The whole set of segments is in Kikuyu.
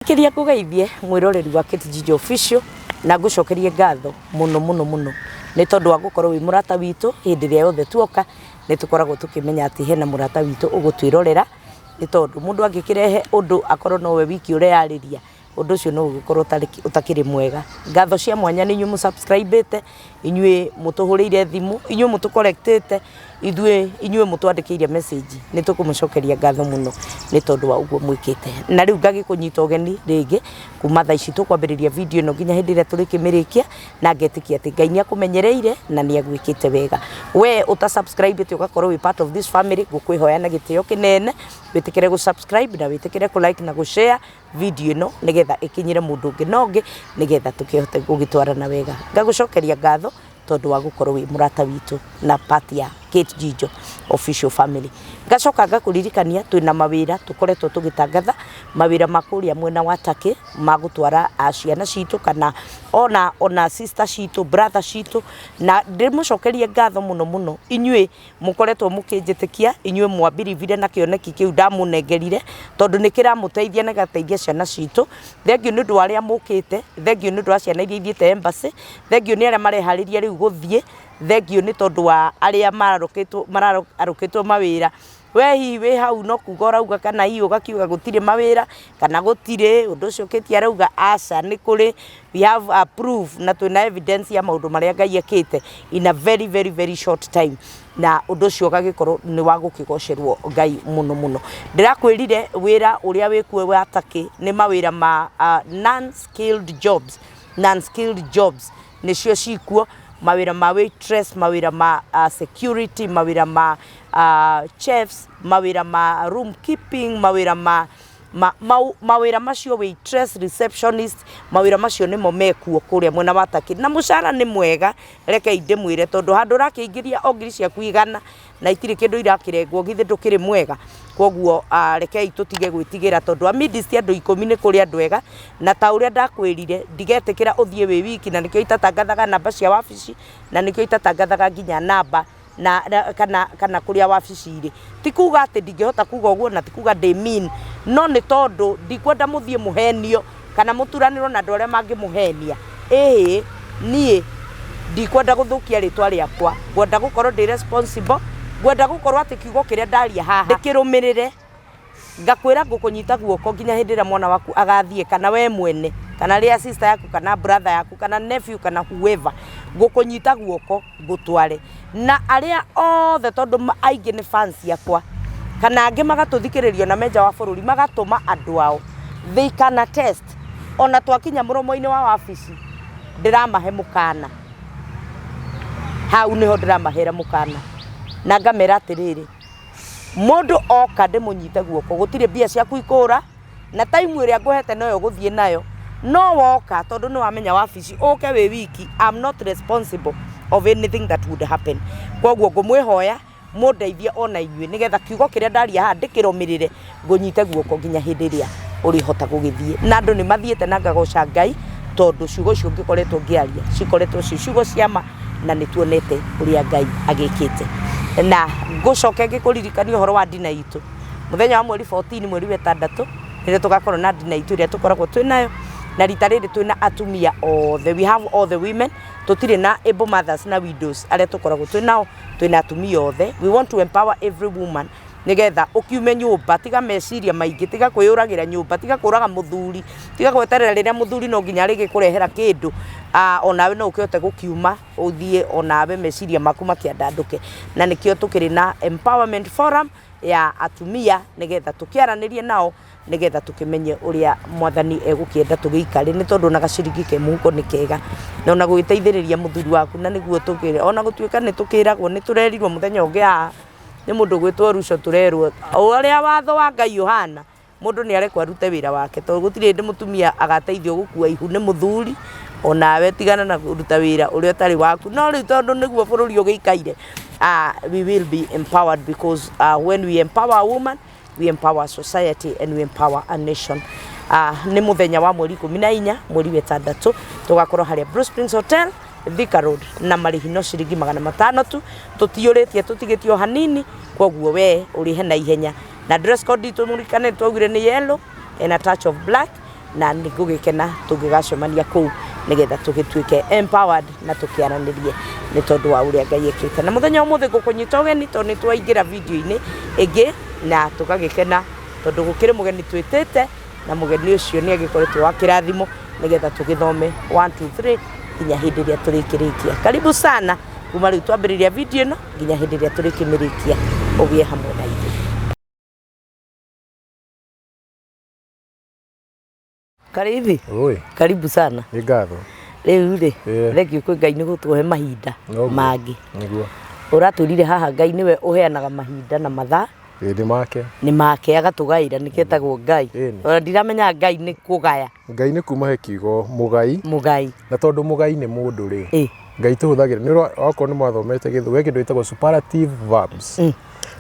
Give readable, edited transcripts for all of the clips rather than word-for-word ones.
Kĩria ngũgeithie mwĩroreri wa Kate Njijo Official na ngũcokerie ngatho mũno mũno mũno nĩ tondũ wa gũkorwo wĩ mũrata witũ hĩndĩ ĩrĩa yothe tuoka nĩ tũkoragwo tũkĩmenya atĩ hena mũrata witũ ũgũtwĩrorera nĩ tondũ mũndũ angĩkĩrehe ũndũ akorwo nowe wiki ũreyarĩria ũndũ ũcio no ũgĩkorwo ũtakĩrĩ mwega. Ngatho cia mwanya nĩ inyuĩ mũ subscribe ĩte, inyuĩ mũtũhũrĩire thimũ, inyuĩ mũtũ correct ĩte, ithuĩ inyuĩ mũtwandĩkĩire message, nĩ tũkũmũcokeria ngatho mũno nĩ tondũ wa ũguo mwĩkĩte. Na rĩu ngagĩkũnyita ũgeni rĩngĩ kuma thaa ici tũkwambĩrĩria video ĩno nginya hĩndĩ ĩrĩa tũrĩkĩmĩrĩkia, na ngetĩkia atĩ Ngai nĩ akũmenyereire na nĩ agwĩkĩte wega. We ũta subscribe ĩte ũgakorwo wĩ part of this family, ngũkwĩhoya na gĩtĩo kĩnene wĩtĩkĩre gũ subscribe na wĩtĩkĩre kũ like na gũ share video ĩno nĩgetha ĩkinyĩre mũndũ ũngĩ na ũngĩ nĩgetha tũkĩhote gũgĩtwarana wega. Ngagũcokeria ngatho tondũ wa gũkorwo wĩ mũrata witũ na part ya Kate Njijo Official Family. Ngacoka ngakũririkania twĩna mawĩra tũkoretwo tũgĩtangatha mawĩra ma kũrĩa mwena wa Turkey ma gũtwara ciana citũ kana ona sister citũ, brother citũ, na ndĩmũcokerie ngatho mũno mũno inyuĩ mũkoretwo mũkĩnjĩtĩkia inyuĩ mwambiribire na kĩoneki kĩu ndamũnengerire tondũ nĩ kĩramũteithia na gĩgateithia ciana citũ. Thengiũ nĩ ũndũ wa arĩa mũkĩte, thengiũ nĩ ũndũ wa ciana iria ithiĩte embassy, thengiũ nĩ arĩa mareharĩria rĩu gũthiĩ, thengiũ nĩ tondũ wa arĩa mararũkĩtwo mawĩra. We hihi wĩ hau no kuga ũrauga kana hihi ũgakiuga gũtirĩ mawĩra kana gũtirĩ, ũndũ ũcio Kate arauga aca nĩ kũrĩ, we have a proof na twĩna evidence ya maũndũ marĩa Ngai ekĩte in a very very very short time, na ũndũ ũcio ũgagĩkorwo nĩ wa gũkĩgocerwo Ngai mũno mũno. Ndĩrakwĩrire wĩra ũrĩa wĩkuo wa Turkey nĩ mawĩra ma non skilled jobs, non skilled jobs nĩcio cikuo, mawĩra ma waitress, mawĩra ma security, mawĩra ma chefs, mawĩra ma room keeping, mawĩra ma mawĩra macio, waitress, receptionist, mawĩra macio nĩmo mekuo kũrĩa mwena wa Turkey na mũcara nĩ mwega. Rekei ndĩmwĩre, tondũ handũ ũrakĩingĩria o ngiri ciaku 100 na itirĩ kĩndũ irakĩrengwo, githĩ ndũkĩrĩ mwega? Koguo rekei tũtige gwĩtigĩra tondũ amidst andũ 10 nĩ kũrĩ andũ ega, na ta ũrĩa ndakwĩrire ndigetĩkĩra ũthiĩ wĩ wiki, na nĩkĩo itatangathaga namba cia wabici, na nĩkĩo itatangathaga nginya namba na kana kũrĩa wabici irĩ. Ti kuga atĩ ndingĩhota kuga ũguo na ti kuga ndĩ mean, no nĩ tondũ ndikwenda mũthiĩ mũhenio kana mũturanĩrwo na andũ arĩa mangĩmũhenia. Ĩhĩ, niĩ ndikwenda gũthũkia rĩtwa rĩakwa, ngwenda gũkorwo ndĩ responsible, ngwenda gũkorwo atĩ kiugo kĩrĩa ndaria haha ndĩkĩrũmĩrĩre. Ngakwĩra ngũkũnyita guoko nginya hĩndĩ ĩrĩa mwana waku agathiĩ, kana we mwene, kana rĩa sister yaku, kana brother yaku, kana nephew, kana whoever, ngũkũnyita guoko ngũtware. Na arĩa othe, tondũ aingĩ nĩ fans akwa kana angĩ magatũthikĩrĩria na menja wa bũrũri magatũma andũ ao, they can attest, ona twakinya mũromo-inĩ wa wabici ndĩramahe mũkana hau, nĩho ndĩramahera mũkana na ngamera atĩrĩrĩ, mũndũ oka ndĩmũnyite guoko, gũtirĩ mbia ciaku ikũra na time ĩrĩa ngũhete noyo ũgũthiĩ nayo. No woka tondũ nĩ wamenya wabici ũke wĩ wiki, I'm not responsible of anything that would happen. Koguo ngũmwĩhoya mũndeithie ona inyuĩ nĩgetha kiugo kĩrĩa ndaria haha ndĩkĩrũmĩrĩre, ngũnyite guoko nginya hĩndĩ ĩrĩa ũrĩhota gũgĩthiĩ. Na andũ nĩ mathiĩte na ngagoca Ngai tondũ ciugo icio ngĩkoretwo ngĩaria cikoretwo ci ciugo cia ma na nĩ tuonete ũrĩa Ngai agĩkĩte. Na ngũcoke ngĩkũririkania ũhoro wa dinner itũ mũthenya wa mweri 14 mweri wa ĩtandatũ, nĩrĩo tũgakorwo na dinner itũ ĩrĩa tũkoragwo twĩ nayo, na rita rĩrĩ twĩna atumia othe, we have all the women, tũtirĩ na able mothers na widows arĩa tũkoragwo twĩ nao, twĩna atumia othe. We want to empower every woman nigetha ũkiume nyũmba, tiga meciria maingĩ, tiga kwĩyũragĩra nyũmba, tiga kũraga mũthuri, tiga gweterera rĩrĩa mũthuri no nginya arĩgĩkũrehera kĩndũ. Onawe no ũkĩhote gũkiuma ũthiĩ onawe meciria maku makĩandandũke, na nĩkĩo tũkĩrĩ na empowerment forum ya atumia nĩgetha tũkĩaranĩrie nao, nĩgetha tũkĩmenye ũrĩa Mwathani egũkĩenda tũgĩikare, nĩ tondũ ona gaciringi ke mũhuko nĩ kega na ona gũgĩteithĩrĩria mũthuri waku, na nĩguo tũkĩre ona gũtuĩka nĩ tũkĩragwo, nĩ tũrerirwo mũthenya ũngĩ haha nĩ mũndũ ũgwĩtwo Ruco, tũrerwo ũrĩa watho wa Ngai ũhana, mũndũ nĩ arekwo arute wĩra wake tondũ gũtirĩ hĩndĩ mũtumia agateithio gũkua ihu nĩ mũthuri. Onawe tigana na kũruta wĩra ũrĩa ũtarĩ waku, no rĩu tondũ nĩguo bũrũri ũgĩikaire, we will be empowered because when we empower a woman, we empower society and we empower a nation. Nĩ mũthenya wa mweri 14 mweri wa ĩtandatũ tũgakorwo harĩa Blue Springs Hotel, Thika Road, na marĩhi no ciringi 500 tu, tũtiyũrĩtie, tũtigĩtie o hanini, koguo we ũrĩhe na ihenya. Na dress code itũ mũririkane twaugire nĩ yellow and a touch of black. Na nĩ ngũgĩkena tũngĩgacemania kũu nĩgetha tũgĩtuĩke empowered na tũkĩaranĩrie nĩ tondũ wa ũrĩa Ngai ekĩte. Na mũthenya ũmũthĩ ngũkũnyita ũgeni tondũ nĩ twaingĩra video-inĩ ĩngĩ na tũgagĩkena tondũ gũkĩrĩ mũgeni twĩtĩte na mũgeni ũcio nĩ agĩkoretwo wa kĩrathimo nĩgetha tũgĩthome 1 2 3 nginya hĩndĩ ĩrĩa tũrĩkĩrĩkia. Karibu sana kuma rĩu twambĩrĩria video ĩno nginya hĩndĩ ĩrĩa tũrĩkĩmĩrĩkia ũgĩe hamwe na ithuĩ. Karithi. Oi. Karibu sana. Nĩ ngatho. Rĩu rĩ, thengiũ kwĩ Ngai nĩ gũtũhe mahinda mangĩ. Nĩguo. Ũratwĩrire haha Ngai nĩwe ũheanaga mahinda na mathaa. Ĩĩ nĩ make. Nĩ make agatũgaĩra nĩkĩo etagwo Ngai. Ona ndiramenya Ngai nĩ kũgaya. Ngai nĩ kuma he kiugo mũgai. Mũgai. Na tondũ mũgai nĩ mũndũ rĩ. Ngai tũhũthagĩra nĩ okorwo nĩ mwathomete gĩthũngũ he kĩndũ gĩtagwo superlative verbs.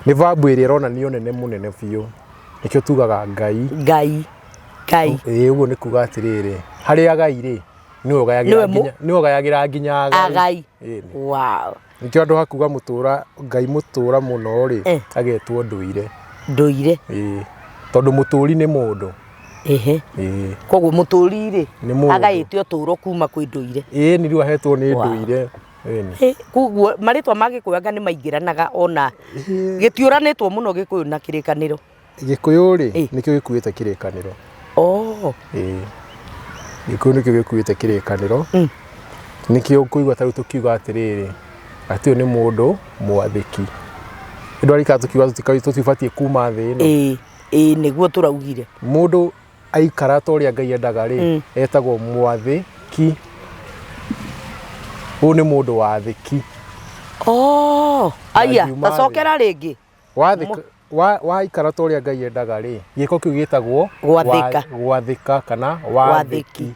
Nĩ verb ĩrĩa ĩronania ũnene mũnene biũ. Nĩkĩo tugaga Ngai. Ngai. Ngai. Ĩĩ ũguo nĩ kuga atĩrĩrĩ, harĩ agai rĩ, nĩwe ũgayagĩra nginya nĩwe ũgayagĩra nginya agai. Agai. Ĩni. Wow. Nĩkĩo andũ hakuga mũtũra Ngai mũtũra mũno rĩ, eh. agetwo ndũire. Ndũire. Ĩĩ. Tondũ mũtũri nĩ mũndũ. Ehe. Ĩĩ. Koguo mũtũri rĩ, agaĩte ũtũro kuma kwĩ ndũire. Ĩĩ nĩ rĩu ahetwo nĩ ndũire. Ĩni. Koguo marĩtwa ma Gĩkũyũ anga nĩ maingĩranaga ona gĩtiũranĩtwo mũno Gĩkũyũ na kĩrĩkanĩro. Gĩkũyũ rĩ nĩkĩo gĩkuĩte kĩrĩkanĩro. Oh. Ĩĩ. Gĩkũyũ nĩkĩo gĩkuĩte kĩrĩkanĩro. Mm. Nĩkĩo ũkũigua ta rĩu tũkiuga atĩrĩrĩ, atĩ ũyũ nĩ mũndũ mwathĩki. Nĩ ndwarikana tũkiuga tũtibatiĩ kuma thĩ ĩno. Ĩĩ, ĩĩ nĩguo tũraugire. Mũndũ aikara ta ũrĩa Ngai endaga rĩ, mm. etagwo mwathĩki. Ũyũ nĩ mũndũ wathĩki. Oh, aya, tacokera rĩngĩ. Wathĩka waikara ta ũrĩa Ngai endaga rĩ, gĩko kĩu gĩtagwo gwathĩka, gwathĩka kana wathĩki.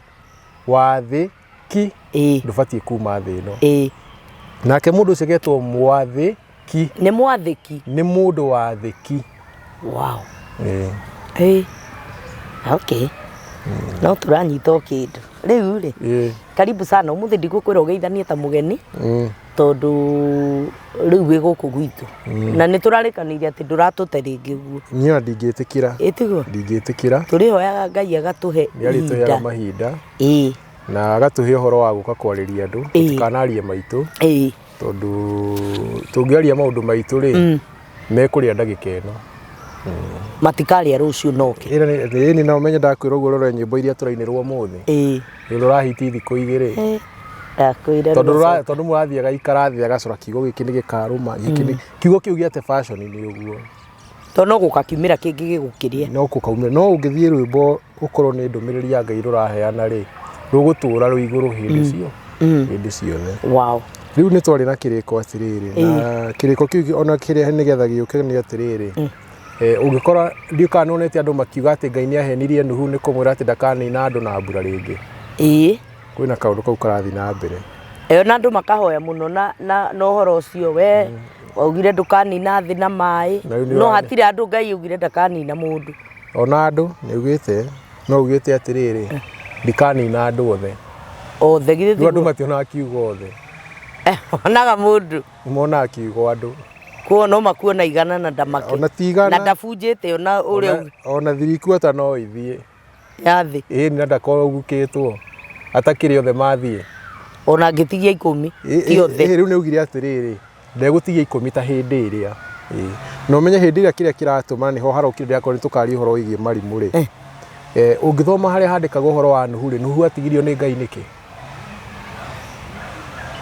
Wathĩki, ndũbatiĩ kuma thĩ ĩno. Nake mũndũ ũcio agetwo mwathĩ Ki. Nĩ mwathĩki. Nĩ mũndũ wathĩki. Wow. Ĩĩ. Ĩĩ. Okay. No tũranyita o kĩndũ. Rĩu rĩ, Ĩĩ. karibu sana ũmũthĩ ndigũkwĩra ũgeithanie ta mũgeni Mm. tondũ rĩu wĩ gũkũ gwitũ na nĩ tũrarĩkanĩire atĩ ndũratũte rĩngĩ ũguo. Niĩ ona ndingĩtĩkĩra. Ĩ tiguo? Ndingĩtĩkĩra. Tũrĩhoyaga Ngai agatũhe Nĩ arĩtũheaga ihinda. mahinda. Ĩĩ. Na agatũhe ũhoro wa gũka kwarĩria andũ. Ĩĩ. Tũtikanarie maitũ. Ĩĩ. Tondũ tũngĩaria maũndũ maitũ rĩ, mekũrĩa ndagĩka ĩno. Matikarĩa rũciũ noke. Ĩni na ũmenye ndakwĩra ũguo ũrore nyĩmbo iria tũrainĩrwo ũmũthĩ. Ĩĩ. Rũrahiti thikũ igĩrĩ. Ndakwĩra Tondũ tondũ mũrathiĩ agaikara thĩ agacora kiugo gĩkĩ nĩ gĩkarũma, gĩkĩ nĩ kiugo kĩu gĩate fashion nĩ ũguo. Tondũ no gũkakiumĩra kĩngĩ gĩgũkĩrĩe. No gũkaumĩra. No ũngĩthiĩ rwĩmbo ũkorwo nĩ ndũmĩrĩri ya Ngai rũraheana rĩ, rũgũtũra rwĩ igũrũ hĩndĩ cio hĩndĩ ciothe. Wow. Rĩu nĩ twarĩ na kĩrĩko atĩrĩrĩ, na kĩrĩko kĩu ona kĩrĩa nĩgetha gĩũke nĩ atĩrĩrĩ, ũngĩkora ndiũĩ kana nĩwonete andũ makiuga atĩ Ngai nĩ ahenirie Nuhu nĩ kũmwĩra atĩ ndakanina andũ na mbura rĩngĩ. Ĩĩ. Kwĩna kaũndũ kau karathiĩ na mbere. Ĩyo na andũ makahoya mũno na, na, na ũhoro ũcio we waugire ndũkanina thĩ na maĩ Na rĩu nĩ no ũrane- hatirĩ andũ Ngai augire ndakanina mũndũ. Ona andũ nĩ augĩte no augĩte atĩrĩrĩ ndikanina andũ othe. Othe githĩ Rĩu andũ tiguo? mationaga kiugo othe. Onaga mũndũ. Monaga kiugo andũ. Kuo no makuona igana na ndamake. Ona ti igana. Na ndabunjĩte ona ũrĩa Ona thirikuata no ithiĩ. ya thĩ. Ĩĩ na ndakorwo ũgukĩtwo atakĩrĩ othe mathiĩ. Ona angĩtigia ikũmi ti othe. Rĩu nĩ augire atĩrĩrĩ ndegũtigia ikũmi ta hĩndĩ ĩrĩa. Ĩĩ. Na ũmenye hĩndĩ ĩrĩa kĩrĩa kĩratũma nĩho harokire ndĩrakorwo nĩ tũkaria ũhoro wĩgiĩ marimũ rĩ. Eh, ũngĩthoma harĩa handĩkagwo ũhoro wa Nuhu rĩ, Nuhu atigirio nĩ Ngai nĩkĩ?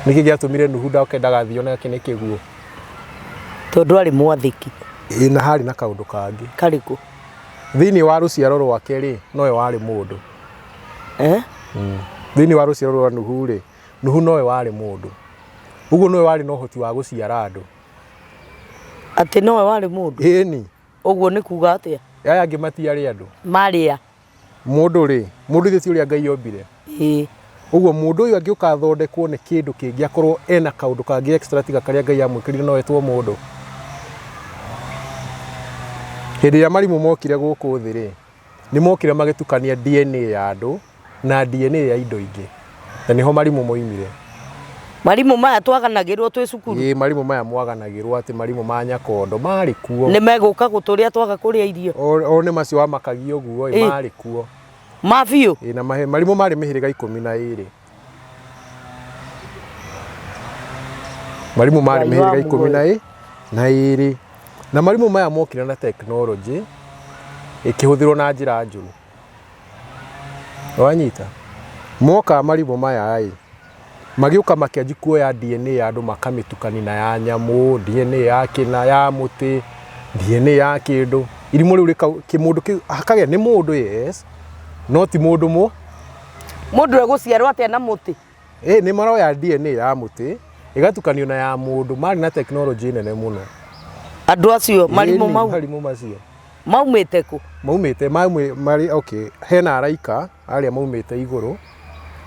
Nĩkĩ gĩatũmire Nuhu ndoke ndagathiĩ onake nĩ kĩguũ? Tondũ arĩ mwathĩki. Ĩĩ na harĩ na kaũndũ kangĩ. Karĩkũ? Thĩinĩ wa rũciaro rwake rĩ, nowe warĩ mũndũ. Eh? Thĩinĩ wa rũciaro rwa Nuhu rĩ, Nuhu nowe warĩ mũndũ. Ũguo nowe warĩ na ũhoti wa gũciara andũ. Atĩ nowe warĩ mũndũ? Ĩni. Ũguo nĩ kuga atĩa? Aya angĩ matiarĩ andũ. Marĩ a? Mũndũ rĩ, mũndũ ithe ti ũrĩa Ngai ombire. Ĩĩ. Ũguo mũndũ ũyũ angĩũka athondekwo nĩ kĩndũ kĩngĩ akorwo ena kaũndũ kangĩ extra tiga karĩa Ngai amwĩkĩrire no etwo mũndũ. Hĩndĩ ĩrĩa marimũ mokire gũkũ thĩ rĩ, nĩ mokire magĩtukania DNA ya andũ na DNA ya indo ingĩ. Na nĩho marimũ moimire. Marimũ maya twaganagĩrwo twĩ cukuru. Ĩĩ marimũ maya mwaganagĩrwo atĩ marimũ ma nyakondo marĩ kuo. Nĩ megũka gũtũrĩa twaga kũrĩa irio. O nĩ macio wamakagia ũguo ĩ marĩ kuo. Ma biũ. Ĩĩ, na marimũ marĩ mĩhĩrĩga 12. Marimũ marĩ Ngai wa mĩhĩrĩga ikũmi muoyo. na ĩrĩ. Na marimũ maya mokire na tekinoronjĩ ĩkĩhũthĩrwo na njĩra njũru. Wanyita? Moka marimũ maya ĩ, magĩũka makĩanjia kuoya DNA ya andũ makamĩtukania na ya nyamũ, DNA ya kĩna, ya mũtĩ, DNA ya kĩndũ. Irimũ rĩu rĩkau, kĩmũndũ kĩu hakagĩa nĩ mũndũ yes, no ti mũndũ mũ. Mũndũ egũciarwo atĩa na mũtĩ? Ĩ nĩ maroya DNA ya mũtĩ ĩgatukanio na ya mũndũ, marĩ na tekinoronjĩ nene mũno. Andũ acio marimũ Ĩni, mau marimũ macio maumĩte kũ? Maumĩte marĩ okay, hena araika arĩa maumĩte igũrũ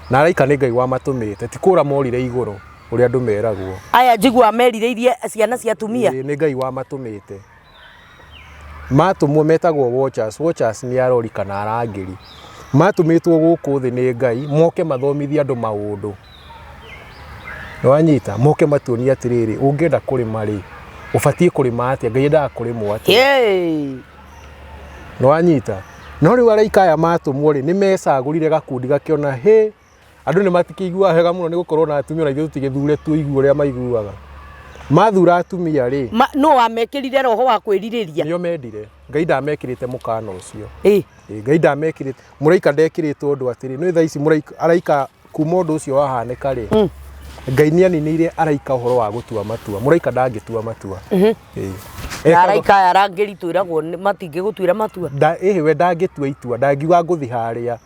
na araika nĩ Ngai wamatũmĩte, ti kũra morire igũrũ ũrĩa andũ meragwo. Aya njiguaga merirĩirie ciana cia atumia. Ĩĩ, nĩ Ngai wamatũmĩte. Matũmwo metagwo watchers, watchers nĩ arori kana arangĩri. Matũmĩtwo gũkũ thĩ nĩ Ngai moke mathomithie andũ maũndũ. Nĩwanyita? Moke matuonie atĩrĩrĩ, ũngĩenda kũrĩma rĩ, ũbatiĩ kũrĩma atĩa, Ngai endaga kũrĩmwo atĩa. Hey! Nĩwanyita? No rĩu araika aya matũmwo rĩ, nĩ mecagũrire gakundi gakĩona hĩ, andũ nĩ matikĩiguaga wega mũno nĩ gũkorwo na atumia ona ithuĩ tũtigĩthure tũigue ũrĩa maiguaga. Mathura atumia rĩ, Nũ wamekĩrire roho wa kwĩrirĩria? Nĩo mendire. Ngai ndamekĩrĩte mũkana ũcio. Ĩ. Ĩ, Ngai ndamekĩrĩte, mũraika ndekĩrĩtwo ũndũ atĩrĩ, nĩ thaa ici mũraika, araika kuma ũndũ ũcio wahanĩka rĩ, Ngai nĩ aninĩire araika ũhoro wa gũtua matua. Mũraika ndangĩtua matua. Ĩ. Na Ekaga- araika aya arangĩri twĩragwo matingĩgũtuĩra matua. Ĩhĩ we ndangĩtua itua, ndangiuga ngũthi harĩa,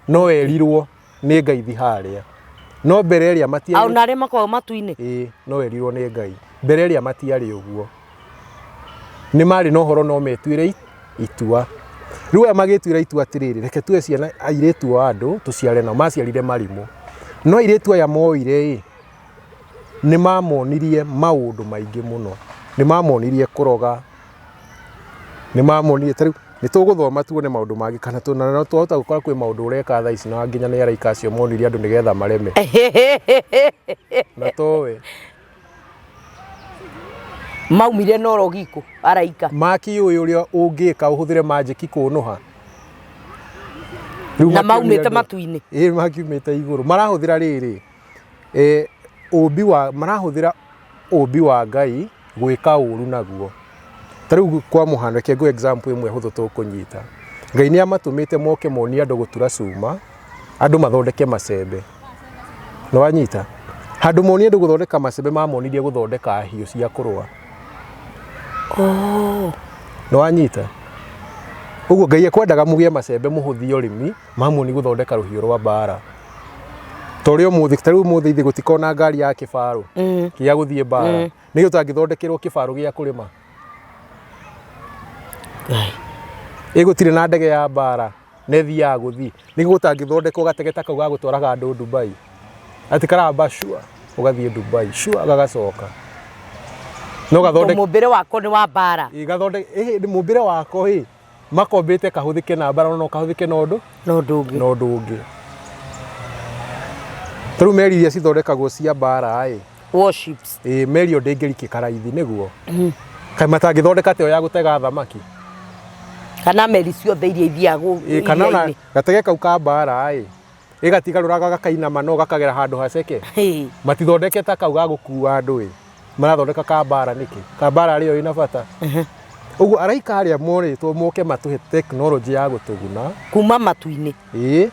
no erirwo nĩ Ngai thi harĩa. No mbere ĩrĩa matiarĩ. Ona arĩa makoragwo matu-inĩ. Ĩĩ, no erirwo nĩ Ngai. Mbere ĩrĩa matiarĩ ũguo. Nĩ marĩ na ũhoro no metuĩre itua. Rĩu aya magĩtuĩra itua atĩrĩrĩ, reke tuoe ciana airĩtu a andũ tũciare nao, maciarire marimũ. No airĩtu aya moire ĩ, nĩ mamonirie maũndũ maingĩ mũno. Nĩ mamonirie kũroga, nĩ mamonirie ta rĩu nĩ tũgũthoma tuone maũndũ mangĩ kana na no twahota gũkora kwĩ maũndũ ũreka thaa ici na nginya nĩ araika acio monirie andũ nĩgetha mareme. Na towe. Maumire na ũrogi kũ araika? Makĩũĩ ũrĩa ũngĩka ũhũthĩre manjĩki kũnũha. Rĩu Na makĩonire maumĩte andũ- matu-inĩ. Ĩĩ makiumĩte igũrũ. Marahũthĩra rĩrĩ, ũmbi wa, marahũthĩra ũmbi wa Ngai gwĩka ũru naguo. Ta rĩu kwa mũhano, reke ngũhe example ĩmwe hũthũ tũkũnyita. Ngai nĩ amatũmĩte moke monie andũ gũtura cuma, andũ mathondeke macembe. Nĩ wanyita? Handũ monie andũ gũthondeka macembe mamonirie gũthondeka hiũ cia kũrũa. Oh. Nĩ wanyita? Ũguo Ngai ekwendaga mũgĩe macembe mũhũthie ũrĩmi, mamuoni gũthondeka rũhiũ rwa mbara. Ta ũrĩa ũmũthĩ, ta rĩu ũmũthĩ ithuĩ gũtikoragwo na ngari ya kĩbarũ gĩa gũthiĩ mbara. Nĩkĩ ũtangĩthondekerwo kĩbarũ gĩa kũrĩma? Ngai. Ĩ gũtirĩ na ndege ya mbara na ĩthiaga gũthiĩ. Nĩkĩ gũtangĩthondekwo gatege ta kau ga gũtwaraga andũ Dubai? Atĩ karamba cua ũgathiĩ Dubai, cua gagacoka. No gathondeke Mũmbĩre wako nĩ wa mbara. Ĩ gathondeke, ĩ mũmbĩre wako ĩ makombĩte kahũthĩke na mbara no kahũthĩke na ũndũ Na ũndũ ũngĩ. Na ũndũ ũngĩ. Ta rĩu meri iria cithondekagwo cia mbara ĩ, Warships. Ĩ meri ĩyo ndĩngĩrikĩka raithi nĩguo. Kaĩ matangĩthondeka ta ĩyo ya gũtega thamaki? Kana meri ciothe iria ithiaga Ĩ kana ona iria-inĩ. gatege kau ka mbara ĩ, ĩgatigarũraga gakainama no gakagera handũ haceke. Matithondeke ta kau ga gũkua andũ ĩ, marathondeka ka mbara nĩkĩ? Ka mbara arĩ yo ĩna bata? Ũguo araika arĩa morĩtwo moke matũhe tekinoronjĩ ya gũtũguna. Kuma matu-inĩ. Ĩĩ,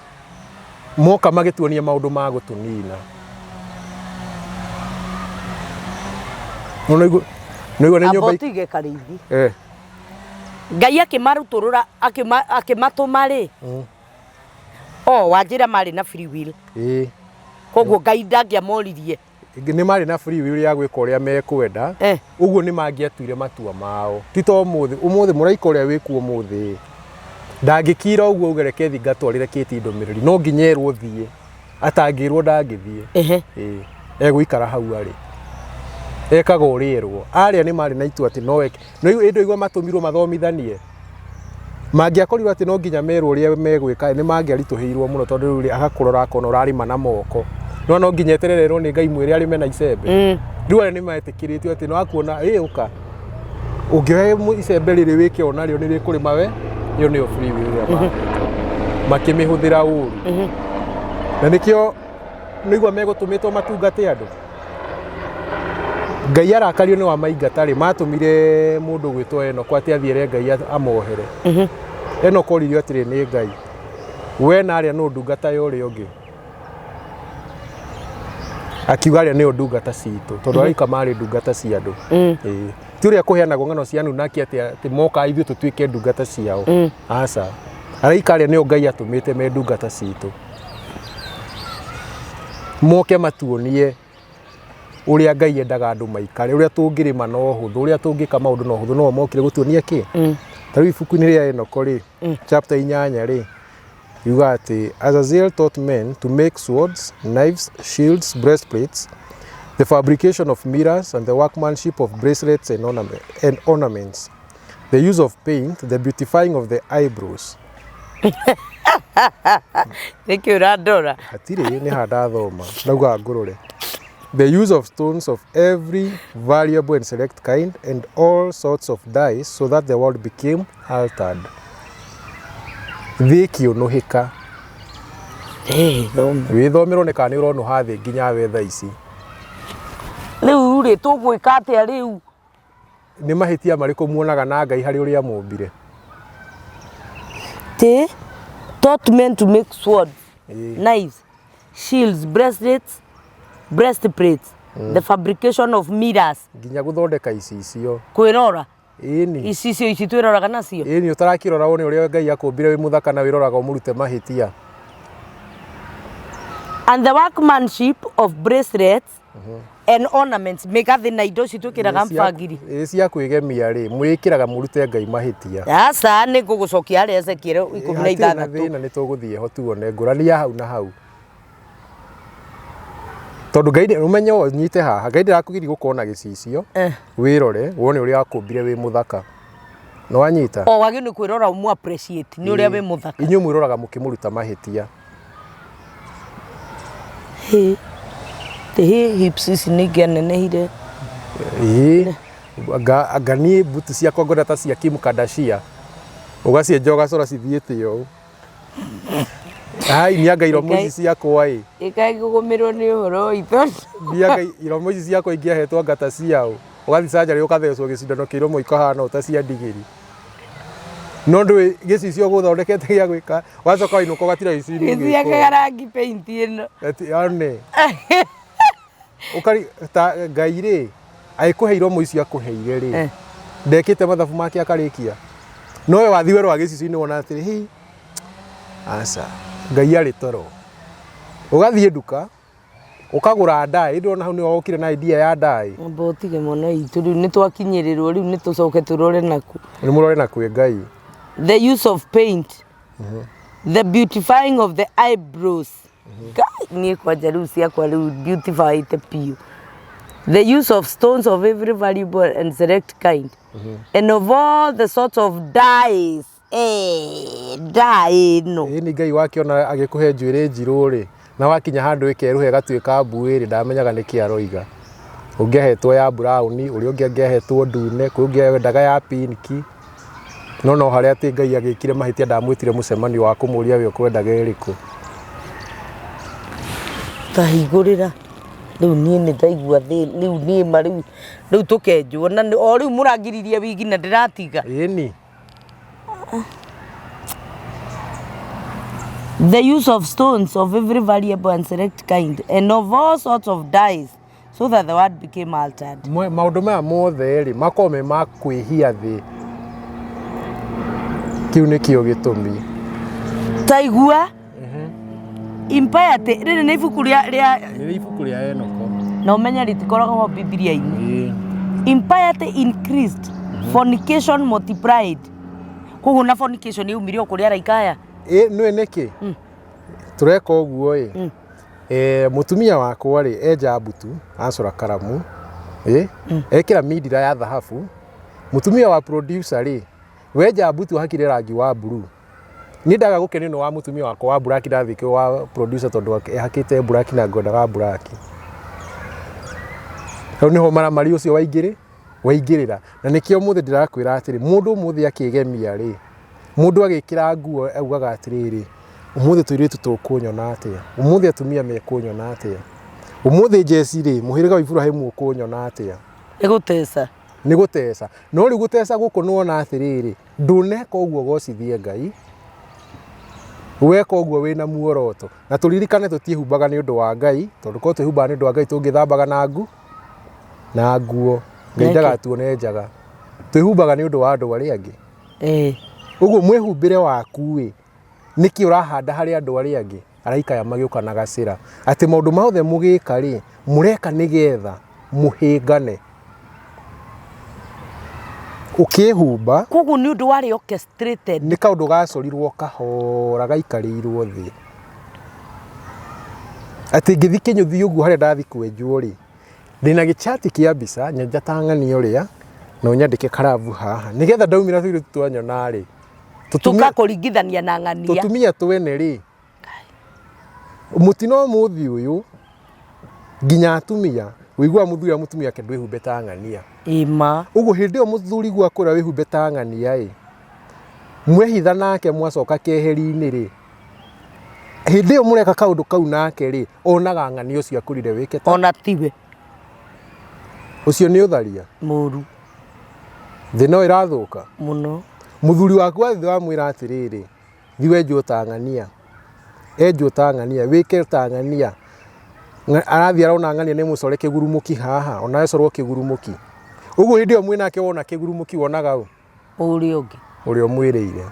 moka magĩtuonia maũndũ ma gũtũnina. Nĩ ũraigua nĩ Amba nyũmba. ũtige karĩithi. Eh. Ngai akĩmarutũrũra akĩmatũma rĩ, o wanjĩra marĩ na free will. Ĩĩ. Koguo Ngai ndangĩamoririe. Nĩ marĩ na free will ya gwĩka ũrĩa mekwenda. Ũguo nĩ mangĩatuire matua mao. Ti ta ũmũthĩ, ũmũthĩ mũraika ũrĩa wĩkuo ũmũthĩ ndangĩkira ũguo auge reke thiĩ ngatwarĩre Kate ndũmĩrĩri, no nginya erwo thiĩ. Atangĩrwo ndangĩthiĩ. Ĩĩ. Egũikara hau arĩ. Ekaga ũrĩa erwo. Arĩa nĩ marĩ na itua atĩ no eke. No ĩndĩ ũigua matũmirwo mathomithanie. Mangĩakorirwo atĩ no nginya merwo ũrĩa megwĩka nĩ mangĩaritũhĩirwo mũno tondũ rĩu rĩ, agakũrora akona ũrarĩma na moko. No no nginya eterere erwo nĩ Ngai mwĩre arĩme na icembe. Rĩu arĩa nĩ metĩkĩrĩtio atĩ no akuona ĩ ũka. Ũngĩoya icembe rĩrĩ wĩke o narĩo nĩ rĩkũrĩma we, ĩyo nĩyo free will ĩrĩa mahetwo. Makĩmĩhũthĩra ũru. Na nĩkĩo nĩigua megũtũmĩtwo matungate andũ. Ngai arakario nĩ wamaingata rĩ, matũmire mũndũ gwĩtwo Enoko atĩ athiĩ ere Ngai amohere. Enoko oririo atĩrĩ nĩ Ngai, we na arĩa nũ ndungata ya ũrĩa ũngĩ? Akiuga arĩa nĩo ndungata citũ, tondũ araika marĩ ndungata cia andũ. Ĩĩ. Ti ũrĩa kũheanagwo ng'ano cia Anunnaki atĩ atĩ moka ithuĩ tũtuĩke ndungata ciao. Aca. Araika arĩa nĩo Ngai atũmĩte me ndungata citũ. Moke matuonie ũrĩa Ngai endaga andũ maikare, ũrĩa tũngĩrĩma na ũhũthũ, ũrĩa tũngĩka maũndũ na ũhũthũ, no mokire gũtuonia kĩ? Ta rĩu ibuku-inĩ rĩa Enoko rĩ, chapter 8 rĩ, yuga atĩ Azazel taught men to make swords, knives, shields, breastplates, the fabrication of mirrors and the workmanship of bracelets and ornaments, the use of paint, the beautifying of the eyebrows. Nĩkĩ ũrandora? Hatirĩ nĩ ha ndathoma ndauga ngũrũre. The use of stones of every valuable and select kind and all sorts of dyes so that the world became altered. Thĩ ĩkĩũnũhĩka. Eh, thoma. Wĩthomere one kana nĩ ũronũha thĩ nginya we thaa ici. Rĩu rĩ tũgwĩka atĩa rĩu? Nĩ mahĩtia marĩkũ muonaga na Ngai harĩ ũrĩa mũmbire? Ti taught men to make swords, Ĩĩ. knives, shields, bracelets, breastplates, the fabrication of mirrors, Nginya gũthondeka icicio. kwĩrora. Ĩni. Icicio ici twĩroraga nacio. Ĩni ũtarakĩrora wone ũrĩa Ngai akũmbire wĩ mũthaka na wĩroraga ũmũrute mahĩtia. And the workmanship of bracelets and ornaments, mĩgathĩ na indo ici twĩkĩraga mbangiri. Ĩ cia kwĩgemia rĩ, mwĩkĩraga mũrute Ngai mahĩtia. Aca nĩ ngũgũcokia harĩa Ezekiel ikũmi na Hatirĩ na ithathatũ. thĩna nĩ tũgũthiĩ ho tuone ngũrani ya hau na hau. Tondũ Ngai ũmenye ũnyite haha, Ngai ndarakũgiria gũkorwo na gĩcicio, wĩrore wone ũrĩa akũmbire wĩ mũthaka. Nĩ wanyita? O wagĩrĩirwo nĩ kwĩrora ũmũ appreciate nĩ ũrĩa wĩ mũthaka. Inyuĩ mwĩroraga mũkĩmũruta mahĩtia. Hĩ. Hĩ hips ici nĩ ingĩanenehire. Ĩĩ. Anga anga niĩ mbutu ciakwa ngwenda ta cia Kim Kardashian. Ũgacienja ũgacora cithiĩte ũũ. Ai niĩ anga iromo ici ciakwa ĩ. Ĩkaĩ kũgũmĩrwo nĩ ũhoro witũ. Niĩ anga iromo ici ciakwa ingĩahetwo anga ta ciaũ. Ũgathiĩ surgery ũkathecwo gĩcindano kĩa iromo ikahana ũũ ta cia ndigiri. No ndũĩ gĩcicio ũgũthondekete gĩa gwĩka, wacoka wainũka ũgatira gĩcicio Gĩciakaga rangi paint ĩno. Ati one. Ũkari ta Ngai rĩ, agĩkũhe iromo icio akũheire rĩ, Eh. ndekĩte mathabu make akarĩkia. No we wathiĩ werora gĩcicio-inĩ wona atĩrĩ, hĩ, aca, Ngai arĩ toro. Ũgathiĩ nduka, ũkagũra ndaĩ, ndĩrona hau nĩho wokire na idea ya ndaĩ. Amba ũtige mwana witũ rĩu nĩ twakinyĩrĩrwo rĩu nĩ tũcoke tũrore naku. Nĩ mũrore na kwĩ Ngai. The use of paint. The beautifying of the eyebrows. Ngai, niĩ kwanja rĩu ciakwa rĩu beautifyĩte biũ. The use of stones of every valuable and select kind. And of all the sorts of dyes. Eh, dye ĩno. Ĩni Ngai wakĩona agĩkũhe njuĩrĩ njirũ rĩ, na wakinya handũ ĩkerũha ĩgatuĩka mbuĩ rĩ, ndamenyaga nĩkĩ aroiga. Ũngĩahetwo ya brown, ũrĩa ũngĩ angĩahetwo ndune, kwĩ ũngĩ wendaga ya pinki. No no harĩa atĩ Ngai agĩkire mahĩtia ndamwĩtire mũcemanio wa kũmũria we ũkwendaga ĩrĩkũ. Tahingũrĩra. Rĩu niĩ nĩ ndaigua thĩ, rĩu niĩ ma rĩu rĩu tũkenjwo na o rĩu mũrangiririe wigi na ndĩratiga. Ĩni. The use of stones of every valuable and select kind and of all sorts of dyes so that the word became altered. Maũndũ maya mothe rĩ makoragwo me ma kwĩhia thĩ. Kĩu nĩkĩo gĩtũmi. Taigua impiety rĩrĩ nĩ ibuku rĩa rĩa Nĩ ibuku rĩa Enoko. Na ũmenye rĩtikoragwo ho Bibilia-inĩ. Ĩĩ. Impiety increased, fornication multiplied. Koguo na fornication yaumire o kũrĩ araika aya. Ĩ nĩũĩ nĩkĩ? Tũreka ũguo ĩ, mũtumia wakwa rĩ, enja mbutu, acora karamu, ĩ, ekĩra mindira ya thahabu. Mũtumia wa producer rĩ, wenja mbutu ahakire rangi wa blue. Niĩ ndaga gũkenio nĩ wa mũtumia wakwa wa black ndathiĩ kwĩ wa producer tondũ ehakĩte black na ngwendaga black. Hau nĩho maramari ũcio waingĩrĩ waingĩrĩra. Na nĩkĩo ũmũthĩ ndĩrakwĩra atĩrĩ, mũndũ ũmũthĩ akĩgemia rĩ, mũndũ agĩkĩra nguo augaga atĩrĩrĩ, Ũmũthĩ tũirĩtu tũkũnyona atĩa? Ũmũthĩ atumia mekũnyona atĩa? Ũmũthĩ njeci rĩ, mũhĩrĩga wa Iburahĩmu ũkũnyona atĩa? Nĩ gũteca. Nĩ gũteca. No rĩu gũteca gũkũ nĩ wona atĩrĩrĩ, ndũneka ũguo ũgocithie Ngai, weka ũguo wĩna muoroto. Na tũririkane tũtiĩhumbaga nĩ ũndũ wa Ngai, tondũ korwo twĩhumbaga nĩ ũndũ wa Ngai tũngĩthambaga na ngu, na nguo. Ngai ndagatuone njaga. Twĩhumbaga nĩ ũndũ wa andũ arĩa angĩ. Ũguo mwĩhumbĩre waku ĩ, nĩkĩ ũrahanda harĩ andũ arĩa angĩ? Araika aya magĩũka na gacĩra atĩ maũndũ mothe mũgĩka rĩ, mũreka nĩgetha mũhĩngane. Ũkĩhumba Koguo nĩ ũndũ warĩ orchestrated. Nĩ kaũndũ gacorirwo kahora gaikarĩirwo thĩ. Atĩ ngĩthi kĩnyũthi ũguo harĩa ndathi kwenjwo rĩ, ndĩna gĩchati kĩa mbica nyenja ta ng'ania ũrĩa na ũnyandĩke karabu haha nĩgetha ndaumĩra tũirĩtu twanyona rĩ, Tũkakũringithania na ng'ania. Tũtumia twene rĩ, mũtino ũmũthĩ ũyũ nginya atumia ũiguaga mũthuri na mũtumia wake ndwĩhumbe ta ng'ania. Ĩma. Ũguo hĩndĩ ĩyo mũthuri guo akwĩra wĩhumbe ta ng'ania ĩ, mwehitha nake mwacoka keheri-inĩ rĩ, hĩndĩ ĩyo mũreka kaũndũ kau nake rĩ, onaga ng'ania ũcio akwĩrire wĩke ta. Ona tiwe. Ũcio nĩ ũtharia. Mũru. Thĩ no ĩrathũka. Mũno. Mũthuri waku wathiĩ wamwĩra atĩrĩrĩ, thiĩ wenjwo ta ng'ania, enjwo ta ng'ania, wĩke ta ng'ania. Arathiĩ arona ng'ania nĩ mũcore kĩgurumũki haha, ona acorwo kĩgurumũki. Ũguo hĩndĩ ĩyo mwĩ nake wona kĩgurumũki wonaga ũ? Ũrĩa ũngĩ. Ũrĩa ũmwĩrĩire.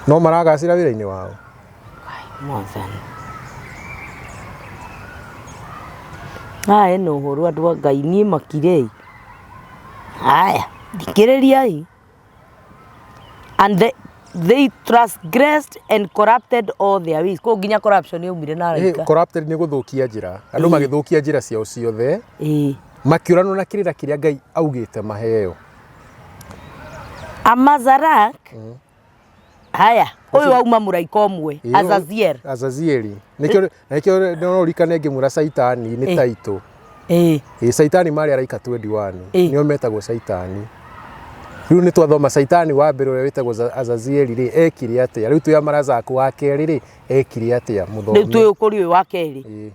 No maragacĩra wĩra-inĩ wao. Mwathani. Haha hena ũhoro andũ a Ngai niĩ makire. Haya, thikĩrĩriai. And they transgressed and corrupted all their ways. Koguo nginya corruption yaumire na araika. Corrupted nĩ gũthũkia njĩra. Andũ magĩthũkia njĩra ciao ciothe. Makĩũranwo na kĩrĩra kĩrĩa Ngai augĩte maheo. Amazarak. Haya, ũyũ wauma mũraika ũmwe, Azaziel. Azazieli. Nĩkĩo nĩkĩo no ũririkane ngĩmwĩra Caitani nĩ taitũ. Ĩ Caitani marĩ araika 21. Nĩo metagwo Caitani. Rĩu nĩ twathoma Caitani wa mbere ũrĩa wĩtagwo Azazieli rĩ ekire atĩa? Rĩu twĩ Amarazaku wa kerĩ rĩ ekire atĩa mũthome? Rĩu twĩ kũrĩ ũyũ wa kerĩ.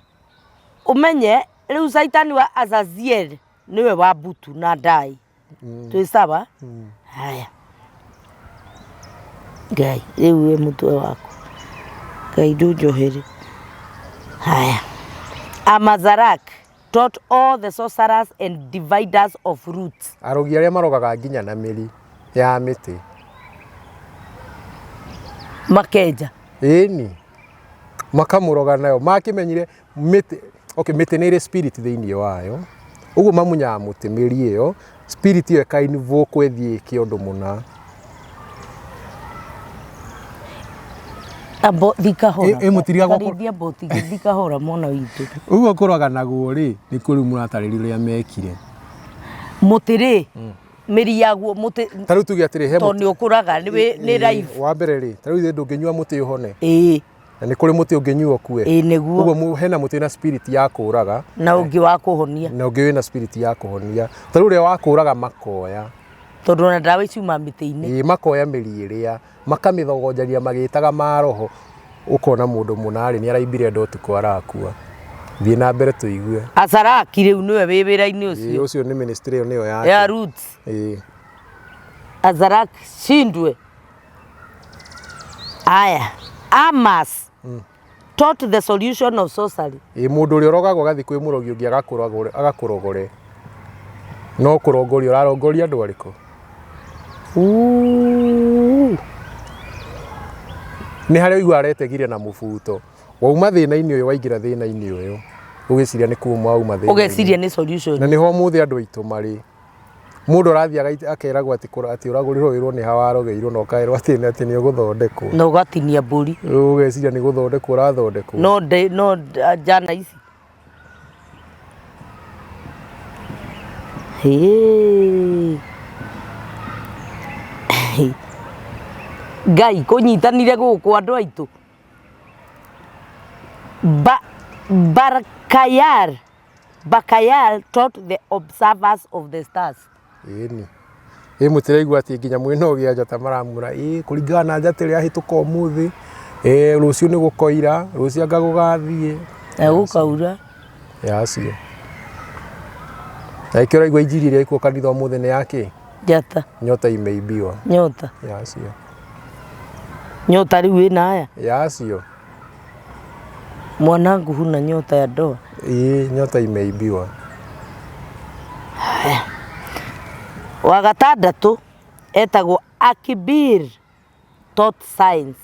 Ũmenye rĩu Caitani wa Azaziel nĩwe wa mbutu na ndai. Twĩ sawa? Haya. Ngai, rĩu wĩ mũtwe waku. Ngai ndũnjohere. Haya. Amazarak taught all the sorcerers and dividers of roots. Arogi arĩa marogaga nginya na mĩri ya mĩtĩ. Makenja. Ĩni. Makamũroga nayo. Makĩmenyire mĩtĩ okay, mĩtĩ nĩ ĩrĩ spirit thĩinĩ wayo ũguo mamunyaga mũtĩ mĩri ĩyo spirit ĩyo ĩka invoke ĩthiĩ ĩke ũndũ mũna. Abo thi kahora. Ĩ- ĩ mũtiriga gwakwa- Karĩithia boti thi kahora mwana witũ. Ũguo kũroganagwo rĩ nĩ kũrĩ mũratarĩria ũrĩa mekire. Mũtĩ rĩ, mĩri yaguo mũtĩ Ta rĩu tuge atĩrĩ he tondũ nĩ ũkũraga nĩ nĩ life. Wa mbere rĩ, ta rĩu ithuĩ ndũngĩnyua mũtĩ ũhone. Ĩĩ. Na nĩ kũrĩ mũtĩ ũngĩnyua ũkue. Ĩĩ nĩguo. Ũguo hena mũtĩ wĩna spirit ya kũraga. Na ũngĩ wa kũhonia. Na ũngĩ wĩna spirit ya kũhonia. Ta rĩu ũrĩa wa kũraga makoya. Tondũ ona ndawa ciuma mĩtĩ-inĩ. Ĩĩ makoya mĩri ĩrĩa, makamĩthogonjaria magĩtaga maroho, ũkona mũndũ mũna rĩ nĩ araimbire nda ũtukũ arakua. Thiĩ na mbere tũigue. Azaraki rĩu nĩwe wĩ wĩra-inĩ ũcio. Ĩĩ ũcio nĩ ministry ĩyo nĩyo yake. Ya roots. Ĩĩ. Azaraki shindwe. Aya, Amas taught the solution of sorcery. Ĩ mũndũ ũrĩa ũrogagwo agathiĩ kwĩ mũrogi ũngĩ agakũrogore agakũrogore no kũrongoria ũrarongoria andũ arĩkũ? Ooh. Nĩ harĩa ũigua aretegire na mũbuto wauma thĩna-inĩ ũyũ waingĩra thĩna-inĩ ũyũ ũgĩciria nĩ kuma wauma thĩna-inĩ. Ũgeciria nĩ solution. Na nĩho ũmũthĩ andũ aitũ marĩ. Mũndũ arathiĩ akeragwo atĩ atĩ ũragũrirwo wĩrwo nĩ ha warogeirwo na ũkaĩrwo atĩ atĩ nĩ ũgũthondekwo. Na ũgatinia mbũri. Rĩu ũgeciria nĩ gũthondekwo ũrathondekwo. No ndĩ no njana ici. Hĩĩ. Ngai kũnyitanire gũkũ andũ aitũ. Ba Barkayar Bakayal taught the observers of the stars. Ĩni. Ĩ mũtiraigua atĩ nginya mwĩna ũgĩa njata maramwĩra ĩ kũringana na njata ĩrĩa yahĩtũka ũmũthĩ Ĩĩ rũciũ nĩ gũkoira, rũciũ anga gũgathiĩ. Na gũkaura. Ya acio. Na ĩkĩo ũraigua injiri ĩrĩa ĩkuo kanitha ũmũthĩ nĩ ya kĩ? Njata. Nyota imeibiwa. Nyota. Ya acio. Nyota rĩu ĩna aya? Ya acio. Mwanangu huna nyota ya ndoa. Ĩĩ nyota imeibiwa. Haya. Wa gatandatũ etagwo Akibir Tot Science.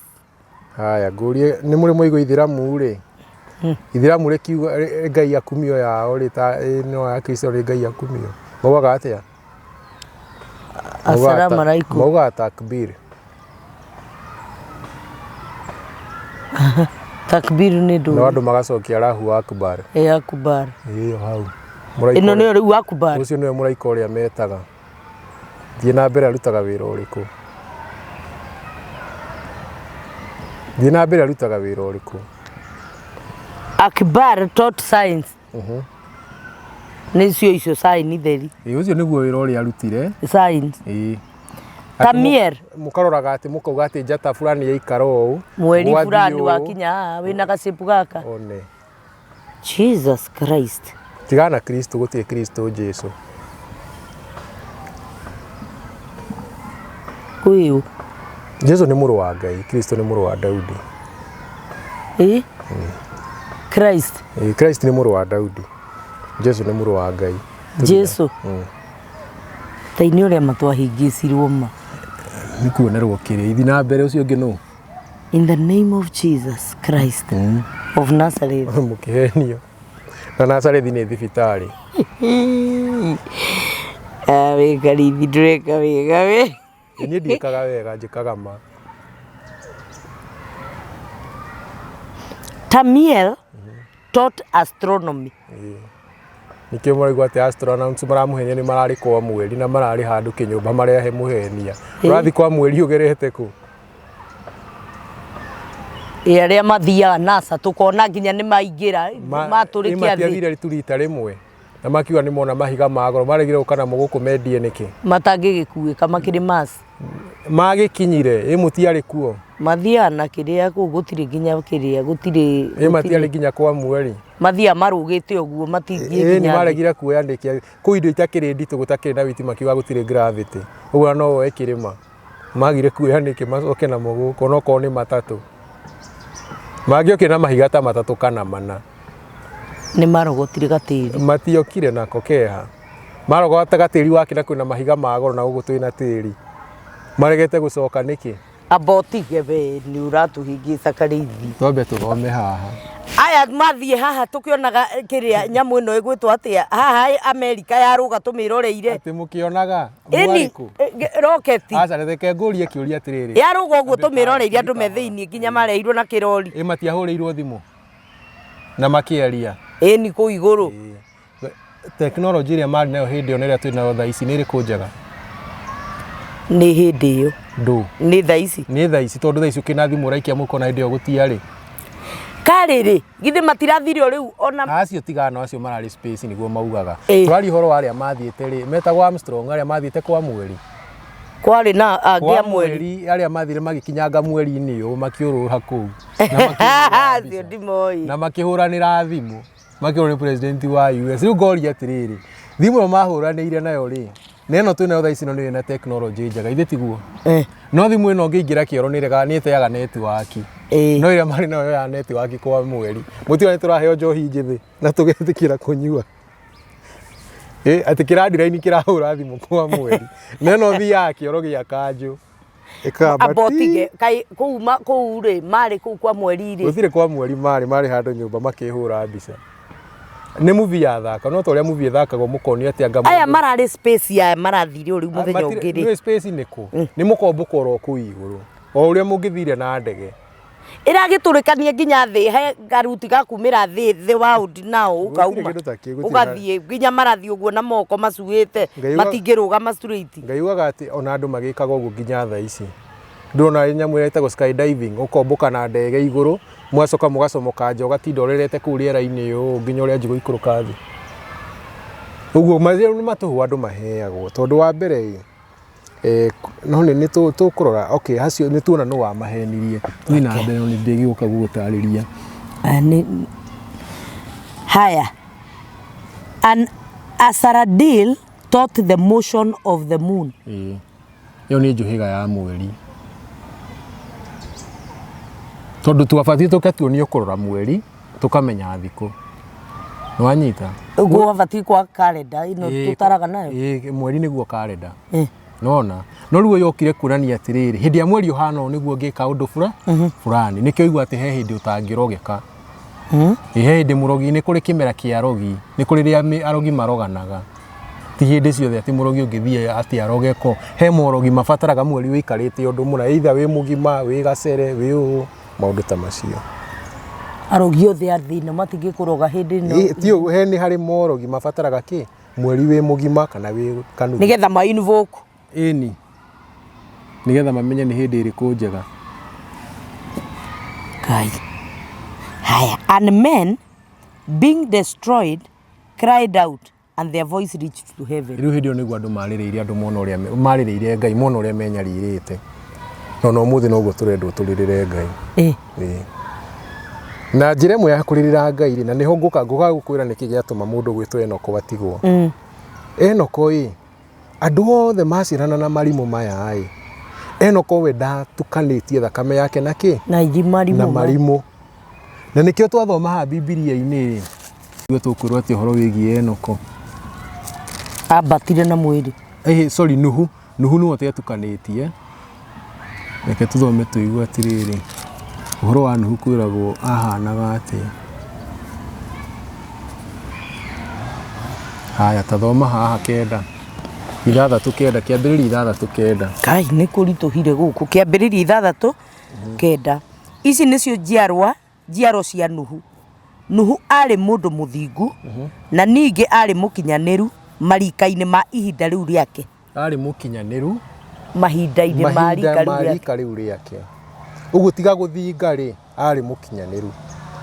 Haya ngũrie nĩ mũrĩ mwaigua ithĩramu rĩ ithĩramu rĩkiuga Ngai akumio yao rĩ ta ĩno ya Kristo rĩ Ngai akumio maugaga atĩa? Assalamu alaikum. Maugaga takbir. Takbir nĩ ndũ. No andũ magacokia Allahu Akbar. Ĩ Akbar. Ĩyo hau. Ĩno nĩyo rĩu Akbar. Ũcio nĩwe mũraika ũrĩa metaga. Thiĩ na mbere arutaga wĩra ũrĩkũ? Thiĩ na mbere arutaga wĩra ũrĩkũ? Akbar taught science. Nĩcio icio sign theri. Ĩĩ ũcio nĩguo wĩra ũrĩa arutire. Science. Ĩĩ. Tamier. Mũkaroraga atĩ mũkauga atĩ njata fulani yaikara ũũ. Mweri gwathiĩ fulani ũũ. wakinya haha wĩna gacipu gaka. One. Jesus Christ. Tigana na Kristo gũtirĩ Kristo Jesu. Ũyũ. Jesu nĩ mũrũ wa Ngai, Kristo nĩ mũrũ wa Daudi. Ĩ? Christ. Ĩ, Christ nĩ mũrũ wa Daudi. Jesu nĩ mũrũ wa Ngai. Jesu. Tai nĩ ũrĩa matwahingĩcirwo ma. Nĩ kuonerwo kĩrĩa. Ithi na mbere ũcio ũngĩ nũ? In the name of Jesus Christ of Nazareth. Mũkĩhenio. Na Nazarethi nĩ thibitarĩ. Ah, wĩ Karithi ndũreka wega we. Niĩ ndiĩkaga wega njĩkaga ma. Tamiel taught astronomy. Nĩkĩo mũraigua atĩ astronauts maramũhenia nĩ mararĩ kwa mweri na mararĩ handũ kĩnyũmba marehe mũhenia. Ũrathiĩ kwa mweri ũgerete kũ? Ĩ arĩa mathiaga NASA tũkona nginya nĩ maingĩra matũrĩkia thĩ. Matiathire tu rita rĩmwe na makiuga nĩ mona mahiga ma goro maregire gũka namo gũkũ mendie nĩkĩ? Matangĩgĩkuĩka makĩrĩ Mars. Magĩkinyire ĩ mũtiarĩ kuo? Mathiaga na kĩrĩa kũu gũtirĩ nginya kĩrĩa gũtirĩ. Ĩ matiarĩ nginya kwa mweri? Mathiaga marũgĩte ũguo matingĩthiĩ Ĩ nĩ nginya thĩ. maregire kuoya ndĩkia kũu indo itakĩrĩ nditũ gũtakĩrĩ na witi makiuga gũtirĩ gravity ũguo no woe kĩrĩma. Magire kuoya nĩkĩ macoke namo gũkũ onokorwo nĩ matatũ. Mangĩokire na mahiga ta matatũ kana mana. Nĩ marogotire gatĩri. Matiokire nako keha. Marogota gatĩri wake na kwĩna mahiga ma goro na gũkũ twĩna tĩri. Maregete gũcoka nĩkĩ? Amba ũtige we nĩ ũratũhĩngĩca Karĩithi. Twambe tũthome haha. Aya mathiĩ haha tũkĩonaga kĩrĩa nyamũ ĩno ĩgwĩtwo atĩa haha Amerika yarũga tũmĩroreire. Atĩ mũkĩonaga Ĩni mwarĩ kũ? roketi. Aca reke ngũrie kĩũria atĩrĩrĩ. Yarũga ũguo tũmĩroreire andũ me thĩiniĩ nginya mareirwo na kĩrori. Ĩ matiahũrĩirwo thimũ na makĩaria? Ĩni kũu igũrũ. Tekinoronjĩ ĩrĩa marĩ nayo hĩndĩ ĩyo na ĩrĩa twĩ nayo thaa ici nĩ ĩrĩkũ njega? Nĩ hĩndĩ ĩyo. Ndũ. Nĩ thaa ici? Nĩ thaa ici tondũ thaa ici ũkĩna thimũ ũraikia mũhuko na hĩndĩ ĩyo gũtiarĩ. Karĩrĩ, githĩ matirathire o rĩu ona. Acio tigana nao acio mararĩ space nĩguo maugaga. Ĩ. Tũraria ũhoro wa arĩa mathiĩte rĩ, metagwo Armstrong arĩa mathiĩte kwa mweri. Kwarĩ na angĩ Kwa a mweri. mweri arĩa mathire magĩkinyanga mweri-inĩ ũũ makĩũrũra kũu. Na makĩhũra Acio mbica. ndimoĩ. Na makĩhũranĩra thimũ. Makĩrwo nĩ president wa US. Rĩu ngoria atĩrĩrĩ, thimũ ĩyo mahũranĩire nayo rĩ, na ĩno twĩ nayo thaa ici ĩno nĩyo ĩna tekinoronjĩ njega, ithe tiguo? Eh. No thimũ ĩno ũngĩingĩra kĩoro nĩ ĩregaga nĩ ĩteaga netiwaki. Ĩĩ. No ĩrĩa marĩ nayo ya netiwaki kwa mweri. Mũtiga nĩ tũraheo njohi njĩthĩ na tũgetĩkĩra kũnyua. Ĩ, atĩ kĩrandiraini kĩrahũra thimũ kwa mweri. Na ĩno thiaga kĩoro gĩa kanjũ. Ĩkamba Amba ti. ũtige kaĩ kũu ma- kũu rĩ marĩ kũu kwa mweri rĩ Gũtirĩ kwa mweri marĩ marĩ handũ nyũmba makĩhũra mbica. Nĩ movie yathaka no ta ũrĩa movie ĩthakagwo mũkonio atĩ anga aya mũndũ- mararĩ space aya marathire o rĩu mũthenya ũngĩ rĩ Nĩ space nĩ kũ? Nĩ mũkombũka oro kũu igũrũ. O ũrĩa mũngĩthire na ndege. Ĩragĩtũrĩkania nginya thĩ he karuti ga kumĩra thĩ thĩ wa ũndi nao Gũtirĩ ũkauma kĩndũ ta kĩu, gũtirĩ ũgathiĩ nginya marathiĩ ũguo na moko macuĩte Ngai matingĩrũgama straight. Ngai ugaga atĩ ona andũ magĩkaga ũguo nginya thaa ici. Ndũrona nyamũ ĩrĩa ĩtagwo skydiving, ũkombũka na ndege igũrũ, mũgacoka mũgacomoka nja ũgatinda ũrerete kũu rĩera-inĩ ũũ nginya ũrĩa anjie gũikũrũka thĩ. Ũguo macio nĩ matũhũ andũ maheagwo tondũ wa mbere ĩ, Eh, no nĩ nĩ tũkũrora okay hacio nĩ tuona nũ wamahenirie thiĩ na mbere no nĩ ndĩgĩũka gũgũtarĩria. Ah, haya, an asaradil taught the motion of the moon. Ĩĩ, ĩyo nĩ njũhĩga ya mweri tondũ twabatiĩ tũke tuonio kũrora mweri tũkamenya thikũ, nĩwanyita? Ũguo wabatiĩ kwa kalenda ĩno tũtaraga nayo. Ĩĩ, mweri nĩguo kalenda. Nona no rĩu yokire kuonania atĩrĩrĩ, hĩndĩ ya mweri ũhana ũũ nĩguo ngĩka ũndũ fulani. Nĩkĩo igua atĩ he hĩndĩ ũtangĩrogeka. Ĩ, he hĩndĩ mũrogi, nĩ kũrĩ kĩmera kĩa arogi, nĩ kũrĩ rĩrĩa arogi maroganaga, ti hĩndĩ ciothe atĩ mũrogi ũngĩthiĩ atĩ arogeko. He morogi mabataraga mweri ũikarĩte ũndũ mũna, either wĩ mũgima, wĩ gacere, wĩ ũũ, maũndũ ta macio. Arogi othe a thĩ ĩno matingĩkũroga hĩndĩ ĩno. Ĩ, ti ũguo, he nĩ harĩ morogi mabataraga kĩ mweri wĩ mũgima kana wĩ kanuthu. Nĩgetha ma invoke. Ĩni, nĩgetha mamenye nĩ hĩndĩ ĩrĩkũ njega. Ngai. Haya, and men being destroyed cried out and their voice reached to heaven. Rĩu hĩndĩ ĩyo nĩguo andũ marĩrĩire andũ mona ũrĩa marĩrĩire Ngai mona ũrĩa menyarirĩte. No na ũmũthĩ noguo tũrendwo tũrĩrĩre Ngai. Ĩĩ. Na njĩra ĩmwe ya kũrĩrĩra Ngai rĩ, na nĩho ngũka ngũka gũkwĩra nĩkĩ gĩatũma mũndũ gwĩtwo Enoko atigwo. Enoko ĩ, andũ othe maciarana na marimũ maya ĩ, Enoko we ndatukanĩtie thakame yake na kĩ? Na marimũ. Na marimũ. Na nĩkĩo twathoma haha Bibilia-inĩ rĩ, nĩguo tũkwĩrwo atĩ ũhoro wĩgiĩ Enoko. Ambatire na mwĩrĩ. Eh, sorry, Nuhu. Nuhu nĩwe ũtetukanĩtie. Reke tũthome tũigue atĩrĩrĩ, ũhoro wa Nuhu kwĩragwo ahanaga atĩa. Haya, ta thoma haha kenda, ithathatũ kenda, kĩambĩrĩria ithathatũ kenda. Kai nĩ kũritũhire gũkũ. Kĩambĩrĩria ithathatũ kenda. Ici nĩcio njiarwa njiaro cia Nuhu. Nuhu aarĩ mũndũ mũthingu na ningĩ aarĩ mũkinyanĩru marika-inĩ ma ihinda rĩu rĩake. Aarĩ mũkinyanĩru Mahinda-inĩ ma mahinda rika ma rĩu rĩake. rika rĩu rĩake. Ũguo tiga gũthinga rĩ, aarĩ mũkinyanĩru.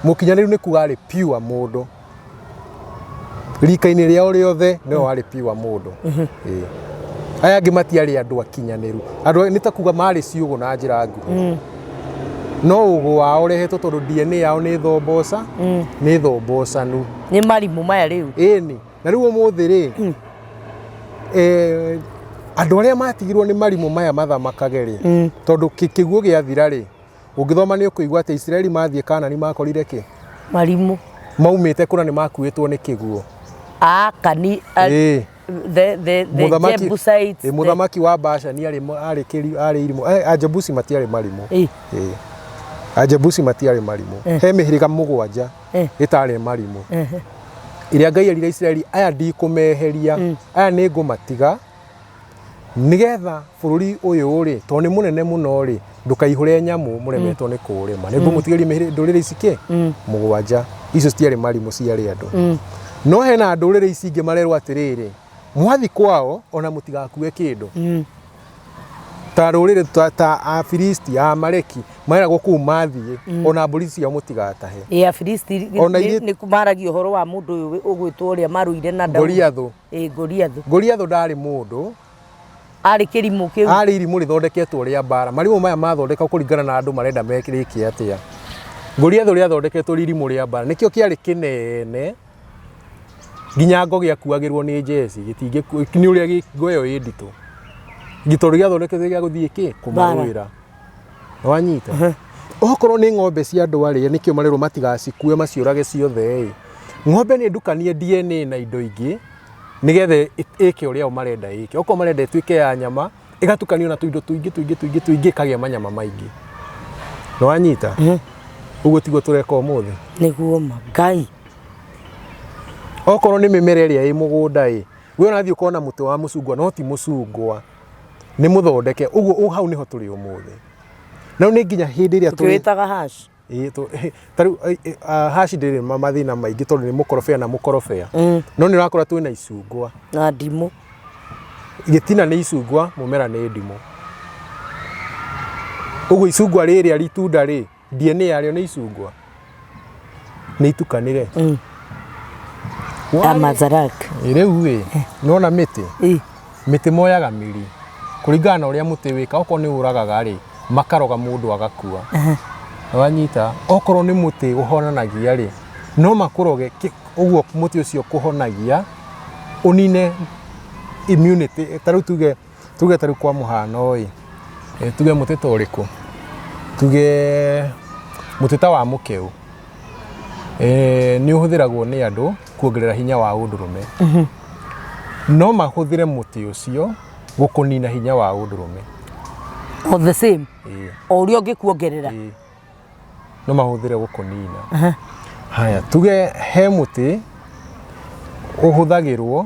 Mũkinyanĩru nĩ kuga aarĩ pure mũndũ. Rika-inĩ rĩao rĩothe nĩwe warĩ pure mũndũ. Ĩĩ. Aya angĩ matiarĩ andũ akinyanĩru. Andũ nĩ ta kuga marĩ ciũgũ na njĩra nguhĩ. No ũgũ wao ũrehetwo tondũ DNA yao nĩ thomboca, nĩ thombocanu. Nĩ marimũ maya rĩu. Ĩni. Na rĩu ũmũthĩ rĩ, andũ arĩa matigirwo nĩ marimũ maya mathamakage rĩ, tondũ kĩguũ gĩathira rĩ, ũngĩthoma nĩ ũkũigua atĩ Isiraeli mathiĩ Kanani makorire kĩ? Marimũ. Maumĩte kũna nĩ makuĩtwo nĩ kĩguũ. Akani. Ĩĩ. The Jebusites. Mũthamaki wa Bashani arĩ arĩ arĩ irimũ. Ajebusi matiarĩ marimũ. Ĩĩ. Ajebusi matiarĩ marimũ. He mĩhĩrĩga mũgwanja ĩtarĩ marimũ. Ĩrĩa Ngai erire Isiraeli, aya ndikũmeheria, aya nĩ ngũmatiga nĩgetha bũrũri ũyũ rĩ, tondũ nĩ mũnene mũno rĩ, ndũkaihũre nyamũ mũremetwo nĩ kũũrĩma. Nĩ ngũmũtigĩria ndũrĩrĩ ici kĩ? Mũgwanja. Icio citiarĩ marimũ, ciarĩ andũ. No hena ndũrĩrĩ ici ingĩ marerwo atĩrĩrĩ, mwathi kwao ona mũtigakue kĩndũ. Ta rũrĩrĩ ta Afilisti, Amaleki, mareragwo kũu mathiĩ, ona mbũri ciao mũtigatahe. Ĩ Afilisti Ona ithuĩ nĩ maragia ũhoro wa mũndũ ũyũ ũgwĩtwo ũrĩa marũire na Daudi. Goliathũ. Ĩ Goliathũ. Goliathũ ndarĩ mũndũ. Arĩ kĩrimũ kĩu. Arĩ irimũ rĩthondeketwo rĩa mbara. Marimũ maya mathondekagwo kũringana na andũ marenda rĩke atĩa. Goliathũ rĩathondeketwo rĩ irimũ rĩa mbara. Nĩkĩo kĩarĩ kĩnene nginya ngo gĩakuagĩrwo nĩ njeci, gĩtingĩkuo nĩ ũrĩa ngo ĩyo ĩ nditũ. Tondũ gĩathondeketwo gĩa gũthiĩ kĩ? Kũmarũĩra. Nĩwanyita? Okorwo nĩ ng'ombe cia andũ arĩa nĩkĩo marerwo matigacikue maciũrage ciothe ĩ. Ng'ombe nĩ ndukanie DNA na indo ingĩ nĩgetha ĩke ũrĩa o marenda ĩke. Okorwo marenda ĩtuĩke ya nyama, ĩgatukanio na tũindo tũingĩ tũingĩ tũingĩ tũingĩ ĩkagĩa manyama maingĩ. Nĩwanyita? Ũguo tiguo tũreka ũmũthĩ? Nĩguo ma Ngai. Okorwo nĩ mĩmera ĩrĩa ĩ mũgũnda ĩ, we ũrathiĩ ũkona mũtĩ wa mũcungwa no ti mũcungwa, nĩ mũthondeke. Ũguo hau nĩho tũrĩ ũmũthĩ. Na rĩu nĩ nginya hĩndĩ ĩrĩa tũrĩ Tũkĩwĩtaga hash. Ĩĩ, ta rĩu hash ndĩrĩ mathĩna maingĩ tondũ nĩ mũkorobea na mũkorobea. No nĩ ũrakora twĩna icungwa. Na ndimũ. Gĩtina nĩ icungwa, mũmera nĩ ndimũ. Ũguo icungwa rĩrĩa itunda rĩ, DNA yarĩo nĩ icungwa. Nĩ itukanĩre. Amazarak. Rĩu ĩ, nĩwona mĩtĩ? Ĩ. Mĩtĩ moyaga mĩri. Kũringana na ũrĩa mũtĩ wĩka, okorwo nĩ ũragaga rĩ, makaroga mũndũ agakua. Wanyita? Okorwo nĩ mũtĩ ũhonanagia rĩ, no makũroge ũguo mũtĩ ũcio kũhonagia ũnine immunity. Ta rĩu tuge tuge ta rĩu kwa mũhano ĩ, tuge mũtĩ ta ũrĩkũ? Tuge mũtĩ ta wa mũkeu. Nĩ ũhũthĩragwo nĩ andũ kuongerera hinya wa ũndũrũme. No mahũthĩre mũtĩ ũcio gũkũnina hinya wa ũndũrũme. O the same. O ũrĩa ũngĩkuongerera. No mahũthĩre gũkũnina. Haya, tuge he mũtĩ ũhũthagĩrwo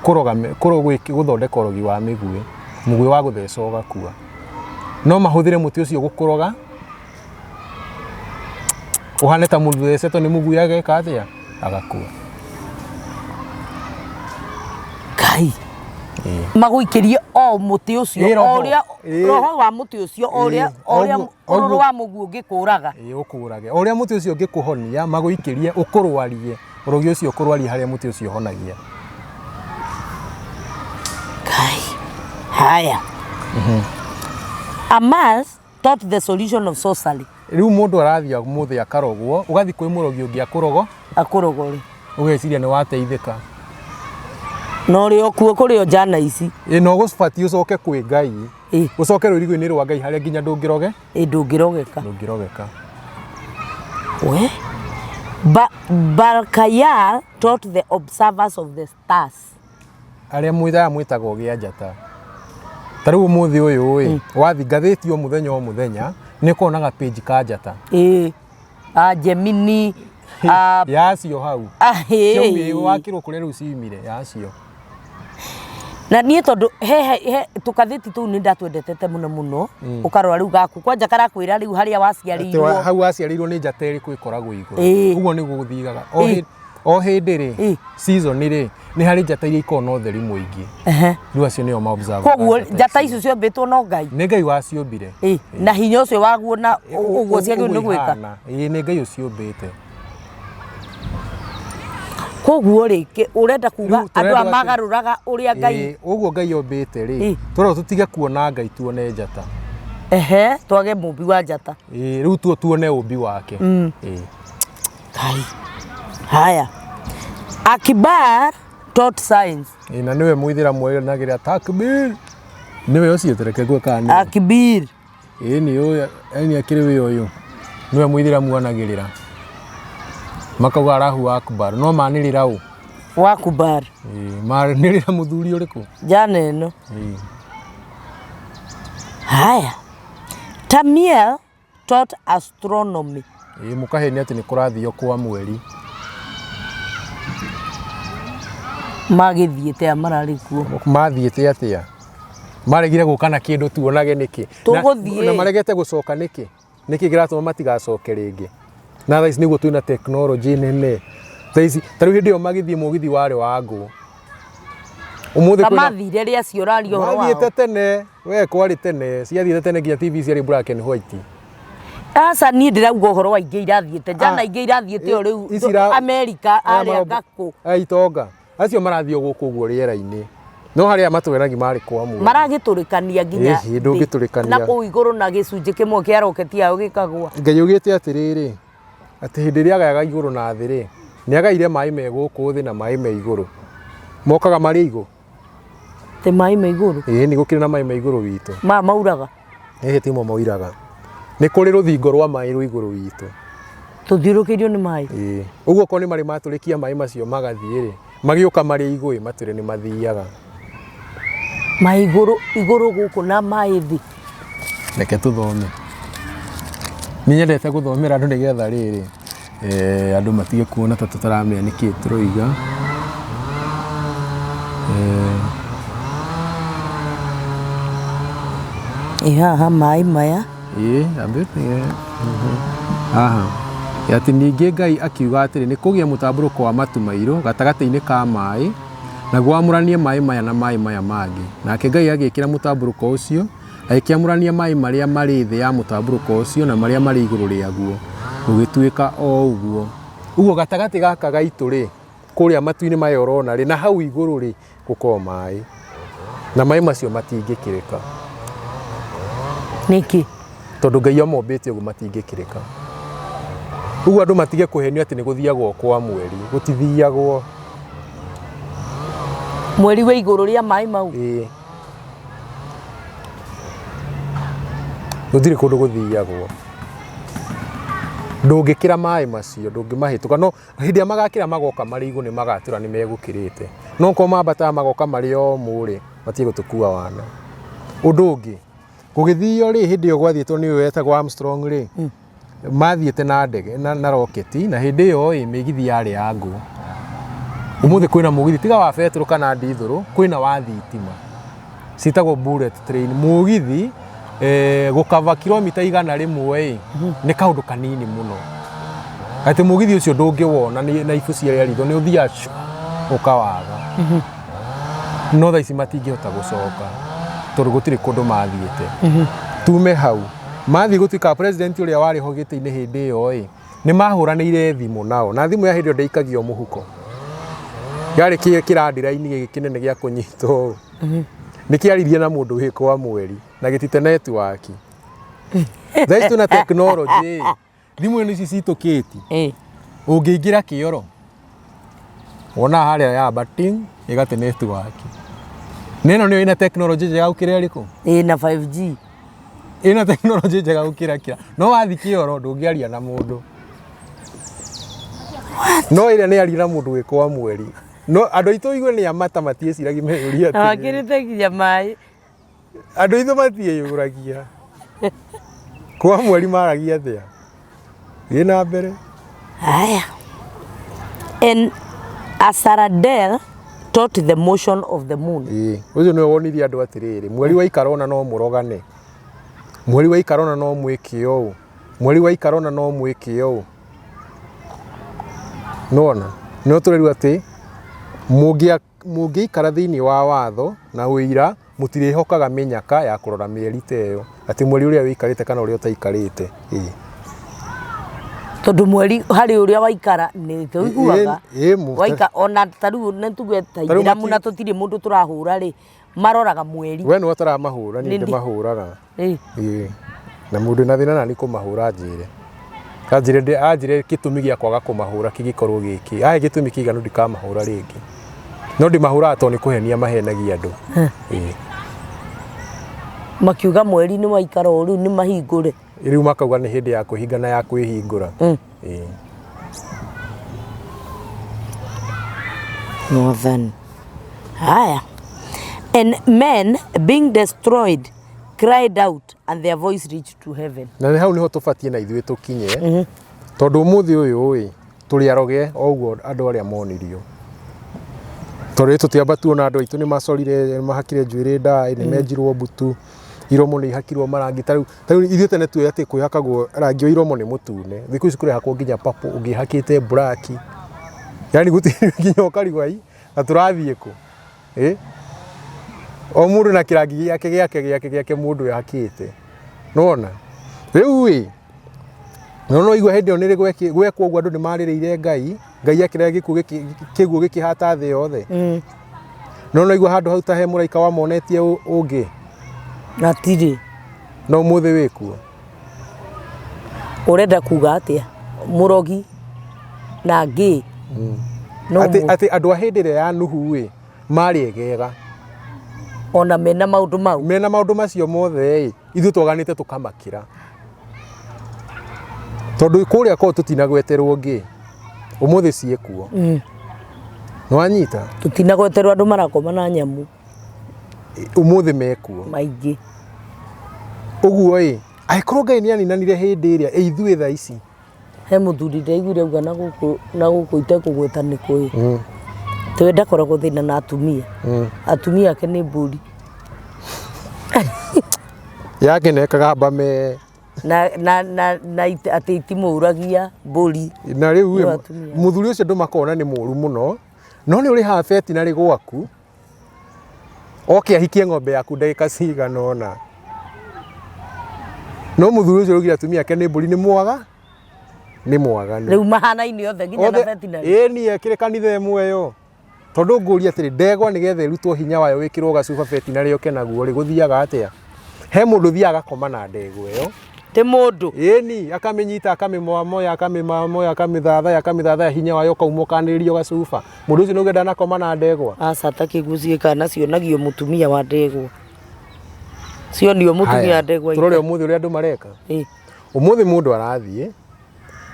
kũroga gũthondeka ũrogi wa mĩguĩ, mũguĩ wa gũtheca ũgakua. No mahũthĩre mũtĩ ũcio gũkũroga ũhane ta mũndũ ũthecetwo nĩ mũguĩ ageka atĩa? Agakua. Ngai. Magũikĩrie o mũtĩ ũcio Ĩ, roho. o ũrĩa Ĩ. roho wa mũtĩ ũcio o ũrĩa Ĩ, o ũrĩa oguo- ũrũrũ oguo- wa mũguĩ ũngĩkũraga. Ĩ, ũkũrage. O ũrĩa mũtĩ ũcio ũngĩkũhonia magũikĩrie ũkũrwarie, ũrogi ũcio ũkũrwarie harĩa mũtĩ ũcio ũhonagia. Ngai. Haya. Amas taught the solution of sorcery. Rĩu mũndũ arathiĩ ũmũthĩ akarogwo, ũgathiĩ kwĩ mũrogi ũngĩ akũrogo, Akũrogore. Ũgeciria nĩ wateithĩka. Na ũrĩ o kuo kũrĩ o njana ici. Ĩ na ũgũbatiĩ ũcoke kwĩ Ngai. Ũcoke rũirigo-inĩ rwa Ngai harĩa nginya ndũngĩroge. Ĩ ndũngĩrogeka. Ndũngĩrogeka. We. Ba Balkayar taught the observers of the stars. Arĩa mwĩthaga mwĩtagwo gĩa njata. Ta rĩu ũmũthĩ ũyũ ĩ, wathi ngathĩti o mũthenya o mũthenya, nĩ ũkonaga page ka njata. Ĩ. A Gemini. A Yacio hau. Ahĩ. Ciaumire wakĩrwo kũrĩa rĩu ciumire yacio. Na niĩ tondũ he, he, he tũkathĩti tũu nĩ ndatwendetete mũno mũno ũkarora rĩu gaku kwanja karakwĩra rĩu harĩa Atĩ waciarĩirwo hau waciarĩirwo nĩ njata ĩrĩkũ ĩkoragwo igũrũ. Ĩĩ. Ũguo nĩguo gũthiaga. O Ĩĩ. o hĩndĩ rĩ, Ĩĩ. season rĩ, nĩ harĩ njata iria ikoragwo na ũtheri mũingĩ. Rĩu acio nĩo ma observe Koguo njata icio ciombĩtwo no Ngai. Nĩ Ngai waciũmbire. Ĩĩ, na hinya ũcio waguo na ũguo ciagĩrĩirwo nĩ gwĩka. Ĩĩ nĩ Ngai ũciũmbĩte. Koguo rĩ, ũrenda kuga Rĩu andũ tũrenda aya atĩ- magarũraga ũrĩa Ngai Ĩĩ, ũguo Ngai ombĩte rĩ, Ĩĩ. tũrenda tũtige kuona Ngai tuone njata. Ehe, twage mũmbi wa njata. Ĩĩ, rĩu tuo tuone ũmbi wake. Ĩĩ. Ngai. Haya. Akibar taught science. Ĩĩ, na nĩwe mũithĩramu oinagĩrĩra takbir. Nĩwe ũcio tũreke ngue kana nĩwe. Akibir. Ĩĩ nĩ ũyũ, ĩni akĩrĩ wĩ ũyũ. Nĩwe mũithĩramu anagĩrĩra. Makauga Allahu Akbar, no manĩrĩra ũ? Wakubar. Ĩĩ, manĩrĩra mũthuri ũrĩkũ? Njana ĩno. Ĩĩ. Haya. Tamiel taught astronomy. Ĩĩ mũkahenia atĩ nĩ kũrathio kwa mweri. Magĩthiĩte a mararĩ kuo. Mathiĩte atĩa? Maregire gũka na kĩndũ tuonage nĩkĩ? Tũgũthiĩ. Na maregete gũcoka nĩkĩ? Nĩkĩ kĩratũma matigacoke rĩngĩ? Na thaa ici nĩguo twĩna tekinoronjĩ nene. Thaa ici, ta rĩu hĩndĩ ĩyo magĩthiĩ mũgithi warĩ wa ngũ. Ũmũthĩ Ta kwĩna mathire rĩ acio ũraria ũhoro mathiĩte wao. tene, we kwarĩ tene, ciathiĩte tene nginya TV ciarĩ black and white. Aca niĩ ndĩrauga ũhoro wa ingĩ irathiĩte, njana Ah, ingĩ irathiĩte o rĩu ici ira- Amerika Aya arĩa maromba- ngakũ. Aya itonga. Acio marathiĩ o gũkũ ũguo rĩera-inĩ. No harĩa matwĩragi marĩ kwa mweri. Maragĩtũrĩkania nginya Ĩhĩ, ndũngĩtũrĩkania. na kũu igũrũ na gĩcunjĩ kĩmwe kĩa roketi yao gĩkagũa. Ngai augĩte atĩrĩrĩ, atĩ hĩndĩ ĩrĩa agayaga igũrũ na thĩ rĩ, nĩ agaire maĩ me gũkũ thĩ na maĩ me igũrũ. Mokaga marĩ igũ? Atĩ maĩ me igũrũ? Ĩĩ nĩ gũkĩrĩ na maĩ me igũrũ witũ. Maya mauraga? Ĩhĩ timo moiraga. Nĩ kũrĩ rũthingo rwa maĩ rwĩ igũrũ witũ. Tũthiũrũkĩirio nĩ maĩ? Ĩĩ. Ũguo okorwo nĩ marĩ matũrĩkia maĩ macio magathiĩ rĩ, magĩũka marĩ igũĩ matwĩre nĩ mathiaga. Maĩ igũrũ, igũrũ gũkũ na maĩ thĩ. Reke tũthome. Nĩ nyendete gũthomera andũ nĩgetha rĩrĩ, eh, andũ matige kuona ta tũtaramenya nĩkĩ tũroiga. Eh, Ĩ haha maĩ maya. Ĩĩ, ambĩte haha. Atĩ ningĩ Ngai akiuga atĩrĩ, nĩ kũgĩe mũtambũrũko wa matu mairũ gatagatĩ-inĩ ka maĩ, naguo wamũranie maĩ maya na maĩ maya mangĩ. Nake Ngai agĩĩkĩra mũtambũrũko ũcio, agĩkĩamũrania maĩ marĩa marĩ thĩ ya mũtambũrũko ũcio na marĩa marĩ igũrũ rĩaguo, gũgĩtuĩka o ũguo. Ũguo gatagatĩ gaka gaitũ-rĩ, kũrĩa matu-inĩ maya ũrona-rĩ, na hau igũrũ-rĩ, gũkoragwo maĩ. Na maĩ macio matingĩkĩrĩka. Nĩkĩ? Tondũ Ngai amombĩte ũguo matingĩkĩrĩka. Ũguo andũ matige kũhenio atĩ nĩ gũthiagwo kwa mweri, gũtithiagwo. Mweri wĩ igũrũ rĩa maĩ mau? Ĩĩ. Gũtirĩ kũndũ gũthiagwo. Ndũngĩkĩra maĩ macio, ndũngĩmahĩtũka. No hĩndĩ ĩrĩa magakĩra magoka marĩ igũrũ nĩ magatũra nĩ megũkĩrĩte. No korwo mambataga magoka marĩ omũ rĩ, matige gũtũkua wana. Ũndũ ũngĩ, gũgĩthio rĩ, hĩndĩ ĩyo gwathiĩtwo nĩ ũyũ wetagwo Armstrong rĩ, mathiĩte na ndege na, na roketi na hĩndĩ ĩyo ĩ mĩgithi yarĩ ya ngũ. Ũmũthĩ kwĩna mũgithi tiga wa betũrũ kana ndithũrũ, kwĩna wa thitima ciĩtagwo bullet train. Mũgithi gũkava kilomita 100 ĩ nĩ kaũndũ kanini mũno, atĩ mũgithi ũcio ndũngĩwona na ibuci rĩa ritho nĩ ũthiaga cu ũkawaga. No thaa ici matingĩhota gũcoka tondũ gũtirĩ kũndũ mathiĩte. Tume hau mathiĩ gũtuĩka president ũrĩa warĩ ho gĩtĩ-inĩ hĩndĩ ĩyo ĩ, nĩ mahũranĩire thimũ nao, na thimũ ya hĩndĩ ĩyo ndĩaikagio mũhuko, yarĩ kĩrandĩra-inĩ gĩkĩ kĩnene gĩa kũnyitwo ũũ, nĩ kĩaririe na mũndũ wĩ kwa mweri na gĩtite netiwaki. Thaa ici twĩna tekinoronjĩ ĩ, thimũ ĩno ici citũ kĩti, ũngĩingĩra kĩoro wonaga harĩa yamba ting ĩgate netiwaki. Na ĩno nĩyo ĩna tekinoronjĩ njega gũkĩra ĩrĩkũ? Ĩna 5G. Ĩna tekinoronjĩ njega gũkĩra kĩra. No wathiĩ kĩoro ndũngĩaria na mũndũ. No ĩrĩa nĩ yaria na mũndũ wĩ kwa mweri. No andũ aitũ ũigue nĩ amata matiĩciragia meyũria Na atĩrĩrĩ. wakĩrĩte nginya maĩ. Andũ aitũ matiĩyũragia. Kwa mweri maragia atĩa? Thiĩ na mbere. Haya. And Asaradel taught the motion of the moon. Ĩĩ, ũcio nĩwe wonirie andũ atĩrĩrĩ, mweri waikara ũna no mũrogane, mweri waikara ũna no mwĩke ũũ, mweri waikara ũna no mwĩke ũũ. Nĩwona? No tũrerwo atĩ mũngĩikara thĩinĩ wa watho na ũira, mũtirĩhokaga mĩnyaka ya kũrora mĩeri ta ĩyo, atĩ mweri ũrĩa wĩikarĩte kana ũrĩa ũtaikarĩte. Ĩĩ. Tondũ mweri harĩ ũrĩa waikara nĩ tũiguaga Ĩĩ, ĩĩ, waika ona ta rĩu nĩ tuge ta Ta rĩu ithĩramu na tũtirĩ mũndũ tũrahũra rĩ, maroraga mweri. We nĩwe ũtaramahũra, niĩ Nĩ ndi- ndĩmahũraga. Ĩĩ. Ĩĩ. Na mũndũ wĩna thĩna nani kũmahũra anjĩre. Anjĩre ndĩ anjĩre gĩtũmi gĩa kwaga kũmahũra kĩngĩkorwo gĩkĩ. Ahe gĩtũmi kĩiganu ndikamahũra rĩngĩ. No ndĩmahũraga tondũ nĩ kũhenia mahenagia andũ. Ĩĩ. Makiuga mweri nĩ waikara ũũ rĩu nĩ mahingũre. Rĩu makauga nĩ hĩndĩ ya kwĩhinga na ya kwĩhingũra. Ĩĩ. Mwathani. Haya. And men being destroyed cried out and their voice reached to heaven. Na nĩ hau nĩho tũbatiĩ na ithuĩ tũkinye. Tondũ ũmũthĩ ũyũ ĩ, tũrĩ aroge o ũguo andũ arĩa monirio. Tondũ rĩ tũtiamba tuona andũ aitũ nĩ macorire, nĩ mahakire njuĩrĩ ndaĩ, nĩ menjirwo mbutu, iromo nĩ ihakirwo marangi. Ta rĩu ta rĩu ithuĩ tene tuoĩ atĩ kwĩhakagwo rangi wa iromo nĩ mũtune. Thikũ ici kũrehakwo nginya purple, ũngĩhakĩte black. Yaani gũtirĩ nginya ũkarigwo ai, na tũrathiĩ kũ? Ĩ? O mũndũ na kĩrangi gĩake gĩake gĩake gĩake mũndũ ehakĩte. Nĩwona? Rĩu ĩ, no no igua hĩndĩ ĩyo nĩ gwekwo ũguo andũ nĩ marĩrĩire Ngai, Ngai akĩrehe gĩkuũ gĩkĩ kĩguũ gĩkĩhata thĩ yothe. No no igua handũ hau ta he mũraika wamonetie ũngĩ. Hatirĩ. No ũmũthĩ wĩkuo. Ũrenda kuga atĩa? Mũrogi na ngĩ. No Atĩ atĩ andũ a hĩndĩ ĩrĩa ya Nuhu ĩ, marĩ egega. Ona mena maũndũ mau. Mena maũndũ macio mothe ĩ, ithuĩ twaganĩte tũkamakĩra. Tondũ kũrĩa kwao tũtinagweterwo ngĩ, ũmũthĩ ciĩkuo. Nĩwanyita? Tũtinagweterwo andũ marakoma na nyamũ. Ũmũthĩ mekuo. Maingĩ. Ũguo ĩ, angĩkorwo Ngai nĩ aninanire hĩndĩ ĩrĩa, ĩ ithuĩ thaa ici? He mũthuri ndaiguire auga na gũkũ na gũkũ itekũgweta nĩ kũ ĩ. Atĩ we ndakoragwo thĩna na atumia. Atumia ake nĩ mbũri. Yake nekaga mbame. Na na na na atĩ itimũragia mbũri. Na rĩu ĩ, mũthuri ũcio andũ makona nĩ mũru mũno, no nĩ ũrĩhaga betinarĩ gwaku, oke ahikie ng'ombe yaku ndagĩka cigana ũna. No mũthuri ũcio ũraugire atumia ake nĩ mbũri nĩ mwaga, nĩ mwaganu. Rĩu mahanaine othe nginya na betinarĩ. Ĩni ekĩrĩ kanitha ĩmwe ĩyo. Tondũ ngũria atĩrĩ, ndegwa nĩgetha ĩrutwo hinya wayo wĩkĩrwo gacuba betinarĩ oke naguo rĩ, gũthiaga atĩa? He mũndũ ũthiaga agakoma na ndegwa ĩyo. Ti mũndũ. Ĩni, akamĩnyita, akamĩmoamoya, akamĩmoamoya, akamĩthathaya, akamĩthathaya, hinya wayo ũkauma ũkanĩrĩrio gacuba. Mũndũ ũcio nĩauga ndanakoma na ndegwa? Aca ta kĩguũ ciĩkaga na cionagio mũtumia wa ndegwa. Cionio mũtumia Haya, wa ndegwa. Tũrore ũmũthĩ ũrĩa andũ mareka. Ĩ. Ũmũthĩ mũndũ arathiĩ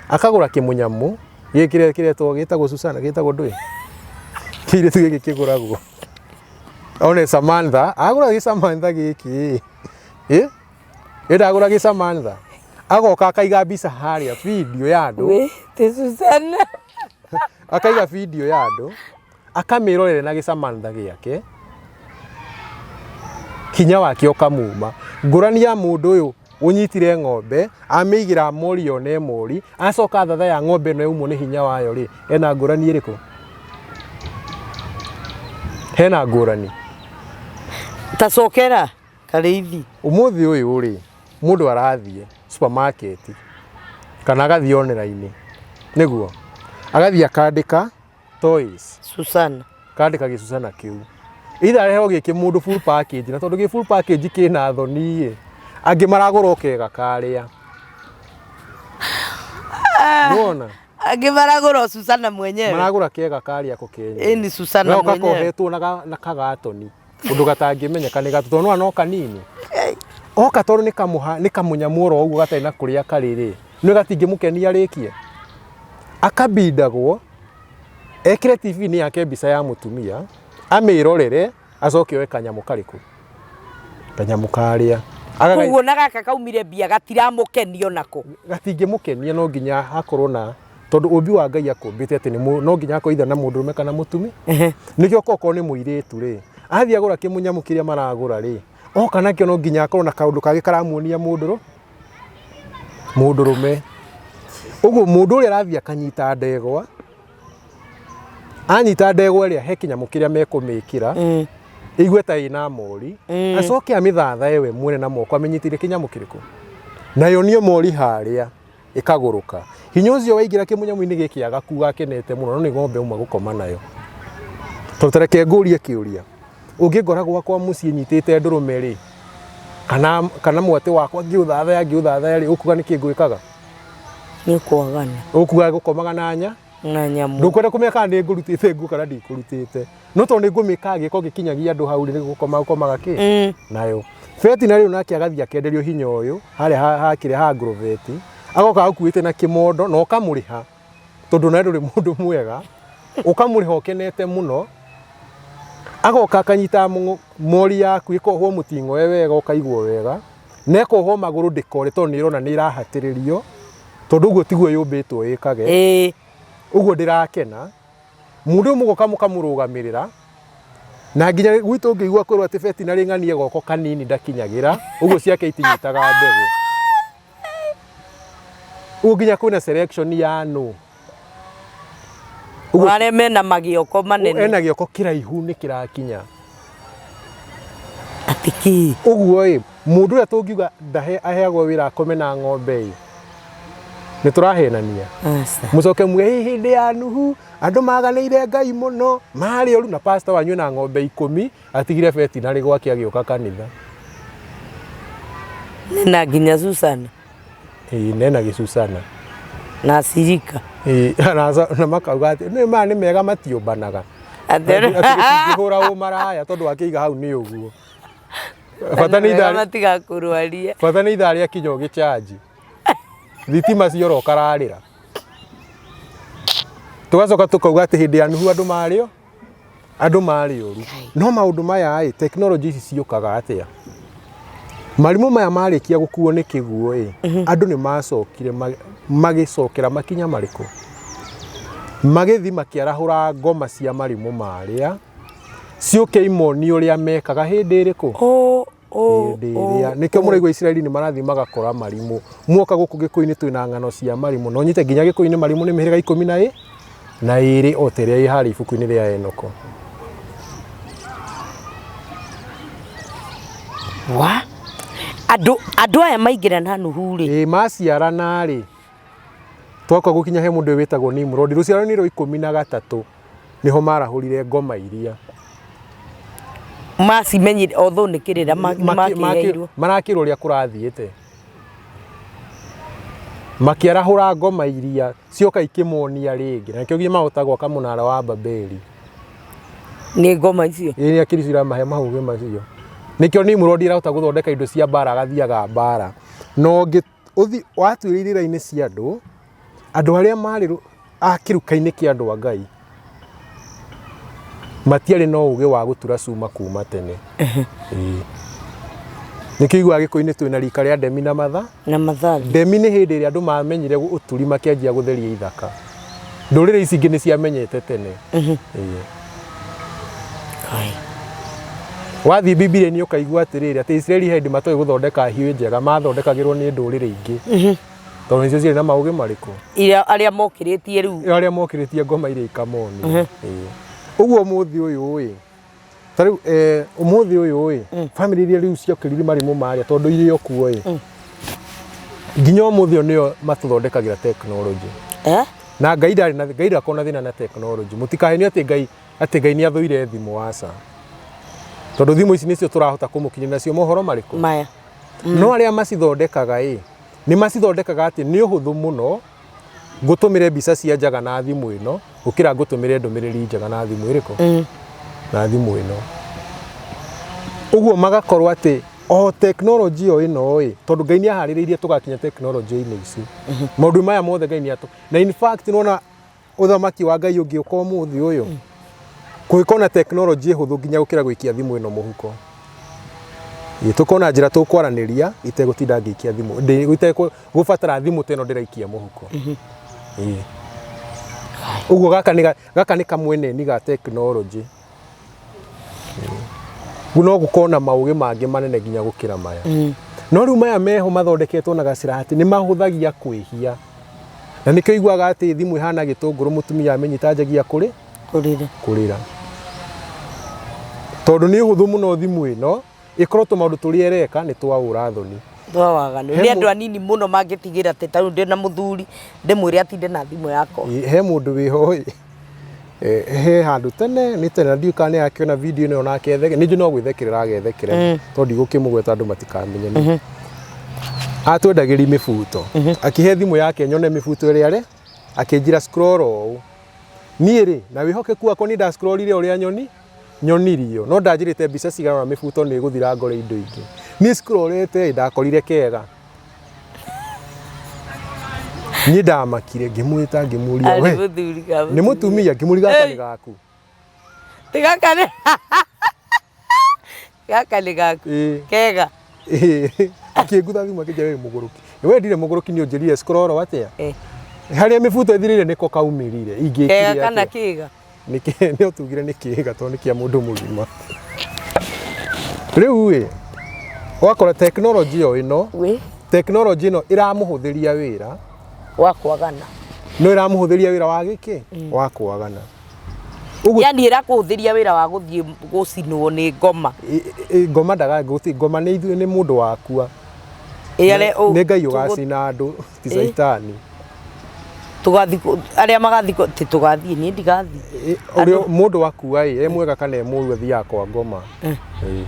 akagũra kĩmũnyamũ gĩkĩ kĩrĩa kĩretwo gĩtagwo Susana gĩtagwo ndũĩ kĩirĩtu gĩkĩ kĩgũragwo one Samantha agũra gĩ Samantha gĩkĩ ĩ ĩ ndagũra gĩ Samantha agoka akaiga mbica harĩa video ya andũ Wĩ, ti Susana. akaiga video ya andũ akamĩrorere na gĩcamantha gĩake hinya wake ũkamuma ngũrani ya mũndũ ũyũ ũnyitire ng'ombe amĩigĩra mori yone mori acoka thatha ya ng'ombe ĩno yaumwo nĩ hinya wayo rĩ ena ngũrani ĩrĩkũ hena ngũrani Ta cokera Karĩithi. Ũmũthĩ ũyũ rĩ mũndũ arathiĩ supermarket kana agathiĩ online nĩguo agathiĩ akandĩka toys Susana. kandĩka gĩcucana kĩu either arehwo gĩkĩ mũndũ full package na tondũ gĩ full package kĩna thoni ĩ angĩ maragũra o kega karĩa nĩwona Angĩ maragũra o Susana mwenyewe. maragũra kega karĩa ko kenyewe Ĩni Susana no mwenyewe. kakohetwo na, ga, na kagatoni ũndũ gatangĩmenyeka nĩ gatũ tondũ nĩwona no kanini oka tondũ nĩ kamũha nĩ kamũnyamũ oro ũguo gatarĩ na kũrĩa karĩ rĩ nĩ gatingĩmũkenia arĩkie akabindagwo ekĩre TV-inĩ yake mbica ya mũtumia amĩrorere acoke oe kanyamũ karĩkũ kanyamũ karĩa Agaga- Koguo na gaka kaumire mbia gatiramũkenia onako. Gatingĩmũkenia, no nginya hakorwo na tondũ ũmbi wa Ngai akũmbĩte atĩ nĩ no nginya hakorwo either na mũndũrũme kana mũtumia. Nĩkĩo okorwo nĩ mũirĩtu rĩ, athiĩ agũra kĩmũnyamũ kĩrĩa maragũra rĩ, oka nakĩo no nginya akorwo na kaũndũ kangĩ karamuonia mũndũrũ mũndũrũme. Ũguo mũndũ ũrĩa arathiĩ akanyita ndegwa, anyita ndegwa ĩrĩa he kĩnyamũ kĩrĩa mekũmĩkĩra, ĩigue ta ĩna mori, acoke amĩthathae we mwene na moko amĩnyitĩire kĩnyamũ kĩrĩkũ, na yonie mori harĩa ĩkagũrũka. Hinya ũcio waingĩra kĩmũnyamũ-inĩ gĩkĩ agakuga akenete mũno, no nĩ ng'ombe uma gũkoma nayo. Tondũ ta reke ngũrie kĩũria, ũngĩngora gwakwa mũciĩ nyitĩte ndũrũme rĩ, kana mwatĩ wakwa ngĩũthathaya ngĩũthathaya rĩ, ũkuga nĩkĩ ngwĩkaga? Nĩ kwagana. Ũkuga gũkomaga na nya? Na nyamũ. Ndũkwenda kũmenya kana nĩ ngũrutĩte nguo kana ndikũrutĩte. No tondũ nĩ ngũmĩka gĩko gĩkinyagia andũ hau rĩ, nĩ gũkoma gũkomaga kĩ? Nayo. Beti na rĩu nake agathiĩ akenderio hinya ũyũ harĩa hakĩrĩa ha ngũrũbeti, agoka agũkuĩte na kĩmondo na ũkamũrĩha tondũ nawe ndũrĩ mũndũ mwega, ũkamũrĩha ũkenete mũno, agoka akanyita mori yaku ĩkohwo mũting'oe wega ũkaigwo wega, na ĩkohwo magũrũ ndĩkore tondũ nĩ ĩrona nĩ ĩrahatĩrĩrio, tondũ ũguo tiguo yũmbĩtwo ĩkage, ũguo ndĩrakena. Mũndũ ũyũ mũgoka mũkamũrũgamĩrĩra na nginya gwitũ ũngĩigua kwĩrwo atĩ beti na rĩng'anie goko kanini ndakinyagĩra ũguo ciake itinyitaga mbegũ. Ũguo nginya kwĩna selection ya nũ. Ũguo arĩa mena magĩoko manene. Ena gĩoko kĩraihu nĩ kĩrakinya. Atĩ kĩ? Ũguo ĩ, mũndũ ũrĩa tũngiuga ndahe aheagwo wĩra akome na ng'ombe ĩ, nĩ tũrahenania. Aca. Mũcoke muge "Hĩ, hĩndĩ ya Nuhu andũ maganĩire Ngai mũno marĩ oru na pastor wanyu na ng'ombe 10 atigire beti na gwake agĩũka kanitha. Nena nginya Susana. Ĩĩ nena gĩcucana. Na cirika. Ĩĩ na makauga atĩ nĩ maya nĩ mega matiũmbanaga. Atĩ gĩtingĩhũra ũmaraya tondũ wakĩiga hau nĩ ũguo. Bata nĩ ithaa matigakũrwarie. Bata nĩ ithaa rĩa kinya ũgĩchanji. Thitima ciora ũkararĩra. Tũgacoka tũkauga atĩ hĩndĩ ya Nuhu andũ marĩ o andũ marĩ oru. No maũndũ maya ĩ, tekinoronjĩ ici ciũkaga atĩa? Marimũ maya marĩkia gũkuo nĩ kĩguũ ĩ, andũ nĩ macokire magĩcokera makinya marĩkũ? Magĩthiĩ makĩarahũra ngoma cia marimũ marĩa, ciũke imonie ũrĩa mekaga hĩndĩ ĩrĩkũ? Hĩndĩ ĩrĩa nĩkĩo mũraigua Isiraeli nĩ marathiĩ magakora marimũ. Muoka gũkũ Gĩkũyũ-inĩ twĩna ng'ano cia marimũ. Na ũnyite nginya Gĩkũyũ-inĩ marimũ nĩ mĩhĩrĩga ikũmi na ĩrĩ o ta ĩrĩa ĩ harĩa ibuku-inĩ rĩa Enoko. Wa andũ aya maingĩra na Nuhu rĩ. Ĩĩ maciarana rĩ, twoka gũkinya he mũndũ ũyũ wĩtagwo Nimrod, rũciaro nĩ rwa 13. Nĩho marahũrire ngoma iria. Macimenyire although nĩ kĩrĩra makĩheirwo. Marakĩrwo ũrĩa kũrathiĩte. Makĩarahũra ngoma iria cioka ikĩmonia rĩngĩ. Na nĩkĩo nginya mahota gwaka mũnara wa Babeli. Nĩ ngoma icio. Ĩĩ nĩ akiri ciramahe mahũgĩ macio. Nĩkĩo Nimrod arahota gũthondeka indo cia mbara agathiaga mbara. Na ũngĩ ũthi watuĩria irĩra-inĩ cia andũ, andũ arĩa marĩ a kĩruka-inĩ kĩa andũ a Ngai matiarĩ na ũgĩ wa gũtura cuma kuma tene. Ĩĩ. Nĩkĩo ũiguaga Gĩkũyũ-inĩ twĩna rika rĩa ndemi na matha. Na mathathi. Ndemi nĩ hĩndĩ ĩrĩa andũ mamenyire ũturi makĩanjia gũtheria ithaka. Ndũrĩrĩ ici ingĩ nĩ ciamenyete tene. Ĩĩ. Kai. Wathiĩ Bibilia-inĩ ũkaigua atĩrĩrĩ atĩ Isiraeli he hĩndĩ matoĩ gũthondeka hiũ njega mathondekagĩrwo nĩ ndũrĩrĩ ingĩ. Tondũ nĩcio ciarĩ na maũgĩ marĩkũ? Iria arĩa mokĩrĩtie rĩu. Arĩa mokĩrĩtie ngoma iria ikamonia. Ĩĩ. Ũguo ũmũthĩ ũyũ ĩ, ta rĩu eh, ũmũthĩ ũyũ ĩ, bamĩrĩ iria rĩu ciokĩrire marimũ marĩa tondũ irĩ o kuo ĩ, nginya ũmũthĩ ũyũ nĩo matũthondekagĩra tekinoronjĩ. Eh? Na Ngai ndarĩ na Ngai ndakoragwo na thĩna na tekinoronjĩ. Mũtikahenio atĩ Ngai atĩ Ngai nĩ athũire thimũ aca. Tondũ thimũ ici nĩcio tũrahota kũmũkinyĩria nacio mohoro marĩkũ? Maya. No arĩa macithondekaga ĩ, nĩ macithondekaga atĩ nĩ ũhũthũ mũno ngũtũmĩre mbica cia njaga na thimũ ĩno gũkĩra ngũtũmĩre ndũmĩrĩri njega na thimũ ĩrĩkũ? Na thimũ ĩno. Ũguo magakorwo atĩ o tekinoronjĩ o ĩno ĩ, tondũ Ngai nĩ aharĩrĩirie tũgakinya tekinoronjĩ-inĩ ici. Maũndũ maya mothe Ngai nĩ atũ. Na in fact nĩwona ũthamaki wa Ngai ũngĩũka ũmũthĩ ũyũ, kũngĩkorwo na tekinoronjĩ hũthũ nginya gũkĩra gũikia thimũ ĩno mũhuko. Ĩ, tũkorwo na njĩra tũkwaranĩria itegũtinda ngĩikia thimũ, itegũbatara thimũ ta ĩno ndĩraikia mũhuko. Ĩ. Ũguo gaka nĩ kamweneni ga tekinoronjĩ. No gũkorwo na maũgĩ mangĩ manene nginya gũkĩra maya. No rĩu maya meho mathondeketwo na gacĩra atĩ nĩ mahũthagia kwĩhia. Na nĩkĩo ũiguaga atĩ thimũ ĩhana gĩtũngũrũ mũtumia amĩnyita anjagia kũrĩ? Kũrĩra. Kũrĩra. Tondũ nĩ ũhũthũ mũno thimũ ĩno ĩkorwo tũmaũndũ tũrĩa ĩreka nĩ twa ũra thoni. Twa waganu. Nĩ andũ anini mũno mangĩtigĩra atĩ ta rĩu ndĩ na mũthuri ndĩmwĩre atinde na thimũ yakwa. He mũndũ wĩho ĩ, he handũ tene nĩ tene na ndiũĩ kana nĩ akĩona video ĩno onake etheke nĩ njũĩ no gwĩthekerera agethekera tondũ ndigũkĩmũgweta andũ matikamenye nĩ. Atwendagĩria mĩbuto akĩhe thimũ yake nyone mĩbuto ĩrĩa arĩ akĩnjĩra scroll ũũ. Niĩ rĩ na wĩhokeku wakwa niĩ nda scrollire ũrĩa nyoni nyonirio no ndanjĩrĩte mbica cigana ũna mĩbuto nĩ ĩgũthira ngore indo ingĩ. Niĩ scrollete ĩ ndakorire kega. Niĩ ndamakire ngĩmwĩta ngĩmũria Arĩ we mũthuri ka nĩ mũtumia ngĩmũria gaka nĩ gaku. Ti gaka nĩ gaka nĩ gaku. Ĩĩ. Kega. Ĩĩ. Akĩngutha thimũ akĩnjĩra wĩ mũgũrũki. We ndirĩ mũgũrũki nĩ ũnjĩrire scroll atĩa? Eh. Harĩa mĩbuto ĩthirĩire nĩko kaumĩrire. Ingĩkire Kega kana atĩa? kĩga? Nĩ nĩ ũtugire nĩ kĩga tondũ nĩ kĩa mũndũ mũgima. Rĩu ĩ, ũgakora tekinoronjĩ o ĩno, Wĩ tekinoronjĩ ĩno ĩramũhũthĩria wĩra, wa kwagana. no ĩramũhũthĩria wĩra wa gĩkĩ? Wa kwagana. Ũguo Yani ĩrakũhũthĩria wĩra wa gũthiĩ gũcinwo nĩ ngoma. Ngoma ndaga ngoma nĩ ithuĩ nĩ mũndũ wakua. Ĩ arĩa ũ- Nĩ Ngai ũgacina andũ ti caitani. Tũgathiĩ arĩa magathiĩ ti tũgathiĩ niĩ ndigathiĩ. Ũrĩa mũndũ akua ĩ, e mwega kana e mũru athiaga kwa ngoma. Ĩ.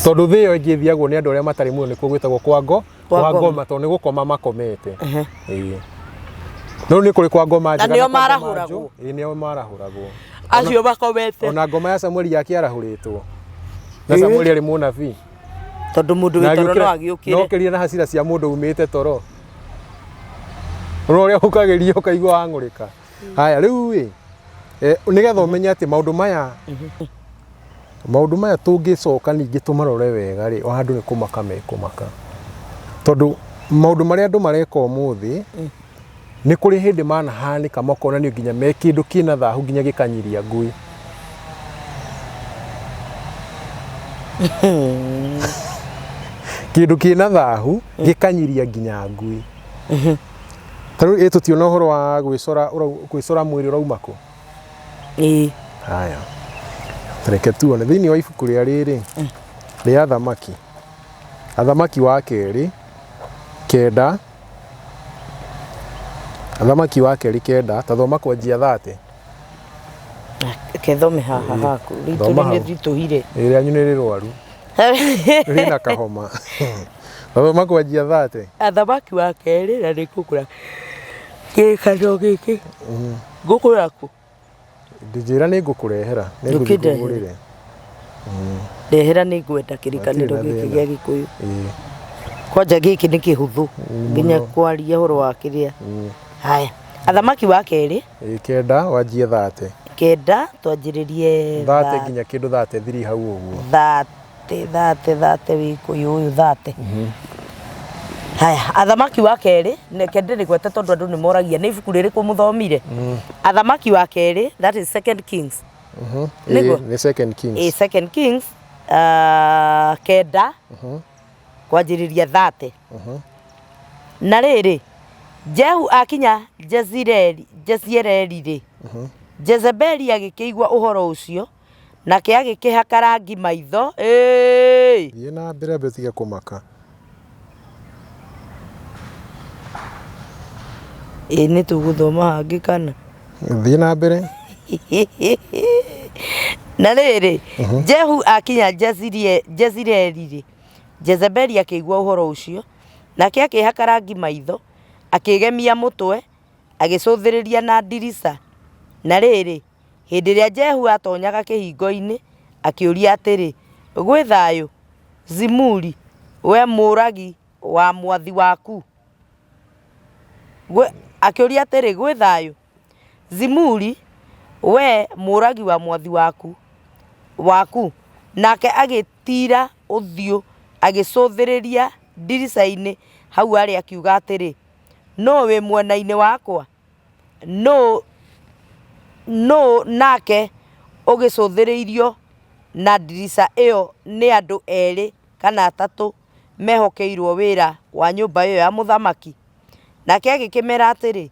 Tondũ thĩ ĩyo ĩngĩ ĩthiagwo nĩ andũ arĩa matarĩ muoyo nĩkuo gwĩtagwo kwa ngo Kwa kwa ngoma. ngoma tondũ nĩ gũkoma makomete. Ĩ. No nĩ kũrĩ kwa ngoma Na njega nĩo kwa ngoma marahũragwo. njũ. Ĩ nĩo marahũragwo. Acio makomete. Ona ngoma ya Samueli yakĩarahũrĩtwo. Na Samueli arĩ mũnabii. Tondũ mũndũ wĩ toro no agĩũkĩre. No ũkĩrire na hasira cia mũndũ umĩte toro. Ũrĩa ũrĩa ũkagĩria ũkaigua wang'ũrĩka. Haya rĩu ĩ, nĩgetha ũmenye atĩ maũndũ maya maũndũ maya tũngĩcoka ningĩ tũmarore wega rĩ, o handũ nĩ kũmaka mekũmaka. Tondũ maũndũ marĩa andũ mareka ũmũthĩ, nĩ kũrĩ hĩndĩ manahanĩka makonanio nginya me kĩndũ kĩna thahu nginya gĩkanyiria ngui. Kĩndũ kĩna thahu gĩkanyiria nginya ngui. Ta rĩu ĩ tũtiona ũhoro wa gwĩcora gwĩcora mwĩrĩ ũrauma kũ? Ĩĩ. Haya. Reke tuone thĩinĩ wa ibuku rĩa rĩrĩ rĩa Athamaki. Athamaki wa kerĩ kenda Athamaki wa kerĩ kenda, ta thoma kwanjia 30. Reke thome haha haku ritũ Thoma nĩ hau. ritũhire. Ĩ rĩanyu nĩ rĩrwaru. Rĩna kahoma. Thoma kwanjia 30. Athamaki wa kerĩ na nĩ ngũkũra kĩrĩkanĩro gĩkĩ ngũkũra kũ? Ndĩnjĩra nĩ ngũkũrehera, nĩ ngũthiĩ Ndũkĩndehere. ngũgũrĩre. Ndehera nĩ ngwenda kĩrĩkanĩro Hatirĩ na gĩkĩ thĩna. gĩa Gĩkũyũ. Ĩĩ. Kwanja gĩkĩ nĩ kĩhũthũ nginya kwaria ũhoro wa kĩrĩa. Haya, Athamaki wa kerĩ Ĩĩ kenda wanjie 30. kenda twanjĩrĩrie 30 nginya kĩndũ 33 hau ũguo. 30 30 30 wĩkũyũ ũyũ 30. Haya, Athamaki wa kerĩ, reke ndĩrĩgwete tondũ andũ nĩ moragia nĩ ibuku rĩrĩkũ mũthomire. Athamaki wa kerĩ, that is Second Kings. Nĩguo? Ĩĩ, nĩ Second Kings. Ĩ Second Kings kenda kwanjĩrĩria 30. Na rĩrĩ, Jehu akinya Jezireeli, Jezireeli-rĩ, Jezebeli agĩkĩigua ũhoro ũcio, nake agĩkĩhaka rangi maitho, ĩĩ, Thiĩ na mbere ambe ũtige kũmaka. Ĩ nĩ tũgũthoma hangĩ kana? Thiĩ na mbere. Na rĩrĩ, Jehu akinya Jezireeli-rĩ, Jezebeli akĩigua ũhoro ũcio, nake akĩĩhaka rangi maitho, akĩĩgemia mũtwe, agĩcũthĩrĩria na ndirica. Na rĩrĩ, hĩndĩ ĩrĩa Jehu aatonyaga kĩhingo-inĩ, akĩũria atĩrĩ, Gwĩ thayũ, Zimuri, wee mũũragi wa mwathi waku? Akĩũria atĩrĩ, Gwĩ thayũ, Zimuri, wee mũũragi wa mwathi waku? waku? Nake agĩtiira ũthiũ agĩcũthĩrĩria ndirica-inĩ hau arĩ akiuga atĩrĩ, Nũũ wĩ mwena-inĩ wakwa? Nũũ nũũ nake ũgĩcũthĩrĩirio na ndirica ĩyo nĩ andũ erĩ kana atatũ mehokeirwo wĩra wa nyũmba ĩyo ya mũthamaki? Nake agĩkĩmera atĩrĩ,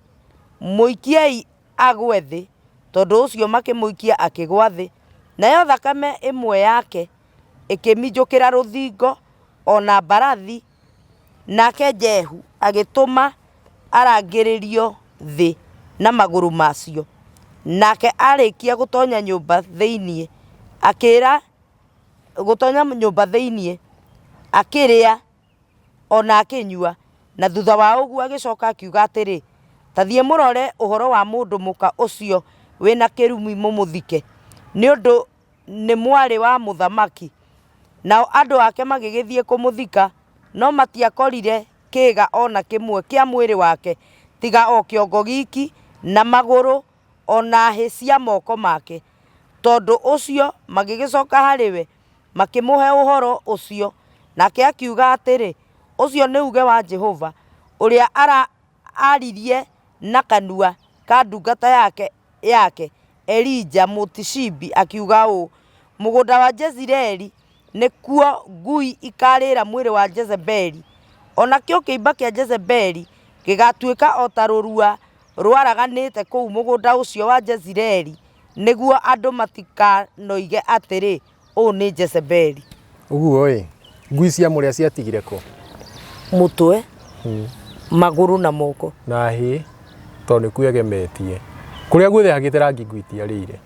Mũikiei agwe thĩ. Tondũ ũcio makĩmũikia akĩgwa thĩ, nayo thakame ĩmwe yake ĩkĩminjũkĩra rũthingo o na mbarathi, nake Jehu agĩtũma arangĩrĩrio thĩ na magũrũ macio. Nake aarĩkia gũtonya nyũmba thĩinĩ, akĩra gũtonya nyũmba thĩinĩ, akĩrĩa o na akĩnyua, na thutha wa ũguo agĩcoka akiuga atĩrĩ, Ta thiĩ mũrore ũhoro wa mũndũ mũka ũcio wĩ na kĩrumi mũmũthike, nĩ ũndũ nĩ mwarĩ wa mũthamaki. Nao andũ ake magĩgĩthiĩ kũmũthika, no matiakorire kĩĩga o na kĩmwe kĩa mwĩrĩ wake, tiga o kĩongo giiki, na magũrũ, o na hĩ cia moko make. Tondũ ũcio magĩgĩcoka harĩ we, makĩmũhe ũhoro ũcio, nake akiuga atĩrĩ, Ũcio nĩ uuge wa Jehova, ũrĩa aaririe na kanua ka ndungata yake yake Elija Mũtishibi, akiuga ũũ, Mũgũnda wa Jezireeli nĩkuo ngui ikaarĩĩra mwĩrĩ wa Jezebeli, o nakĩo kĩimba kĩa Jezebeli gĩgaatuĩka o ta rũrua rwaraganĩte kũu mũgũnda ũcio wa Jezireeli, nĩguo andũ matikanoige atĩrĩ, 'Ũũ nĩ Jezebeli. Ũguo-ĩ, ngui cia mũrĩa ciatigire kũ? Mũtwe, magũrũ na moko. Na hĩ, tondũ nĩkuo egemetie. Kũrĩa guothe ehakĩte rangi ngui itiarĩire.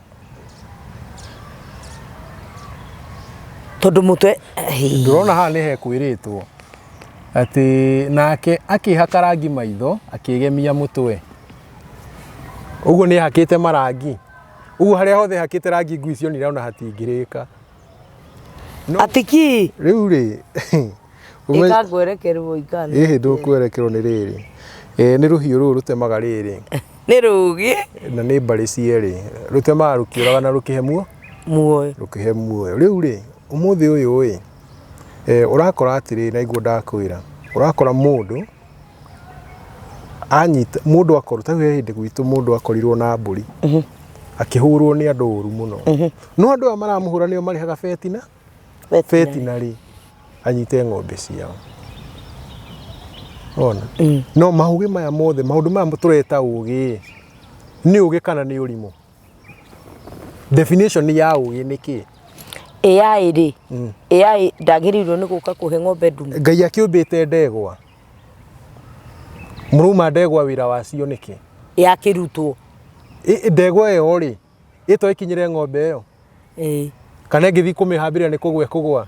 Tondũ mũtwe, Ndũrona haha nĩ hekwĩrĩtwo atĩ nake akĩhaka rangi maitho akĩgemia mũtwe. Ũguo nĩ ehakĩte marangi. Ũguo harĩa hothe ehakĩte rangi ngui cionire ona hatingĩrĩka. No, Atiki. Rĩu rĩ, Ĩka ngwerekerwo ikana. Ĩhĩ ndũkwerekerwo nĩ rĩrĩ. Ĩ nĩ rũhiũ rũrũ rũtemaga rĩrĩ. Nĩ rũgĩ. Na nĩ mbarĩ cierĩ. Rũtemaga rũkĩũraga na rũkĩhe muo. Muoyo. Rũkĩhe muoyo. Rĩu rĩ, ũmũthĩ ũyũ ĩ, ũrakora atĩrĩrĩ na nĩguo ndakwĩra, ũrakora mũndũ anyita mũndũ akorwo ta rĩu he hĩndĩ gwitũ mũndũ akorirwo na mbũri akĩhũrwo nĩ andũ ũru mũno. No andũ aya maramũhũra nĩo marĩhaga betina betinarĩ anyite ng'ombe ciao. Ona no maũgĩ maya mothe maũndũ maya tũreta ũgĩ nĩ ũgĩ kana nĩ ũrimũ? Definition ya ũgĩ nĩ kĩ? AI rĩ, AI ndagĩrĩirwo nĩ gũka kũhe ng'ombe ndume. Ngai akĩũmbĩte ndegwa, mũrauma ndegwa wĩra wacio nĩkĩ? Yakĩrutwo. Ndegwa ĩyo rĩ, ĩto ĩkinyĩre ng'ombe ĩyo? Ĩĩ. Kana ĩngĩthiĩ kũmĩhambĩrĩra nĩ kũgwa ĩkũgwa?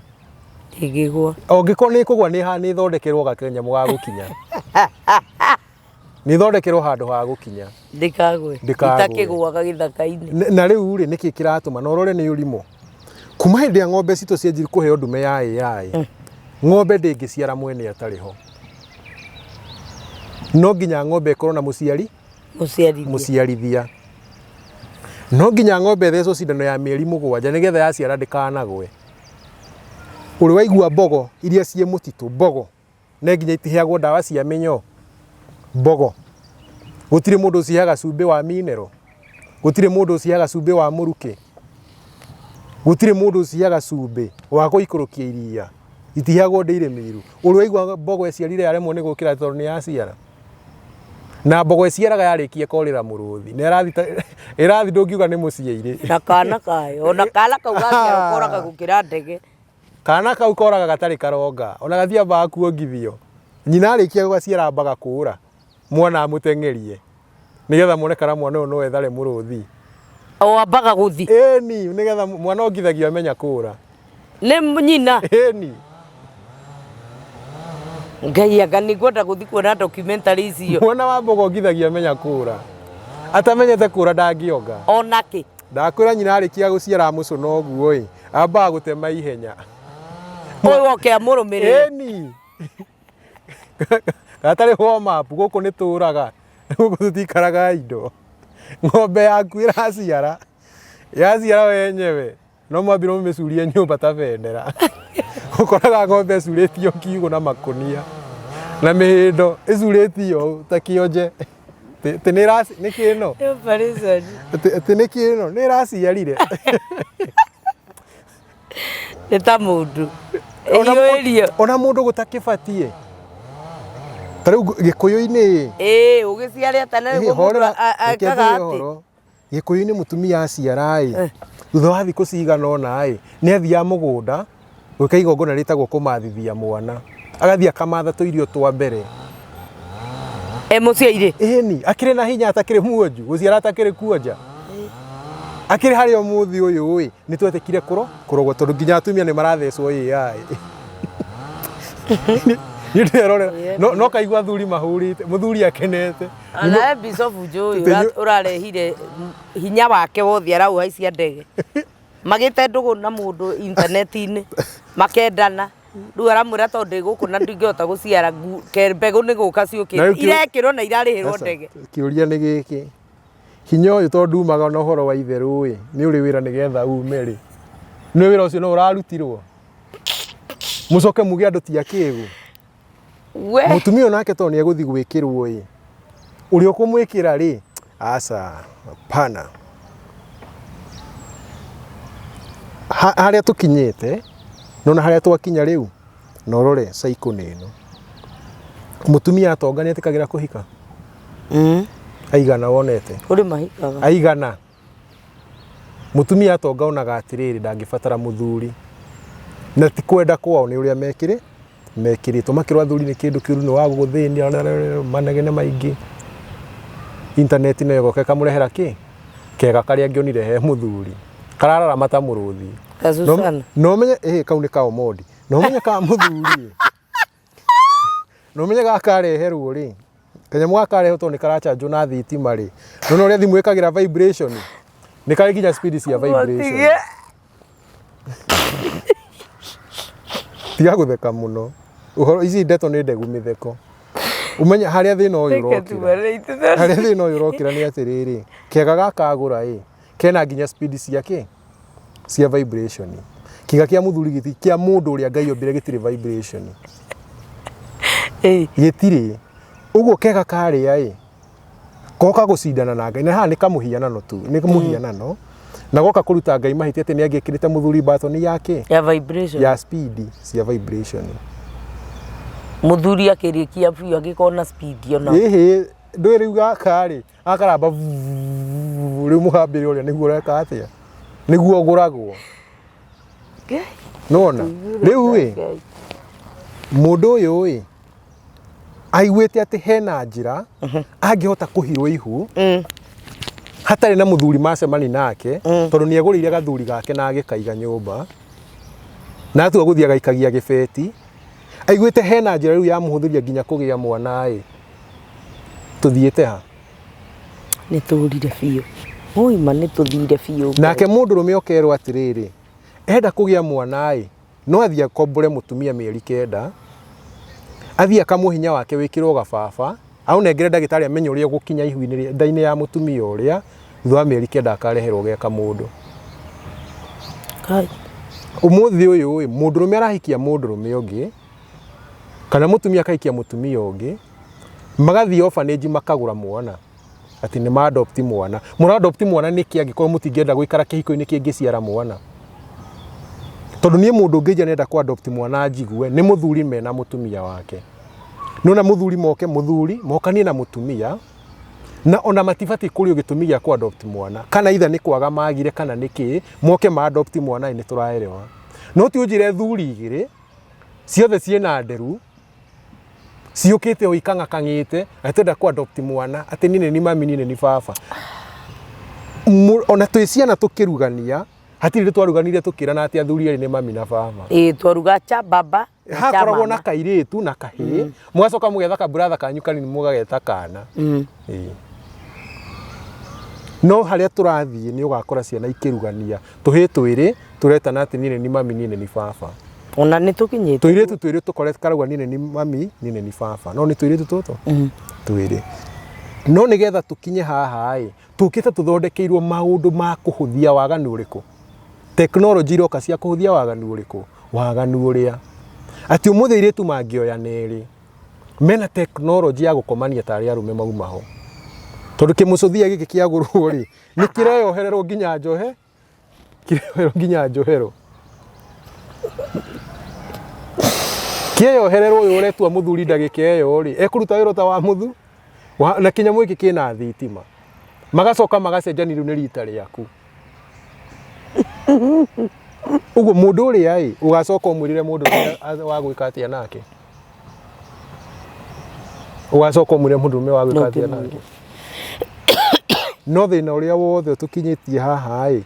Ndĩngĩgwa. Ongĩkorwo nĩ ĩkũgwa nĩ nĩ ĩthondekerwo gakanyamũ ga gũkinya. Nĩ ĩthondekerwo handũ ha gũkinya. Ndĩkagwe. Ndĩkagwe. Itakĩgwaga gĩthaka-inĩ. Na rĩu rĩ, nĩkĩ kĩratũma na ũrore nĩ ũrimũ. Kuma hĩndĩ ya ng'ombe citũ cianjirie kũheo ndume ya AI, ng'ombe ndĩngĩciara mwene atarĩ ho. No nginya ng'ombe ĩkorwo na mũciari Mũciarithia. Mũciarithia. No nginya ng'ombe ĩthecwo cindano ya mĩeri 7 nĩgetha yaciara ndĩkanagwe. Ũrĩ waigua mbogo iria ciĩ mũtitũ, mbogo ne nginya itiheagwo ndawa cia mĩnyoo? Mbogo. Gũtirĩ mũndũ ũciheaga cumbĩ wa mineral. Gũtirĩ mũndũ ũciheaga cumbĩ wa mũrukĩ. Gũtirĩ mũndũ ũciheaga cumbĩ wa gũikũrũkia iria. Itiheagwo dairy meal. Ũrĩ waigua mbogo ĩciarire yaremwo nĩ gũkĩra tondũ nĩ yaciara? Na mbogo ĩciaraga yarĩkia ĩkorĩra mũrũthi. Na ĩrathi ĩrathi ndũngiuga nĩ mũciĩ irĩ. Na kana kayo. Ona kana kau gaciarwo koraga gũkĩra ndege. Kana kau koraga gatarĩ karonga. Ona gatiambaga kuongithio. Nyina arĩkia gũgaciara ambaga kũra. Mwana amũteng'erie. Nĩgetha muone kana mwana ũyũ no ethare mũrũthi. O ambaga gũthi. Ĩni, nĩgetha mwana ongithagio amenya kũra. Nĩ nyina. Ĩni. Ngai anga nĩ ngwenda gũthi kuona documentary icio. Mwana wa mbogo ongithagio amenya kũra. Atamenyete kũra ndangĩonga. Ona kĩ. Ndakwĩra nyina arĩkia gũciara amũcũna ũguo ĩ, ambaga gũtema ihenya. Ũyũ oke amũrũmĩrĩre. Ĩni. Gatarĩ warm up, gũkũ nĩ tũraga, gũkũ tũtikaraga indo. Ng'ombe yaku ĩraciara, yaciara wenyewe, no mwambire mũmĩcurie nyũmba ta bendera. Ũkoraga ng'ombe ĩcurĩtio kiugũ na makũnia, na mĩhĩndo ĩcurĩtio ũũ ta kĩonje. Atĩ nĩ ĩraci, nĩ kĩ ĩno? Operation. Atĩ nĩ kĩ ĩno? Nĩ ĩraciarire. Nĩ ta mũndũ. Ona Ĩiyũirio. Ona mũndũ gũtakĩbatiĩ. Ta rĩu Gĩkũyũ-inĩ ĩ. Ĩĩ, ũgĩciare atĩa na Ĩhĩ, nĩguo mũndũ horera, reke ekaga ngwĩre atĩ. ũhoro. Gĩkũyũ-inĩ mũtumia aciara ĩ, thutha wa thikũ cigana ũna ĩ, nĩ athiaga mũgũnda gwĩka igongona rĩtagwo kũmathithia mwana. Agathiĩ akamatha tũirio twa mbere. E mũciĩ-rĩ? Ĩni, akĩrĩ na hinya atakĩrĩ muonju, gũciara atakĩrĩ kuonja. Akĩrĩ harĩa ũmũthĩ ũyũ ĩ, nĩ twetĩkire kũro kũrogwo tondũ nginya atumia nĩ marathecwo AI. Niĩ ndĩrerorera, no kaigua athuri mahũrĩte, mũthuri akenete. Ona Bishop Njũĩ ũrarehire hinya wake wothe araũhaicia ndege. Magĩte ndũgũ na mũndũ intaneti-inĩ, makendana. Rĩu aramwĩra tondũ ndĩ gũkũ na ndingĩhota gũciara ke mbegũ nĩ gũka Na ciũkĩte. rĩu Irekĩrwo na irarĩhĩrwo Sasa, ndege. Kĩũria nĩ gĩkĩ, hinya ũyũ tondũ ndumaga na ũhoro wa itherũ ĩ, nĩ ũrĩ wĩra nĩgetha ume rĩ, nĩ wĩra ũcio no ũrarutirwo? Mũcoke muge andũ ti akĩgu. We. Mũtumia ũyũ nake tondũ nĩ egũthiĩ gwĩkĩrwo ĩ, ũrĩa ũkũmwĩkĩra rĩ, aca, hapana. Harĩa tũkinyĩte, nona harĩa twakinya rĩu, na ũrore cycle nĩ ĩno. Mũtumia atonga nĩ etĩkagĩra kũhika? Aigana wonete? Kũrĩ mahikaga. Aigana? Mũtumia atonga onaga atĩrĩrĩ ndangĩbatara mũthuri. Na ti kwenda kwao nĩ ũrĩa mekĩrĩ, mekĩrĩtwo. Makĩrwo athuri nĩ kĩndũ kĩũru nĩ wa gũgũthĩnia, manegene maingĩ. Intaneti nayo ĩgoka ĩkamũrehera kĩ? Kega karĩa angĩonire he mũthuri. Karararama ta mũrũthi. Ka Susana. No ũmenye, ĩhĩ kau nĩ ka Omondi. No ũmenye ka mũthuri. Na ũmenye gaka kareherwo rĩ, kanyamũ gaka karehwo tondũ nĩ karachanjwo na thitima rĩ, nĩ ũrĩa thimũ ĩkagĩra vibration, nĩ karĩ nginya speed cia vibration. Tiga gũtheka mũno. Ũhoro ici ndeto nĩ ndegu mĩtheko. Ũmenye harĩa thĩna ũyũ ũrokĩra. Harĩa thĩna ũyũ ũrokĩra nĩ atĩrĩrĩ, kega gaka agũra ĩ, kena nginya speed cia kĩ? Cia vibration. Kĩga kĩa mũthuri gĩti kĩa mũndũ ũrĩa Ngai ombire gĩtirĩ vibration. Gĩtirĩ. Ũguo kega karĩa ĩ, goka gũcindana na Ngai. Na haha nĩ kamũhianano tu, nĩ mũhianano. Na goka kũruta Ngai mahĩtia atĩ nĩ angĩekĩrĩte mũthuri button ya kĩ? Ya vibration. Ya speed cia vibration. Mũthuri akĩrĩkia biũ angĩkorwo na speed ona. Ĩhĩ, ndũĩ rĩu gaka rĩ, gakaramba vuuu, rĩu mũhambĩre ũrĩa nĩguo ũreka atĩa? Nĩguo ũgũragwo. Nĩwona? Rĩu ĩ, mũndũ ũyũ ĩ, Aiguĩte atĩ hena njĩra angĩhota kũhirwo ihu hatarĩ na mũthuri macemani nake, tondũ nĩ egũrĩire gathuri gake na agĩkaiga nyũmba na atua gũthiĩ agaikagia gĩbeti. Aiguĩte hena njĩra rĩu yamũhũthĩria nginya kũgĩa mwana ĩ. Tũthiĩte ha? Nĩ tũrire biũ ũima, nĩ tũthire biũ. Nake mũndũrũme ũkerwo atĩrĩrĩ, enda kũgĩa mwana ĩ, no athiĩ akombore mũtumia mĩeri 9, athiĩ akamwo hinya wake wĩkĩrwo gababa, aũnengere ndagĩtarĩ amenye ũrĩa ũgũkinya ihu-inĩ nda-inĩ ya mũtumia ũrĩa, thutha wa mĩeri 9 akareherwo ge kamũndũ. Kai. Ũmũthĩ ũyũ ĩ, mũndũrũme arahikia mũndũrũme ũngĩ, kana mũtumia akahikia mũtumia ũngĩ, magathiĩ orphanage makagũra mwana, atĩ nĩ ma adopt mwana. Mũra adopt mwana nĩkĩ angĩkorwo mũtingĩenda gũikara kĩhiko-inĩ kĩngĩciara mwana? Tondũ niĩ mũndũ ũngĩnjĩra nĩenda kũ adopt mwana njigue nĩ mũthuri mena mũtumia wake. Nĩwona mũthuri moke, mũthuri mokanie na mũtumia, na ona matibatiĩ kũrio gĩtũmi gĩa kũ adopt mwana, kana either nĩ kwaga magire kana nĩ kĩ, moke ma adopt mwana ĩ nĩ tũraerewa. No ti ũnjĩre thuri igĩrĩ ciothe ciĩna nderu ciũkĩte o ikang'akang'ĩte na twenda kũ adopt mwana atĩ niĩ nĩ ni mami niĩ nĩ ni baba. Ona twĩ ciana tũkĩrugania hatirĩ twaruganire tũkĩrana atĩ athuri erĩ nĩ mami na baba. Ĩĩ, twaruga cha baba na cha Hakoragwo na mama. kairĩtu na kahĩĩ, mũgacoka mũgetha kaburatha kanyu kanini mũgageta kana. Ĩĩ. No harĩa tũrathiĩ nĩ ũgakora ciana ikĩrugania tũhĩĩ twĩrĩ tũretana atĩ niĩ nĩ ni mami niĩ nĩ ni baba. Ona nĩ tũkinyĩte. Tũirĩtu twĩrĩ tũkore karauga niĩ nĩ ni mami niĩ nĩ ni baba, no nĩ tũirĩtu tũtũ twĩrĩ. No nĩgetha tũkinye haha ĩ, tũkĩte tũthondekeirwo maũndũ ma kũhũthia waganu ũrĩkũ? Tekinoronjĩ iroka cia kũhũthia waganu ũrĩkũ? Waganu ũrĩa atĩ ũmũthĩ airĩtu mangĩoyana erĩ mena tekinoronjĩ ya gũkomania tarĩ arũme mauma ho, tondũ kĩmũcũthia gĩkĩ kĩagũrwo rĩ, nĩ kĩreyohererwo nginya njohe, kĩreyohererwo nginya njohero, kĩeyohererwo. Ũyũ ũretua mũthuri ndagĩka ĩyo rĩ, ekũruta wĩra ta wa mũthu na kĩnyamũ gĩkĩ kĩna thitima, magacoka magacenjania, rĩu nĩ rita rĩaku. Ũguo mũndũ ũrĩa ĩ ũgacoka ũmwĩrĩre mũndũ ũrĩa wa gwĩka atĩa nake, ũgacoka ũmwĩre mũndũrũme wa gwĩka atĩa nake. No thĩna ũrĩa wothe ũtũkinyĩtie haha ĩ,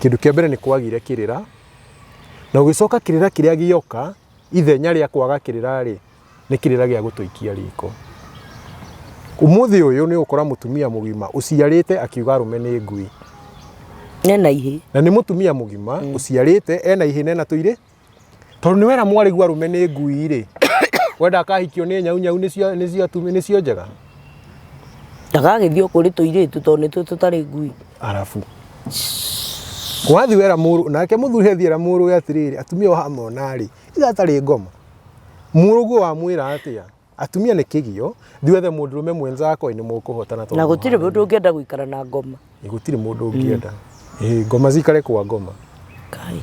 kĩndũ kĩa mbere nĩ kwagire kĩrĩra, na ũgĩcoka kĩrĩra kĩrĩa gĩoka ithenya rĩa kwaga kĩrĩra rĩ, nĩ kĩrĩra gĩa gũtũikia riko. Ũmũthĩ ũyũ nĩ ũgũkora mũtumia mũgima ũciarĩte akiuga arũme nĩ ngui. Ena ihĩ. Na nĩ mũtumia mũgima ũciarĩte, ena ihĩ na ena tũirĩ, tondũ nĩ wera mwarĩguo arũme nĩ ngui rĩ, wenda akahikio nĩ nyau, nyau nĩcio nĩcio atumia nĩcio njega. Ndagagĩthiĩ o kũrĩ tũirĩtu tondũ nĩtuo tũtarĩ ngui. Arabu wathi wera mũrũ nake mũthuri athiĩ era mũrũwe atĩrĩrĩ, atumia wamona rĩ, igatarĩ ngoma. Mũrũguo wamwĩra atĩa? Atumia nĩ kĩgio, thiĩ wethe mũndũrũme mwenzako nĩ mũkũhotana. Na gũtirĩ mũndũ ũngĩenda gũikara na ngoma. Ĩ, gũtirĩ mũndũ ũngĩenda. Ĩ, ngoma cikare kwa ngoma. Kai.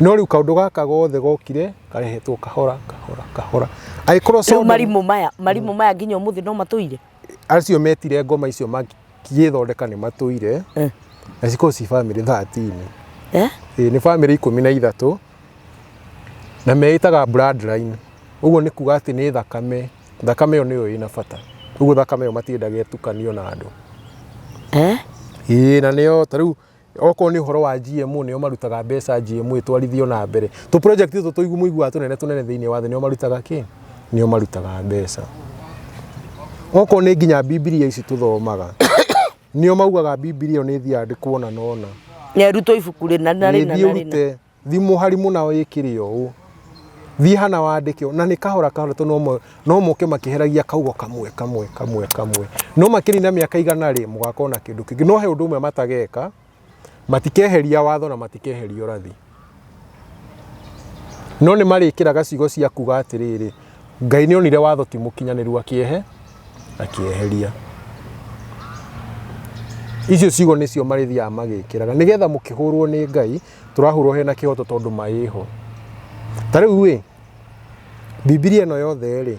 No rĩu kaũndũ gaka gothe gokire karehetwo kahora kahora kahora, angĩkorwo Rĩu marimũ maya nginya ũmũthĩ no matũire. Acio metire ngoma icio magĩthondeka nĩ matũire. Na cikorwo ci bamĩrĩ 13. Eh? Ĩ, nĩ bamĩrĩ 13 na meĩtaga bloodline. Ũguo nĩ kuga atĩ nĩ thakame, thakame ĩyo nĩyo ĩna bata. Ũguo thakame ĩyo matiendaga ĩtukanio na andũ. Eh? Ĩĩ, na nĩyo ta rĩu okorwo nĩ ũhoro wa GMO, nĩo marutaga mbeca GMO ĩtwarithio na mbere. Tũ project tũtũ tũigu mũiguaga tũnene tũnene thĩinĩ wa thĩ, nĩo marutaga kĩ? Nĩo marutaga mbeca. Okorwo nĩ nginya Bibilia ici tũthomaga, nĩo maugaga Bibilia ĩyo nĩ ĩthiĩ yandĩkwo na nona. Nĩ arutwo ibuku rĩna na rĩna Thiĩ na rĩna. Ũrute thi mũhari mũna wĩkĩre ũũ, thiĩ hana wandĩke ũũ, na nĩ kahora kahora tondũ no moke makĩheragia kaugo kamwe kamwe kamwe kamwe, no makĩrĩ na mĩaka 100 rĩ, mũgakorwo na kĩndũ kĩngĩ. No he ũndũ ũmwe matageka, matikeheria watho na matikeheria ũrathi, no nĩ marĩkĩraga ciugo cia kuga atĩrĩrĩ, Ngai nĩ onire watho ti mũkinyanĩru akĩehe akĩeheria. Icio ciugo nĩcio marĩthiaga magĩkĩraga nĩgetha mũkĩhũrwo nĩ Ngai, tũrahũrwo hena kĩhoto tondũ ma ĩho. Ta rĩu ĩ, Bibilia ĩno yothe rĩ,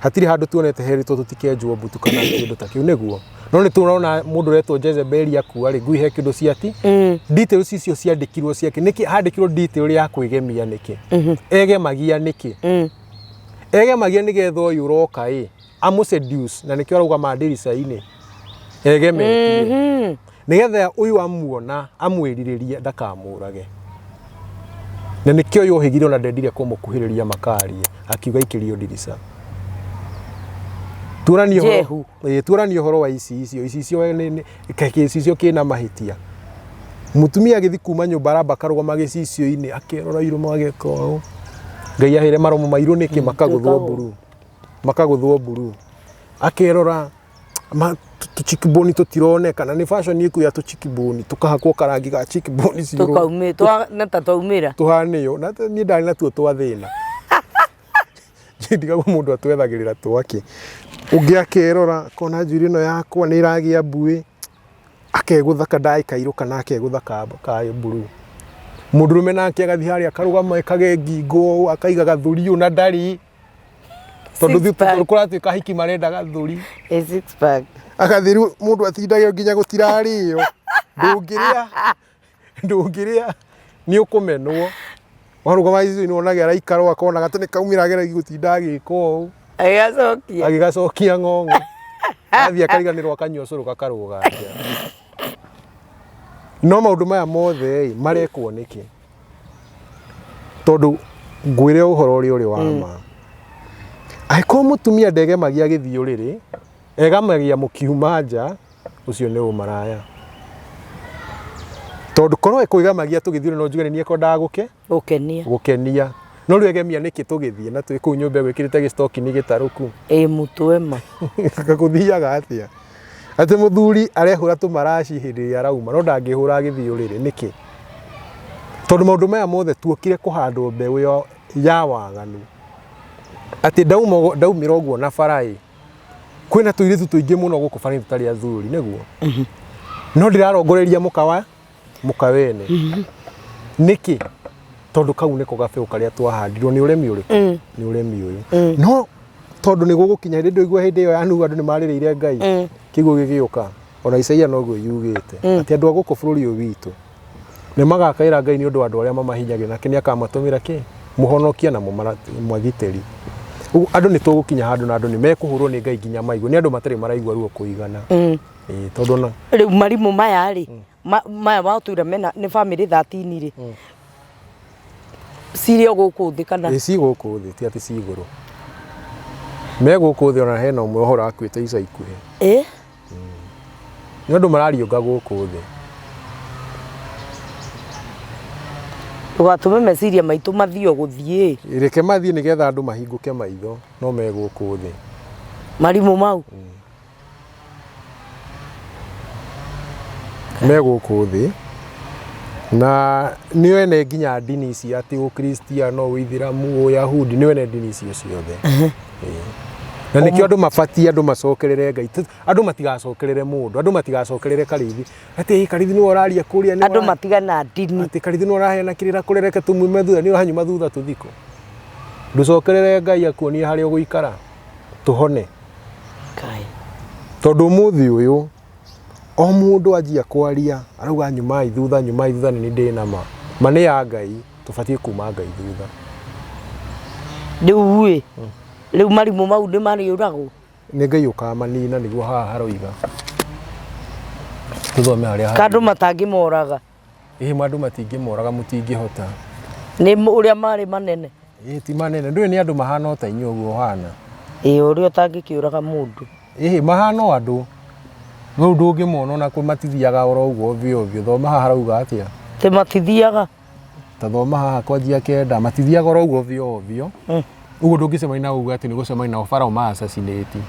hatirĩ handũ tuonete herĩtwo tũtikenjwo mbutu kana kĩndũ ta kĩu nĩguo, no nĩ tũrona mũndũ ũretwo Jezebeli akua rĩ, ngui he kĩndũ ciati details icio ciandĩkirwo ciake nĩkĩ? Handĩkirwo detail ya kwĩgemia nĩkĩ? Egemagia nĩkĩ? Egemagia nĩgetha ũyũ ũroka ĩ amũ seduce, na nĩkĩo arũgama ndirica-inĩ egemetie nĩgetha ũyũ amuona amwĩrirĩrie ndakamũrage. Na nĩkĩo ũyũ ohĩgire ona ndendire kũmũkuhĩrĩria makarie, akiuga ikĩrio ndirica. Tuonanie ũhoro Jehu. Ĩĩ, tuonanie ũhoro wa icicio. Icicio we kaĩ gĩcicio kĩna mahĩtia? Mũtumia agĩthiĩ kuma nyũmba aramba akarũgama gĩcicio-inĩ akerora irũmo ageka ũũ. Ngai aheire maromo mairũ nĩkĩ? Makagũthwo Twĩkagwo. Mburu. Makagũthwo mburu. Akerora tũ cheekbone tũtironeka, na nĩ fashion ĩkuo ya tũ cheekbone, tũkahakwo karangi ga cheekbone ciũrũ. Tũkaumĩ twa na ta twaumĩra. Tũhanĩo na niĩ ndarĩ natuo twa thĩna. Ndigagwo mũndũ atwethagĩrĩra twake. Ũngĩ akerora akona njuĩrĩ ĩno yakwa nĩ ĩragĩa mbuĩ, akegũtha kadai kairũ kana akegũtha ka mburu. Mũndũrũme nake agathiĩ harĩa akarũgama ekage ngingo ũũ, akaiga gathũri ũũ na ndarĩ. Tondũ Six pack. tondũ kũratuĩka hiki marenda gathũri. A six pack. Agathiĩ rĩu mũndũ atindage nginya gũtirarĩo. Ndũngĩrĩa, ndũngĩrĩa nĩ ũkũmenwo. Warũgama icicio-inĩ wonage araikara ũũ akona gatĩ nĩ kaumĩra ageragia gũtinda agĩka ũũ. Agĩgacokia. Agĩgacokia ng'ong'o. Athiĩ akariganĩrwo akanyua cũrũ gakarũga nja. No maũndũ maya mothe ĩ, marekwo nĩkĩ? Tondũ ngwĩre ũhoro ũrĩa ũrĩ wa ma. Angĩkorwo mũtumia ndegemagia agĩthiĩ ũrĩrĩ, egamagia mũkiuma nja, ũcio nĩ ũmaraya. Tondũ korwo ekwĩgamagia tũgĩthiĩ ũrĩrĩ no njuge nĩ niĩ ekwendaga gũke Gũkenia. Gũkenia. No rĩu egemia nĩkĩ tũgĩthiĩ na twĩ kũu nyũmba ĩgwĩkĩrĩte gĩstokini gĩtarũku? Ĩ mũtwe ma. Gũthiaga atĩa? Atĩ mũthuri arehũra tũmaraci hĩndĩ ĩrĩa arauma no ndangĩhũra agĩthiĩ ũrĩrĩ nĩkĩ? Tondũ maũndũ maya mothe tuokire kũhandwo mbeũ ya waganu. Atĩ ndauma ndaumĩra ũguo na bara ĩ, kwĩna tũirĩtu tũingĩ mũno gũkũ bara-inĩ tũtarĩ athuri nĩguo? No ndĩrarongoreria mũka wa mũka wene. Nĩkĩ? Tondũ kau nĩko gabeũ karĩa twahandirwo. Nĩ ũremi ũrĩkũ? Nĩ ũremi ũyũ. No tondũ nĩ gũgũkinya hĩndĩ ndũigua hĩndĩ ĩyo ya Nuhu andũ nĩ marĩrĩire Ngai. Kĩguũ gĩgĩũka. Ona Isaia noguo yugĩte. Atĩ andũ a gũkũ bũrũri ũyũ witũ nĩ magakaĩra Ngai nĩ ũndũ wa andũ arĩa mamahinyagĩrĩria, nake nĩ akamatũmĩra kĩ? Mũhonokia na mũmagitĩri. Ũguo andũ nĩ tũgũkinya handũ na andũ nĩ mekũhũrwo nĩ Ngai nginya maigue. Nĩ andũ matarĩ maraigua ruo kũigana. Ĩĩ, tondũ ona Rĩu marimũ maya rĩ, maya watwĩra mena nĩ bamĩrĩ 13 rĩ, cirĩ o gũkũ thĩ kana? Ĩ, ci gũkũ thĩ, ti atĩ ci igũrũ. Me gũkũ thĩ, ona hena ũmwe ũhoro akuĩte ica ikuhĩ. Ĩ? Nĩ andũ marariũnga gũkũ thĩ. Ndũgatũme meciria maitũ mathiĩ o gũthiĩ. Reke mathiĩ nĩgetha andũ mahingũke maitho, no me gũkũ thĩ. Marimũ mau. Me gũkũ thĩ na nĩ ene nginya ndini ici atĩ ũkristiano, ũithĩramu, ũyahudi, nĩ ene ndini icio ciothe. Ĩĩ. Na nĩkĩo andũ mabatiĩ andũ macokerere Ngai. Andũ matigacokerere mũndũ, andũ matigacokerere Karĩithi atĩ "Ĩ, Karĩithi nĩwe ũraria kũrĩa, nĩwe Andũ matigana ndini. Atĩ Karĩithi nĩwe ũraheana kĩrĩra kũrĩa, reke tũmume thutha, nĩ ũranyuma thutha tũthiko." Ndũcokerere Ngai akuonie harĩa ũgũikara tũhone. Ngai. Tondũ ũmũthĩ ũyũ o mũndũ anjia kwaria arauga nyumai thutha, nyumai thutha, nĩ ndĩ na ma. Ma nĩ ya Ngai, tũbatiĩ kuma Ngai thutha. Rĩu ĩ, rĩu marimũ mau nĩ marĩũragwo? Nĩ Ngai ũkamanina, nĩguo haha haroiga. Tũthome harĩa Ka andũ matangĩmoraga? Ĩĩ, andũ matingĩmoraga, mũtingĩhota. Nĩ ũrĩa marĩ manene. Ĩĩ, ti manene, ndũĩ nĩ andũ mahana o ta inyuĩ ũguo ũhana. Ĩĩ, ũrĩa ũtangĩkĩũraga mũndũ. Ĩhĩ, mahana o andũ. No ndũngĩmona ona kũ matithiaga oro ũguo ovyo ovyo. Thoma haha harauga atĩa? Atĩ matithiaga. Ta thoma haha kwanjia kenda, matithiaga oro ũguo ovyo ovyo. Ũguo ndũngĩcemania nao uge atĩ nĩ gũcemania nao bara ũma assassinate.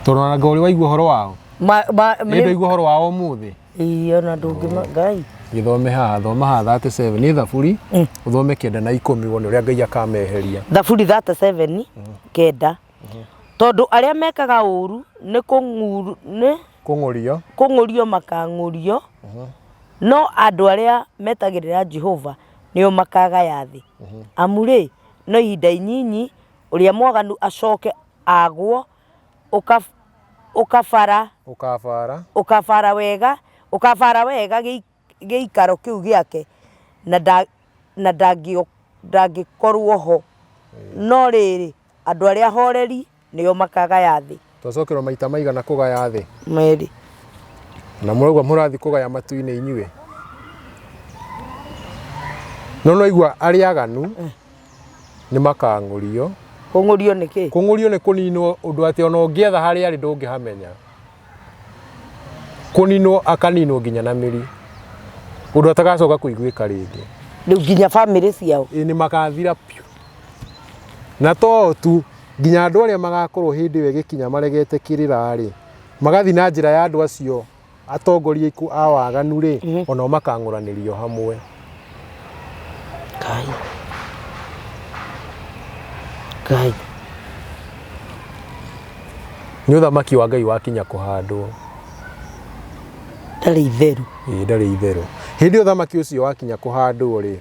Tondũ ona anga ũrĩ waigua ũhoro wao? Ĩ, ndwaigua ũhoro wao ũmũthĩ? Ĩĩ, ona ndũngĩma Ngai. Gĩthome haha, thoma haha 37, nĩ Thaburi, ũthome 9 na 10 wone ũrĩa Ngai akameheria. Thaburi 37 9. Tondũ arĩa mekaga ũũru nĩ nĩ Kũng'ũrio. Kũng'ũrio makang'ũrio, no andũ arĩa metagĩrĩra Jehova nĩo makagaya thĩ. Amu-rĩ, no ihinda inyinyi ũrĩa mwaganu acoke agwo, ũkabara Ũkabara. Ũkabara wega, ũkabara wega gĩikaro kĩu gĩake, na ndangĩkorũo ho, no rĩrĩ. Andũ arĩa ahoreri nĩo makagaya thĩ. Twacokerwo maita maigana kũgaya thĩ? Merĩ. Na mũrauga mũrathiĩ kũgaya matu-inĩ inyuĩ. No no igua arĩa aganu nĩ makang'ũrio. Kũng'ũrio nĩ kĩ? Kũng'ũrio nĩ kũninwo ũndũ atĩ ona ũngĩetha harĩa arĩ ndũngĩhamenya. Kũninwo akaninwo nginya na mĩri. Ũndũ atagacoka kũiguĩka rĩngĩ. Rĩu nginya bamĩrĩ ciao. Ĩ nĩ makathira biũ. Na to tu, nginya andũ arĩa magakorwo hĩndĩ ĩyo ĩgĩkinya maregete kĩrĩra rĩ, magathiĩ na njĩra ya andũ acio atongoria a waganu rĩ, onao makang'ũranĩrio hamwe. Ngai. Ngai. Nĩ ũthamaki wa Ngai wakinya kũhandwo. Ndarĩ itherũ. Ĩĩ ndarĩ itherũ. Hĩndĩ ĩyo ũthamaki ũcio wakinya kũhandwo rĩ,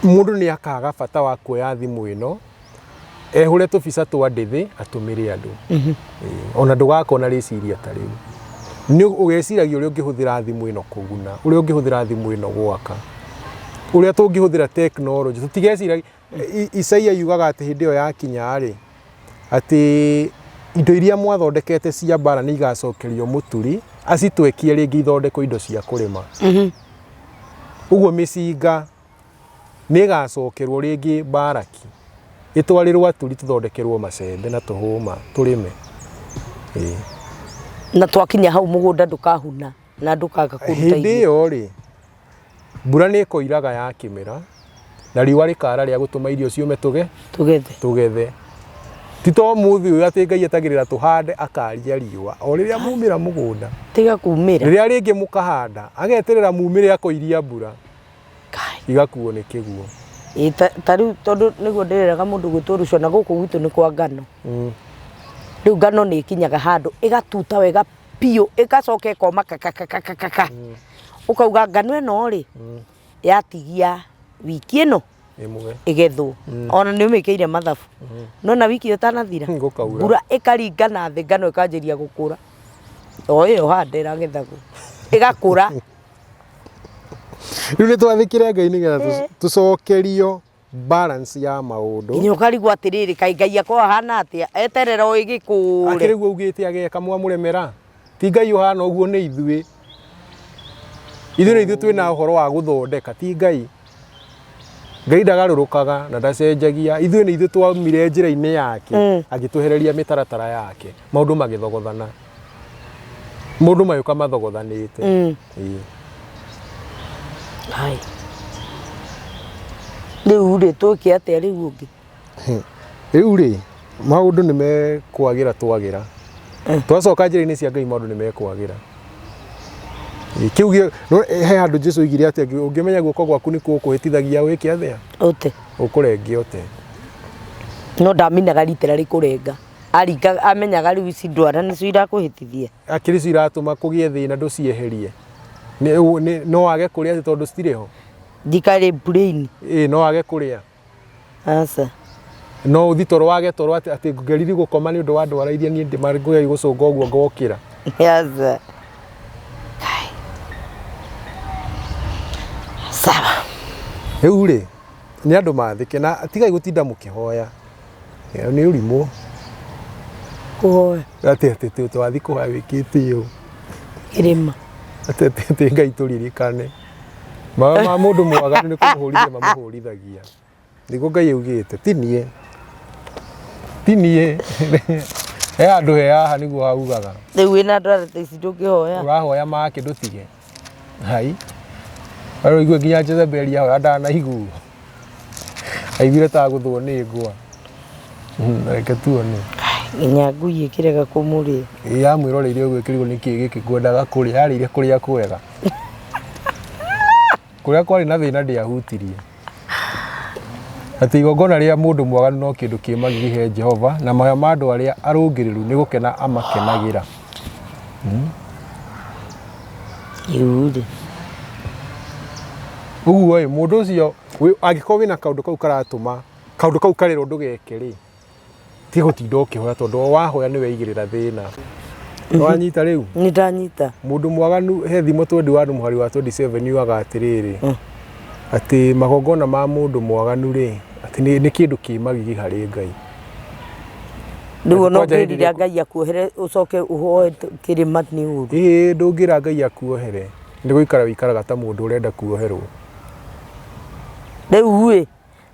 mũndũ nĩ akaga bata wa kuoya thimũ ĩno ehũre tũbica twa ndĩthĩ atũmĩre andũ. Ĩĩ, ona ndũgakona rĩciria ta rĩu. Nĩ ũgeciragia ũrĩa ũngĩhũthĩra thimũ ĩno kũguna, ũrĩa ũngĩhũthĩra thimũ ĩno gwaka, ũrĩa tũngĩhũthĩra tekinoronjĩ. Tũtigeciragia, Isaia yugaga atĩ hĩndĩ ĩyo yakinya rĩ, atĩ indo iria mwathondekete cia mbara nĩ igacokerio mũturi acitwekie rĩngĩ ithondekwo indo cia kũrĩma. Ũguo mĩcinga nĩ ĩgacokerwo rĩngĩ mbaraki ĩtwarĩrwo aturi tũthondekerwo macembe na tũhũma tũrĩme. Ĩĩ. Na twakinya hau mũgũnda ndũkahuna na ndũkaga kũruta Hĩndĩ irio. ĩyo rĩ, mbura nĩ ĩkoiraga ya kĩmera na riũa rĩkara rĩa gũtũma irio ciũme tũge Tũgethe. Tũgethe. Ti ta ũmũthĩ ũyũ atĩ Ngai etagĩrĩra tũhande akaria riũa o rĩrĩa mumĩra mũgũnda. Tiga kumĩra. Rĩrĩa rĩngĩ mũkahanda ageterera mumĩre akoiria mbura Kai. Igakuo nĩ kĩguo. Ĩ ta rĩu tondũ nĩguo ndĩreraga mũndũ gwĩtwo rũcio na gũkũ gwitũ nĩ kwa ngano. Rĩu ngano nĩ ĩkinyaga handũ ĩgatuta wega biũ ĩgacoka ĩkoma kakakakakaka. Ũkauga ngano ĩno rĩ yatigia wiki ĩno Ĩmwe. Ĩgethwo. Ona nĩ ũmĩkĩire mathabu. Nona wiki ĩyo ĩtanathira Gũkaura. Mbura ĩkaringa na thĩ ngano ĩkanjĩria gũkũra. O ĩyo hande ĩragethagwo. Ĩgakũra. Rĩu nĩ twathĩkĩre Ngai nĩgetha tũcokerio balance ya maũndũ. Nginya ũkarigwo atĩrĩrĩ, kaĩ Ngai akorwo ahana atĩa? Eterera o ĩgĩkũre. Akĩrĩ guo augĩte ageka mwamũremera. Ti Ngai ũhana ũguo, nĩ ithuĩ. Ithuĩ nĩ ithuĩ twĩna ũhoro wa gũthondeka, ti Ngai. Ngai ndagarũrũkaga na ndacenjagia. Ithuĩ nĩ ithuĩ twaumire njĩra-inĩ yake, agĩtwehereria mĩtaratara yake, maũndũ magĩthogothana. Mũndũ magĩũka mathogothanĩte. Ĩĩ. Hai. Rĩu rĩ twĩke atĩa rĩu ũngĩ? Rĩu rĩ, maũndũ nĩ mekwagĩra twagĩra. Twacoka njĩra-inĩ cia Ngai maũndũ nĩ mekwagĩra. Ĩĩ, kĩu no, he handũ Jesu oigire atĩ ũngĩmenya guoko gwaku nĩkuo gũkũhĩtithagia wĩke atĩa? Ũte. Ũkũrenge ũte. No ndaminaga literally kũrenga. Aringaga amenyaga rĩu ici ndwara nĩcio irakũhĩtithia. Akĩrĩ icio iratũma kũgĩe thĩna ndũcieherie. No wage kũrĩa atĩ tondũ citirĩ ho? Njikarĩ brain. Ĩĩ no wage kũrĩa. Aca. No ũthi toro wage toro atĩ atĩ ngeriri gũkoma nĩ ũndũ wa ndwara iria niĩ ngũgeria gũcũnga ũguo ngokĩra. Aca. Sawa. Rĩu rĩ, nĩ andũ mathĩke na tigai gũtinda mũkĩhoya. Ĩyo nĩ ũrimũ. Kũhoya. Atĩ atĩ twathi kũhoya wĩkĩte ũũ. Kĩrĩma. Atĩ atĩ atĩ Ngai tũririkane. Mahoya ma mũndũ mwaganu nĩ kũmũhũrithia mamũhũrithagia. Nĩguo Ngai augĩte, ti niĩ. Ti niĩ. He handũ he haha nĩguo haugaga. Rĩu wĩna ndwara ta ici ndũngĩhoya. Ũrahoya make ndũtige. Hai. Rĩu ũigue nginya Jezebeli ahoya ndanaigua. Aiguire ta agũthwo nĩ ngwa. Reke tuone. Nginya ngui ĩkĩrega kũmũrĩa. Ĩ yamwĩroreire ũguo ĩkĩrigwo nĩkĩ gĩkĩ ngwendaga kũrĩa. Yarĩire kũrĩa kwega. Kũrĩa kwarĩ na thĩna ndĩahutirie. Atĩ igongona rĩa mũndũ mwaganu no kĩndũ kĩ magigi he Jehova, na mahoya ma andũ arĩa arũngĩrĩru nĩ gũkena amakenagĩra. Rĩu-rĩ. Ũguo ĩ, mũndũ ũcio angĩkorwo wĩna kaũndũ kau karatũma kaũndũ kau karĩrwo ndũgeke rĩ, tiga gũtinda ũkĩhoya tondũ o wahoya nĩ weigĩrĩra thĩna. Nĩwanyita rĩu? Nĩ ndanyita. Mũndũ mwaganu he thimo 21 mũhari wa 27 yugaga atĩrĩrĩ, atĩ magongona ma mũndũ mwaganu rĩ, Atĩ nĩ kĩndũ kĩ magigi harĩ Ngai. Rĩu ona Kwanja hĩndĩ ũngĩrira ĩrĩa- Ngai akuohere ũcoke ũhoe kĩrĩma nĩ ũru. Ĩĩ ndũngĩra Ngai akuohere. Nĩ gũikara wĩikaraga ta mũndũ ũrenda kuoherwo. Rĩu ĩ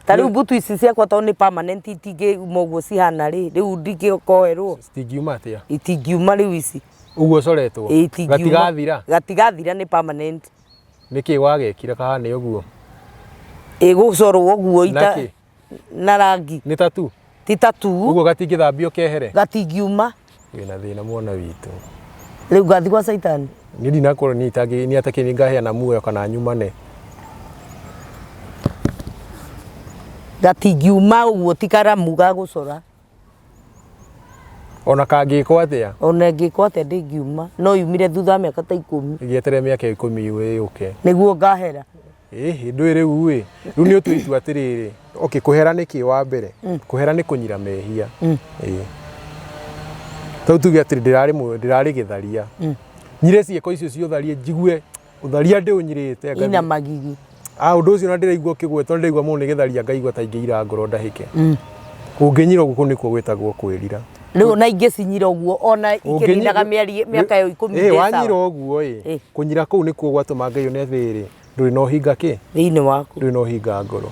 ta rĩu mbutu ici ciakwa tondũ nĩ permanent itingĩuma ũguo cihana rĩ, rĩu ndingĩkoherwo. Citingiuma atĩa? Itingiuma rĩu ici. Ũguo ũcoretwo? Ĩ itingiuma. Gatigathira? Gatigathira nĩ permanent. Nĩkĩ wagekire kahane ũguo? Ĩ gũcorwo ũguo ita Nakĩ? na rangi. Nĩ tatu? Ti tatu. Ũguo gatingĩthambio kehere? Gatingiuma. Wĩna thĩna mwana witũ. Rĩu ngathi gwa caitani? Niĩ ndinakorwo niĩ itangĩ niĩ atakĩ nĩ ngaheana muoyo kana nyumane. Gatingiuma ũguo ti karamu ga gũcora. Ona kangĩkwo atĩa? Ona ĩngĩkwo atĩa ndĩngiuma. No yumire thutha wa mĩaka ta ikũmi. Gĩeterere mĩaka ikũmi yũke. Nĩguo ngahera. Ĩhĩ ndũĩ rĩu ĩ, rĩu nĩ ũtue itua atĩrĩrĩ, okay kũhera nĩ kĩ wa mbere? Kũhera nĩ kũnyira mehia. Ĩĩ. Tarĩu tuge atĩrĩ ndĩrarĩ ndĩrarĩ gĩtharia. Nyire ciĩko icio cia ũtharia njigue ũtharia ndĩũnyirĩte Ina ngathiĩ. magigi. Ah, ũndũ ũcio na ndĩraigua ũkĩgwetwo ndĩraigua mũndũ nĩ gĩtharia ngaigua ta ingĩira ngoro ndahĩke. Ũngĩnyira ũguo kũu nĩkuo gwĩtagwo kwĩrira. Rĩu ona ingĩcinyira ũguo ona ikĩninaga mĩeri mĩaka ĩyo ikũmi Ĩĩ ndĩ wanyira sawa. ũguo ĩ, Ĩ. kũnyira kũu nĩkuo gwatũma Ngai one atĩrĩrĩ, ndũrĩ na ũhinga kĩ? Thĩinĩ waku. Ndũrĩ na ũhinga ngoro.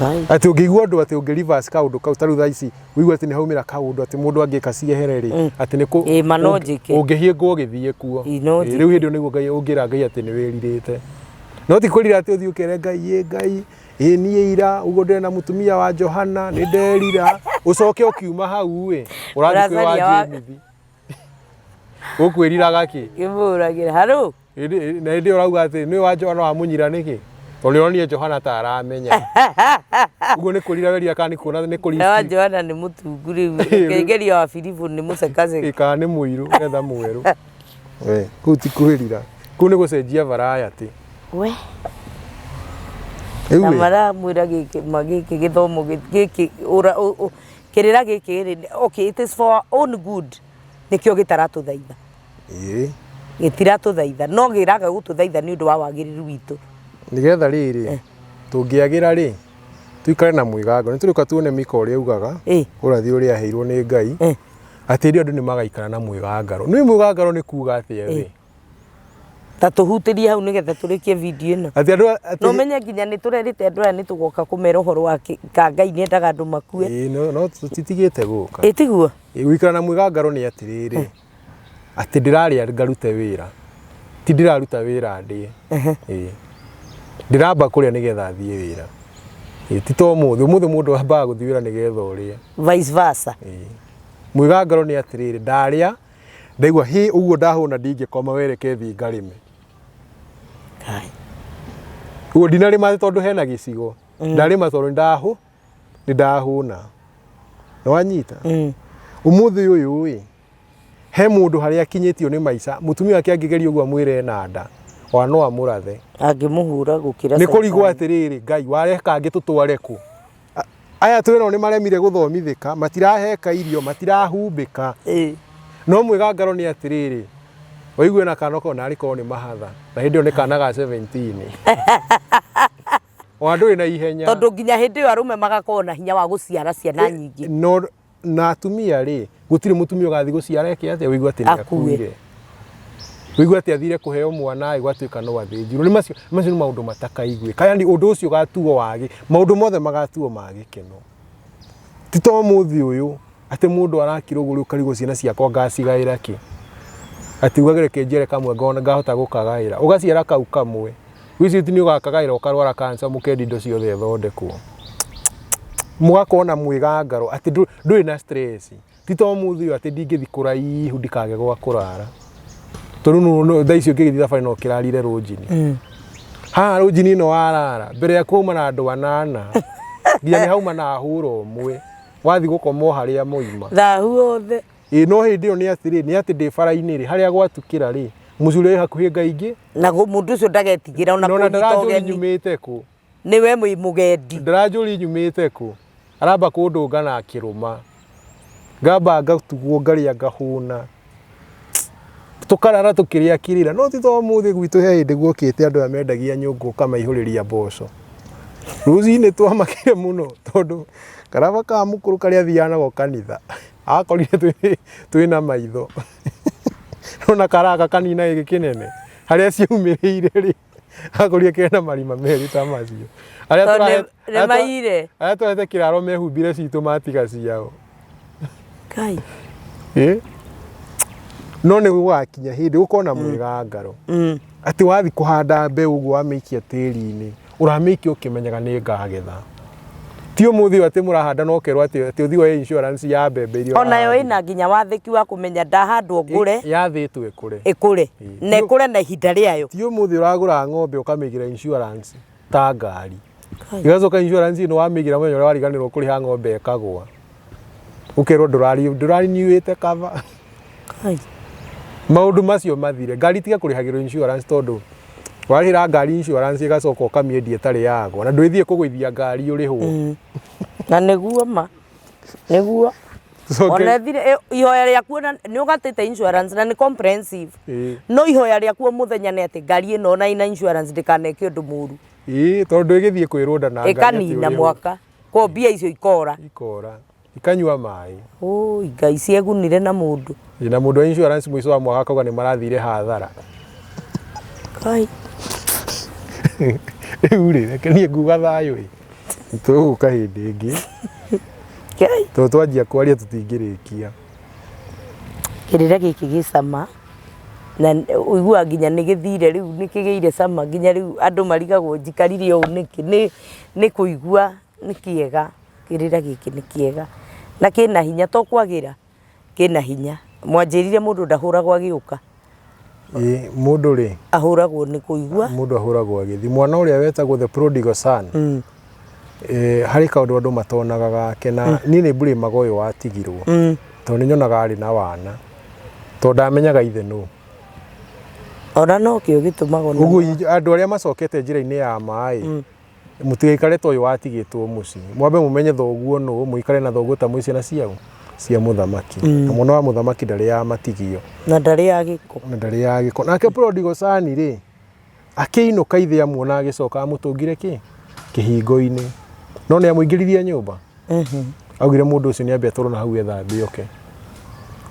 Ngai. Atĩ ũngĩigua ũndũ atĩ ũngĩ reverse kaũndũ kau ta rĩu thaa ici ũigue atĩ nĩ haumĩra kaũndũ atĩ mũndũ angĩka ciehere rĩ atĩ nĩ kũ Ĩ, ma no njĩke. ũngĩhĩngwo ũgĩthiĩ kuo. Ĩ, no Ĩ, njĩke. Rĩu hĩndĩ ĩyo nĩguo Ngai ũngĩra Ngai atĩ nĩ wĩrirĩte. No ti kwĩrira atĩ ũthiĩ ũkere Ngai ĩ Ngai ĩ niĩ ira ũguo ndĩrĩ na mũtumia wa Johana nĩ nderira ũcoke ũkiuma hau ĩ ũrathiĩ kwĩ wa Ũracaria wa- Jemithi. Ũkwĩriraga kĩ? Ngĩmũragĩra harũ. Na hĩndĩ ĩyo ũrauga atĩ nĩ wa Johana wamũnyira nĩkĩ? Tondũ nĩũronire Johana ta aramenya. Ũguo nĩ kwĩrira werira kana nĩ kuona nĩ kũri Na wa Johana nĩ mũtungu rĩu. Ngeria wa Filipu nĩ mũcekaceke. Kana nĩ mũirũ etha mwerũ. We, kũu ti kwĩrira. Kũu nĩ gũcenjia variety. We. Rĩu Na ĩ, maramwĩra gĩkĩ ma gĩkĩ gĩthomo gĩkĩ ũra kĩrĩra gĩkĩ rĩ okay it is for our own good nĩkĩo gĩtaratũthaitha. Ĩĩ. Gĩtiratũthaitha no gĩraga gũtũthaitha nĩ ũndũ wa wagĩrĩru witũ. Nĩgetha rĩrĩ, tũngĩagĩra rĩ, tuikare na mwĩgango. Nĩ tũrĩũka tuone Mika ũrĩa augaga, ũrathi ũrĩa aheirwo nĩ Ngai, atĩ rĩu andũ nĩ magaikara na mwĩgangaro. Nĩ mwĩgangaro nĩ kuga atĩa we? Ta tũhutĩrie hau nĩgetha tũrĩkie video ĩno. Atĩ andũ atĩ Na ũmenye nginya nĩ tũrerĩte andũ aya nĩ tũgoka kũmera ũhoro wa ka Ngai nĩ endaga andũ makue. Ĩĩ no no tũtitigĩte gũka. Ĩ tiguo? Ĩ, Gũikara na mwĩgangaro nĩ atĩrĩrĩ, atĩ ndĩrarĩa ngarute wĩra, ti ndĩraruta wĩra ndĩe. Ĩĩ. Ndĩramba kũrĩa nĩgetha thiĩ wĩra. Ĩĩ, ti ta ũmũthĩ, ũmũthĩ mũndũ ambaga gũthiĩ wĩra nĩgetha ũrĩe. Vice versa. Ĩĩ. Mwĩgangaro nĩ atĩrĩrĩ, ndarĩa ndaigua hĩ ũguo ndahũna ndingĩkoma wereke thiĩ ngarĩme. Kai. Ũguo ndinarĩma atĩ tondũ hena gĩcigo, ndarĩma tondũ nĩndahũ nĩndahũna. Nĩwanyita? Ũmũthĩ ũyũ ĩ, he mũndũ harĩa akinyĩtio nĩ maica, mũtumia wake angĩgeria ũguo amwĩre ena nda, ona no amũrathe. Angĩmũhũra gũkĩra Nĩ kũrigwo caitani. atĩrĩrĩ, Ngai wareka angĩ tũtware kũ? Aya twĩnao nĩ maremire gũthomithĩka, matiraheka irio, matirahumbĩka. Ĩĩ. No mwĩgangaro nĩ atĩrĩrĩ, waigue na kana ko narĩ korwo nĩ mahatha, na hĩndĩ ĩyo nĩ kana ga 17. Ona ndũrĩ na ihenya. Tondũ nginya hĩndĩ ĩyo arũme magakorwo na hinya wa gũciara ciana nyingĩ. No na atumia rĩ, gũtirĩ mũtumia ũgathiĩ gũciara eke atĩa ũigue atĩ nĩ Akue. akuire. Ũigue atĩ athire kũheo mwana ĩ gwatuĩka no athĩnjirwo. Nĩ macio macio nĩ maũndũ matakaiguĩka. Yani ũndũ ũcio ũgatuo wagĩ, maũndũ mothe magatuo ma gĩkeno. Ti ta ũmũthĩ ũyũ atĩ mũndũ arakira ũguo rĩu ũkarigwo ciana ciakwa ngacigaĩra kĩ. Atĩ ugage reke njiare kamwe ngona ngahota gũkagaĩra. Ũgaciara kau kamwe, wĩcirĩtie nĩ ũgakagaĩra ũkarwara cancer mũkendia indo ciothe ĩthondekwo. Mũgakorwo na mwĩgangaro atĩ ndũrĩ na stress. Ti ta ũmũthĩ ũyũ atĩ ndingĩthiĩ kũraihu ndikage gwa kũrara. Tondũ thaa ici ũngĩgĩthiĩ thabarĩ no ũkĩrarire rũnjini. Haha rũnjini ĩno warara, mbere yaku hauma na andũ anana, nginya nĩ hauma na hũra ũmwe, wathiĩ gũkoma o harĩa moima. Thahu wothe. Ĩ no hĩndĩ ĩyo nĩ atĩrĩ, nĩ atĩ ndĩ bara-inĩ rĩ, harĩa gwatukĩra rĩ, mũcuri wĩ hakuhĩ ngaingĩ. Na mũndũ ũcio ndagetigĩra ona Na ona kũnyita ndaranjũria ũgeni. nyumĩte kũ. Nĩwe mwĩ mũgendi. Ndaranjũria nyumĩte kũ. Aramba kũndũnga na akĩrũma. Ngamba ngatugwo ngarĩa ngahũna. Tũkarara tũkĩrĩa kĩrĩra no ti ta ũmũthĩ gwitũ he hĩndĩ guokĩte andũ aya mendagia nyũngũ ũkamaihũrĩria mboco. Rũcinĩ twamakire mũno tondũ karaba ka mũkũrũ karĩa athiaga nako kanitha akorire twĩna maitho. Nona karaka kanina gĩkĩ kĩnene harĩa ciaumĩrĩire rĩ akorire kena marima merĩ ta macio. Arĩa Tondũ tũrahe- nĩ maiyire. arĩa tũrahete kĩraro mehumbire citũ matiga ciao. Kai. Ĩ? No nĩ gũgakinya hĩndĩ gũkorwo na mwĩgangaro atĩ wathi kũhanda mbeũ ũguo wamĩikia tĩri-inĩ ũramĩikia ũkĩmenyaga nĩ ngagetha. Ti ũmũthĩ ũyũ atĩ mũrahanda na ũkerwo atĩ atĩ ũthiĩ woe insurance ya mbembe iria Onayo ũrahandire. ĩna nginya wathĩki wa kũmenya ndahandwo ngũre Yathĩtwo ĩkũre. ĩkũre na ĩkũre na ihinda rĩayo. Ti ũmũthĩ ũragũra ng'ombe ũkamĩigĩra insurance ta ngari. Igacoka insurance ĩno wamĩigĩra mũthenya ũrĩa wariganĩrwo kũrĩha ng'ombe ĩkagũa. Ũkerwo ndũrarinyuĩte cover. Kai. Maũndũ macio mathire. Ngari tiga kũrĩhagĩrwo insurance tondũ warĩhĩra ngari insurance ĩgacoka ũkamĩendia ĩtarĩ yagwa na ndwĩthiĩ kũgũithia ngari ũrĩhwo. Na nĩguo ma. Nĩguo. Tũcoke- Ona ethire ihoya rĩaku ona nĩ ũgatĩte insurance na nĩ comprehensive. Ĩĩ. No ihoya rĩaku o mũthenya nĩ atĩ ngari ĩno ona ĩna insurance ndĩkaneke ũndũ mũru. Ĩĩ tondũ ĩgĩthiĩ kwĩrũnda na ngari atĩ Ĩkanina ũrĩhwo. mwaka. Koguo mbia icio ikora. Ikora. Ikanyua maĩ. Ũi Ngai ciegunire na mũndũ. Ĩĩ, na mũndũ wa insurance mũico wa mwaka akauga nĩ marathire hathara. Kai. Rĩu rĩ, reke niĩ nguga thayũ ĩ. Tũgũka hĩndĩ ĩngĩ. Kai. Tondũ twanjia kwaria tũtingĩrĩkia. Kĩrĩra gĩkĩ gĩ cama na ũiguaga nginya nĩ gĩthire rĩu nĩ kĩgĩire cama nginya rĩu andũ marigagwo njikarire ũũ nĩkĩ. Nĩ kũigua nĩ kĩega, kĩrĩra gĩkĩ nĩ kĩega na kĩna hinya to kwagĩra, kĩna hinya. Mwanjĩrire mũndũ ndahũragwo agĩũka. Ĩĩ mũndũ rĩ, Ahũragwo nĩ kũigua. Mũndũ ahũragwo agĩthiĩ. Mwana ũrĩa wetagwo the prodigal son, harĩ kaũndũ andũ matonaga gake na niĩ nĩ mburĩmaga ũyũ watigirwo tondũ nĩ nyonaga arĩ na wana tondũ ndamenyaga ithe nũ. Ona nokĩo gĩtũmaga ona Ũguo andũ arĩa macokete njĩra-inĩ ya ma ĩ, mũtigaikare ta ũyũ watigĩtwo mũciĩ. Mwambe mũmenye thoguo nũ, mũikare na thoguo ta mwĩ ciana ciaũ? Cia mũthamaki. Na mwana wa mũthamaki ndarĩaga matigio. Na ndarĩaga gĩko. Na ndarĩaga gĩko. Nake prodigal son rĩ, akĩinũka ithe amuona agĩcoka amũtũngire kĩ? Kĩhingo-inĩ. No nĩ amũingĩririe nyũmba? Augire mũndũ ũcio nĩ ambe atwarwo na hau ethambe oke.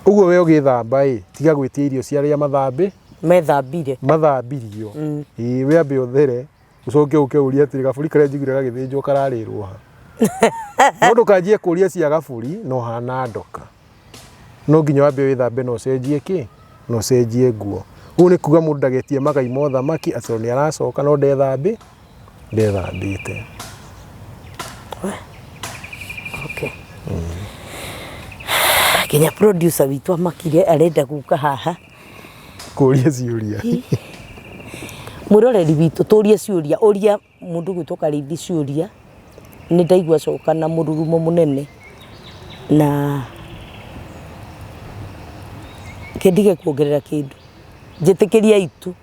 Ũguo we ũgĩthamba ĩ, tiga gwĩtia irio cia arĩa mathambĩ Methambire. Mathambirio. Ĩĩ we ambe ũthere ũcoke ũke ũrie atĩrĩ gabũri karĩa njiguire gagĩthĩnjwo kararĩrwo ha. No ndũkanjie kũria cia gabũri na ũhana ndoka. No nginya wambe wĩthambe na ũcenjie kĩ? Na ũcenjie nguo. Ũguo nĩ kuga mũndũ ndagetie magai ma ũthamaki atĩ tondũ nĩ aracoka no ndethambĩ ndethambĩte. Okay. Nginya producer witũ amakire arenda gũka haha. Kũria ciũria. Mwĩroreri witũ tũrie ciũria, ũria mũndũ ũgwĩtwo Karĩithi ciũria. Nĩ ndaigua acoka na mũrurumo mũnene na reke ndige kuongerera kĩndũ. Njĩtĩkĩriei tu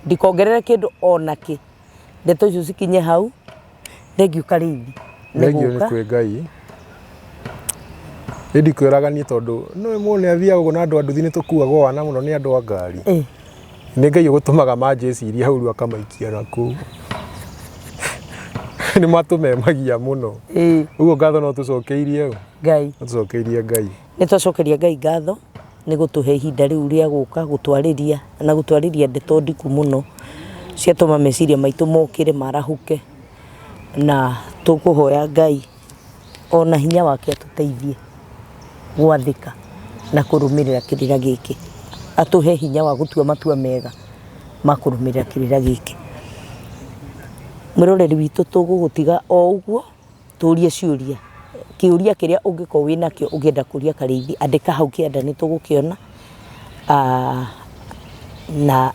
ndikongerere kĩndũ ona kĩ. Ndeto icio cikinye hau. Thengiũ Karĩithi nĩ Thengiũ nĩ kwĩ Ngai. Niĩ ndikwĩraga niĩ tondũ nĩ mũndũ nĩ athiaga ũguo na andũ a nduthi nĩ tũkuagwo wana mũno nĩ andũ a ngari. Nĩ Ngai ũgũtũmaga manjĩcirie hau rĩu akamaikia na kũu. Nĩ matũmemagia mũno. Ũguo ngatho no tũcokeirie ũ? Ngai. No tũcokeirie Ngai. Nĩ twacokeria Ngai ngatho nĩ gũtũhe ihinda rĩu rĩa gũka gũtwarĩria na gũtwarĩria ndeto ndiku mũno ciatũma meciria maitũ mokĩre marahũke na tũkũhoya Ngai ona hinya wake atũteithie gwathĩka na kũrũmĩrĩra kĩrĩra gĩkĩ. Atũhe hinya wa gũtua matua mega ma kũrũmĩrĩra kĩrĩra gĩkĩ. Mwĩroreri witũ tũgũgũtiga o ũguo. Tũrie ciũria. Kĩũria kĩrĩa ũngĩkorwo wĩ nakĩo ũngĩenda kũria Karĩithi, andĩka hau kĩanda nĩ tũgũkĩona, na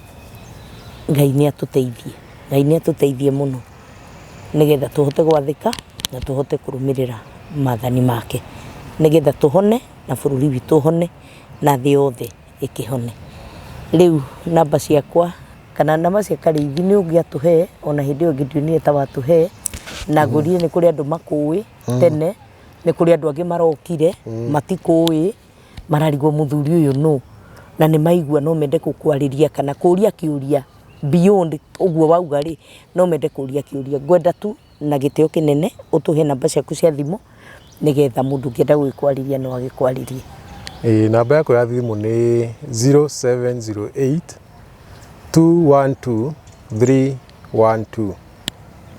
Ngai nĩ atũteithie. Ngai nĩ atũteithie mũno nĩgetha tũhote gwathĩka na tũhote kũrũmĩrĩra mathani make, nĩgetha tũhone na bũrũri witũ ũhone na thĩ yothe ĩkĩhone. Rĩu namba ciakwa kana namba cia Karĩithi nĩ ũngĩatũhe ona hĩndĩ ĩyo ĩngĩ ndionire ta watũhe, na ngũrie nĩ kũrĩ andũ makũĩ tene, nĩ kũrĩ andũ angĩ marokire matikũĩ, mararigwo mũthuri ũyũ nũ. Na nĩ maigua no mende gũkwarĩria kana kũria kĩũria beyond ũguo wauga rĩ, no mende kũria kĩũria. Ngwenda tu na gĩtĩo kĩnene ũtũhe namba ciaku cia thimũ nĩgetha mũndũ ũngĩenda gũgĩkwarĩria no agĩkwarĩrie. Ĩĩ namba yakwa ya thimũ nĩ 0708 212 312.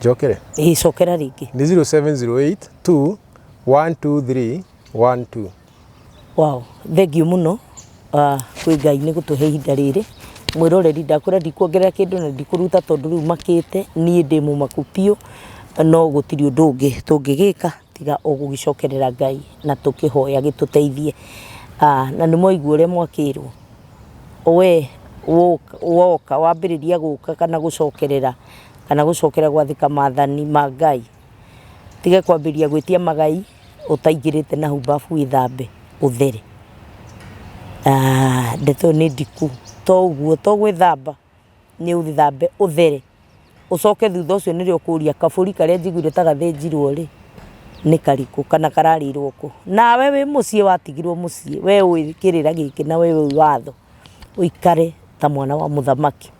Njokere? Ĩĩ cokera rĩngĩ. Nĩ 0708 2 123 12. Wow, thengiũ mũno kwĩ Ngai nĩ gũtũhe ihinda rĩrĩ. Mwĩroreri ndakwĩra ndikuongerera kĩndũ na ndikũruta tondũ rĩu makĩte, niĩ ndĩ mũmaku biũ, no gũtirĩ ũndũ ũngĩ tũngĩgĩka tiga o gũgĩcokerera Ngai na tũkĩhoya agĩtũteithie. Na nĩ mwaigua ũrĩa mwakĩrwo, we woka wambĩrĩria gũka kana gũcokerera kana gũcokera gwathĩka mathani ma Ngai, tiga kwambĩrĩria gwĩtia magai ũtaingĩrĩte na hau bafu wĩthambe ũthere. Ndeto ĩyo nĩ ndiku, to ũguo to gwĩthamba nĩ ũgĩthambe ũthere, ũcoke thutha ũcio nĩrĩo ũkũria kabũri karĩa njiguire ta gathĩnjirwo rĩ, nĩ karĩkũ kana kararĩirwo kũ? Nawe wĩ mũciĩ watigirwo mũciĩ, we ũĩ kĩrĩra gĩkĩ na we ũĩ watho, ũikare ta mwana wa mũthamaki,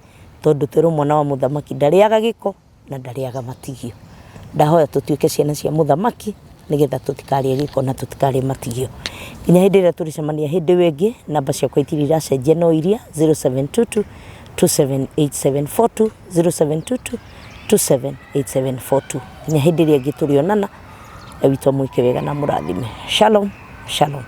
tondũ twerwo mwana wa mũthamaki ndarĩaga gĩko. na ndarĩaga matigio. Ndahoya tũtuĩke ciana cia mũthamaki nĩgetha tũtikarĩe gĩko na tũtikarĩe matigio. Nginya hĩndĩ ĩrĩa tũrĩcemania hĩndĩ ĩyo ĩngĩ, namba ciakwa itirĩ iracenjia no iria 0722 278742 0722 278742. Nginya hĩndĩ ĩrĩa ĩngĩ tũrĩonana, Ngai witũ amwĩke wega na amũrathime. Shalom, shalom.